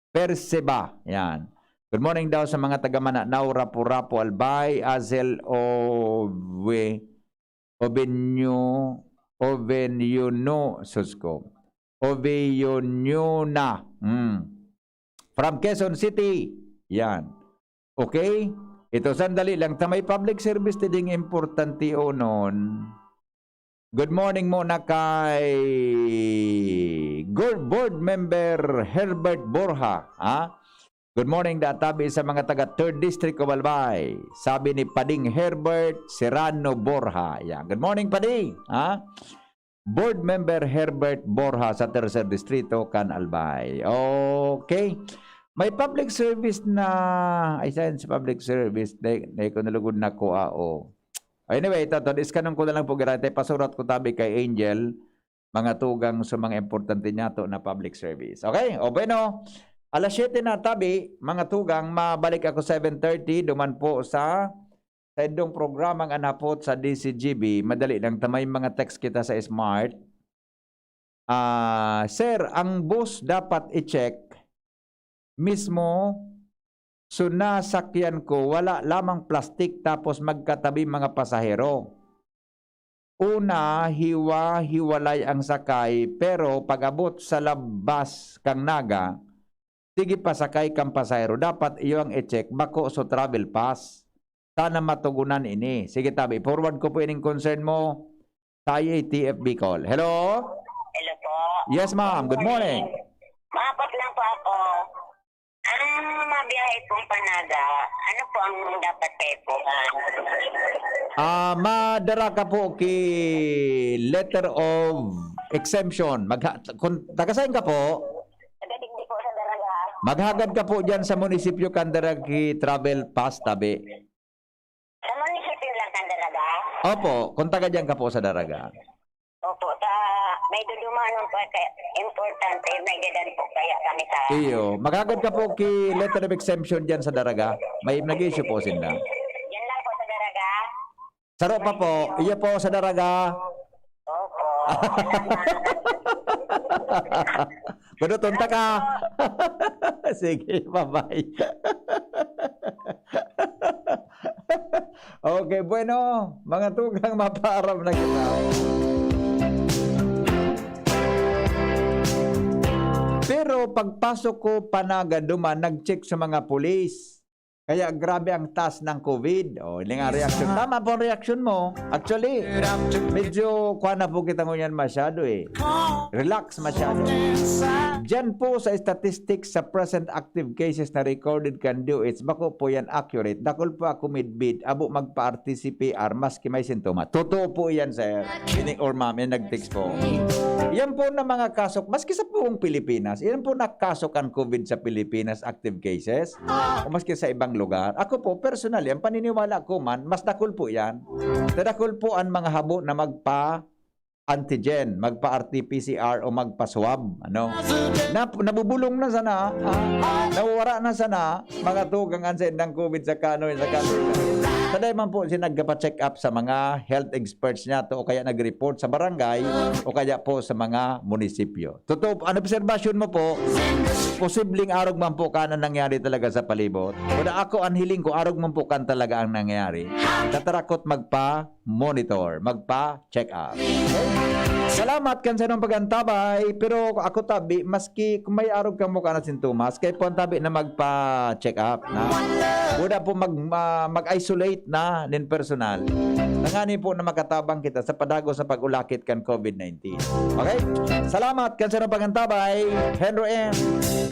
Perseba. Yan. Good morning daw sa mga taga Mananao, Rapu-Rapu, Albay, Azel, Ove-, Ovenio, Oveniuno, sus ko. Oveniuna. Hmm. From Quezon City. Yan. Okay? Ito, sandali lang. Ta may public service ta ding importante onon. Good morning muna kay Gor-, Board Member Herbert Borja, ha? Good morning, da tabi sa mga taga Third District of Albay. Sabi ni Pading Herbert Serrano Borja. Yan. Good morning, Padi. Ha? Board Member Herbert Borja sa Tercer Distrito, kan Albay. Okay. May public service na, ay, saan sa public service? Dai, dai ko na lugod nakuha, oh. Anyway, ito, ito, iskanon ko na lang po, garante. Pasurat ko tabi kay Angel, mga tugang sa mga importante niyato na public service. Okay? O, bueno, alas siyete na tabi, mga tugang, mabalik ako seven thirty, duman po sa saindong programang An Hapot sa D C G B. Madali lang, ta may mga text kita sa Smart. Ah, "Sir, ang bus dapat i-check mismo. So, nasakyan ko, wala lamang plastik tapos magkatabi mga pasahero. Una, hiwa-hiwalay ang sakay, pero pag-abot sa labas kan Naga, sige pasakay kan pasahero. Dapat iyo ang i-check, bako so travel pass. Sana matugunan ini." Sige, tabi, forward ko po ining concern mo sa I A T F Bicol. Hello? Hello po. Yes, ma'am. Good morning. Maabot lang po ako. Ang mabiyahe pong Panaga, ano po ang dapat kaipuhan? Ah, madara ka po ki letter of exemption. Magha-, kung taga saan ka po? Taga Digdi po sa Daraga. Maghagad ka po dyan sa munisipyo kan dara ki travel pass, tabi. Sa munisipyo lang kan Daraga? Opo, kung taga dyan ka po sa Daraga. Opo, sa may dudumanon po, kaya importante, may gadan po kaya kami sa Iyo, maghagad ka po ki letter of exemption dyan sa Daraga. May nag-issue po sinda. Yan lang po sa Daraga. Saro pa po, iyo po sa Daraga. Opo. Salamat. Gudo, tunta ka. Sige, bye-bye. Okay, bueno, mga tugang, mapaaram na kita. Pero pagpasok ko, Panaga duman, nag-check sa mga pulis. Kaya grabe ang taas ng COVID. O, yun nga ang reaksyon. Tama po ang reaksyon mo. Actually, medyo kuha na po kita ngunyan masyado eh. Relax masyado. Diyan po sa statistics sa present active cases na recorded kan D O H, bako po yan accurate. Dakul po ako midbid, abo magpa-R T C P R, maski may sintoma. Totoo po yan, sir. Ini or ma'am, yung nag-text po. Yan po na mga kaso, maski sa buong Pilipinas, yan po na kaso kan COVID sa Pilipinas, active cases, o maski sa ibang lugar. Ako po, personally, ang paniniwala ko man, mas dakul po yan. Sa dakul po ang mga habo na magpa-antigen, magpa-R T P C R o magpa-swab. Ano? Nap-, nabubulong na sana, ah, nawawara na sana, mga tugang an sa indang COVID sa kanoy, sa kanoy. Sa dai man po siya nagpa-check up sa mga health experts niya to, o kaya nag-report sa barangay, o kaya po sa mga munisipyo. Totoo, an obserbasyon mo po, posibleng arog man po kan an nangyari talaga sa palibot. Kuda ako, an hiling ko, arog man po kan talaga ang nangyari. Tatarakot magpa-monitor, magpa-check up. Okay? Salamat kan sa inong pag-antabay, pero ako tabi, maski kung may arog kamo kan sintomas, kaipuhan tabi na magpa-check up, na. Kuda po mag-, ma-, mag-isolate na nin personal. Tangani po na makatabang kita sa padagos sa pag-ulakit kan COVID nineteen. Okay? Salamat kan sa inong pag-antabay. Henry M,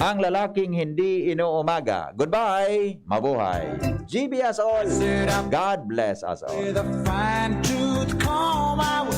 ang lalaking hindi inuumaga. Goodbye. Mabuhay. G B us all. God bless us all. With a fine tooth comb, I will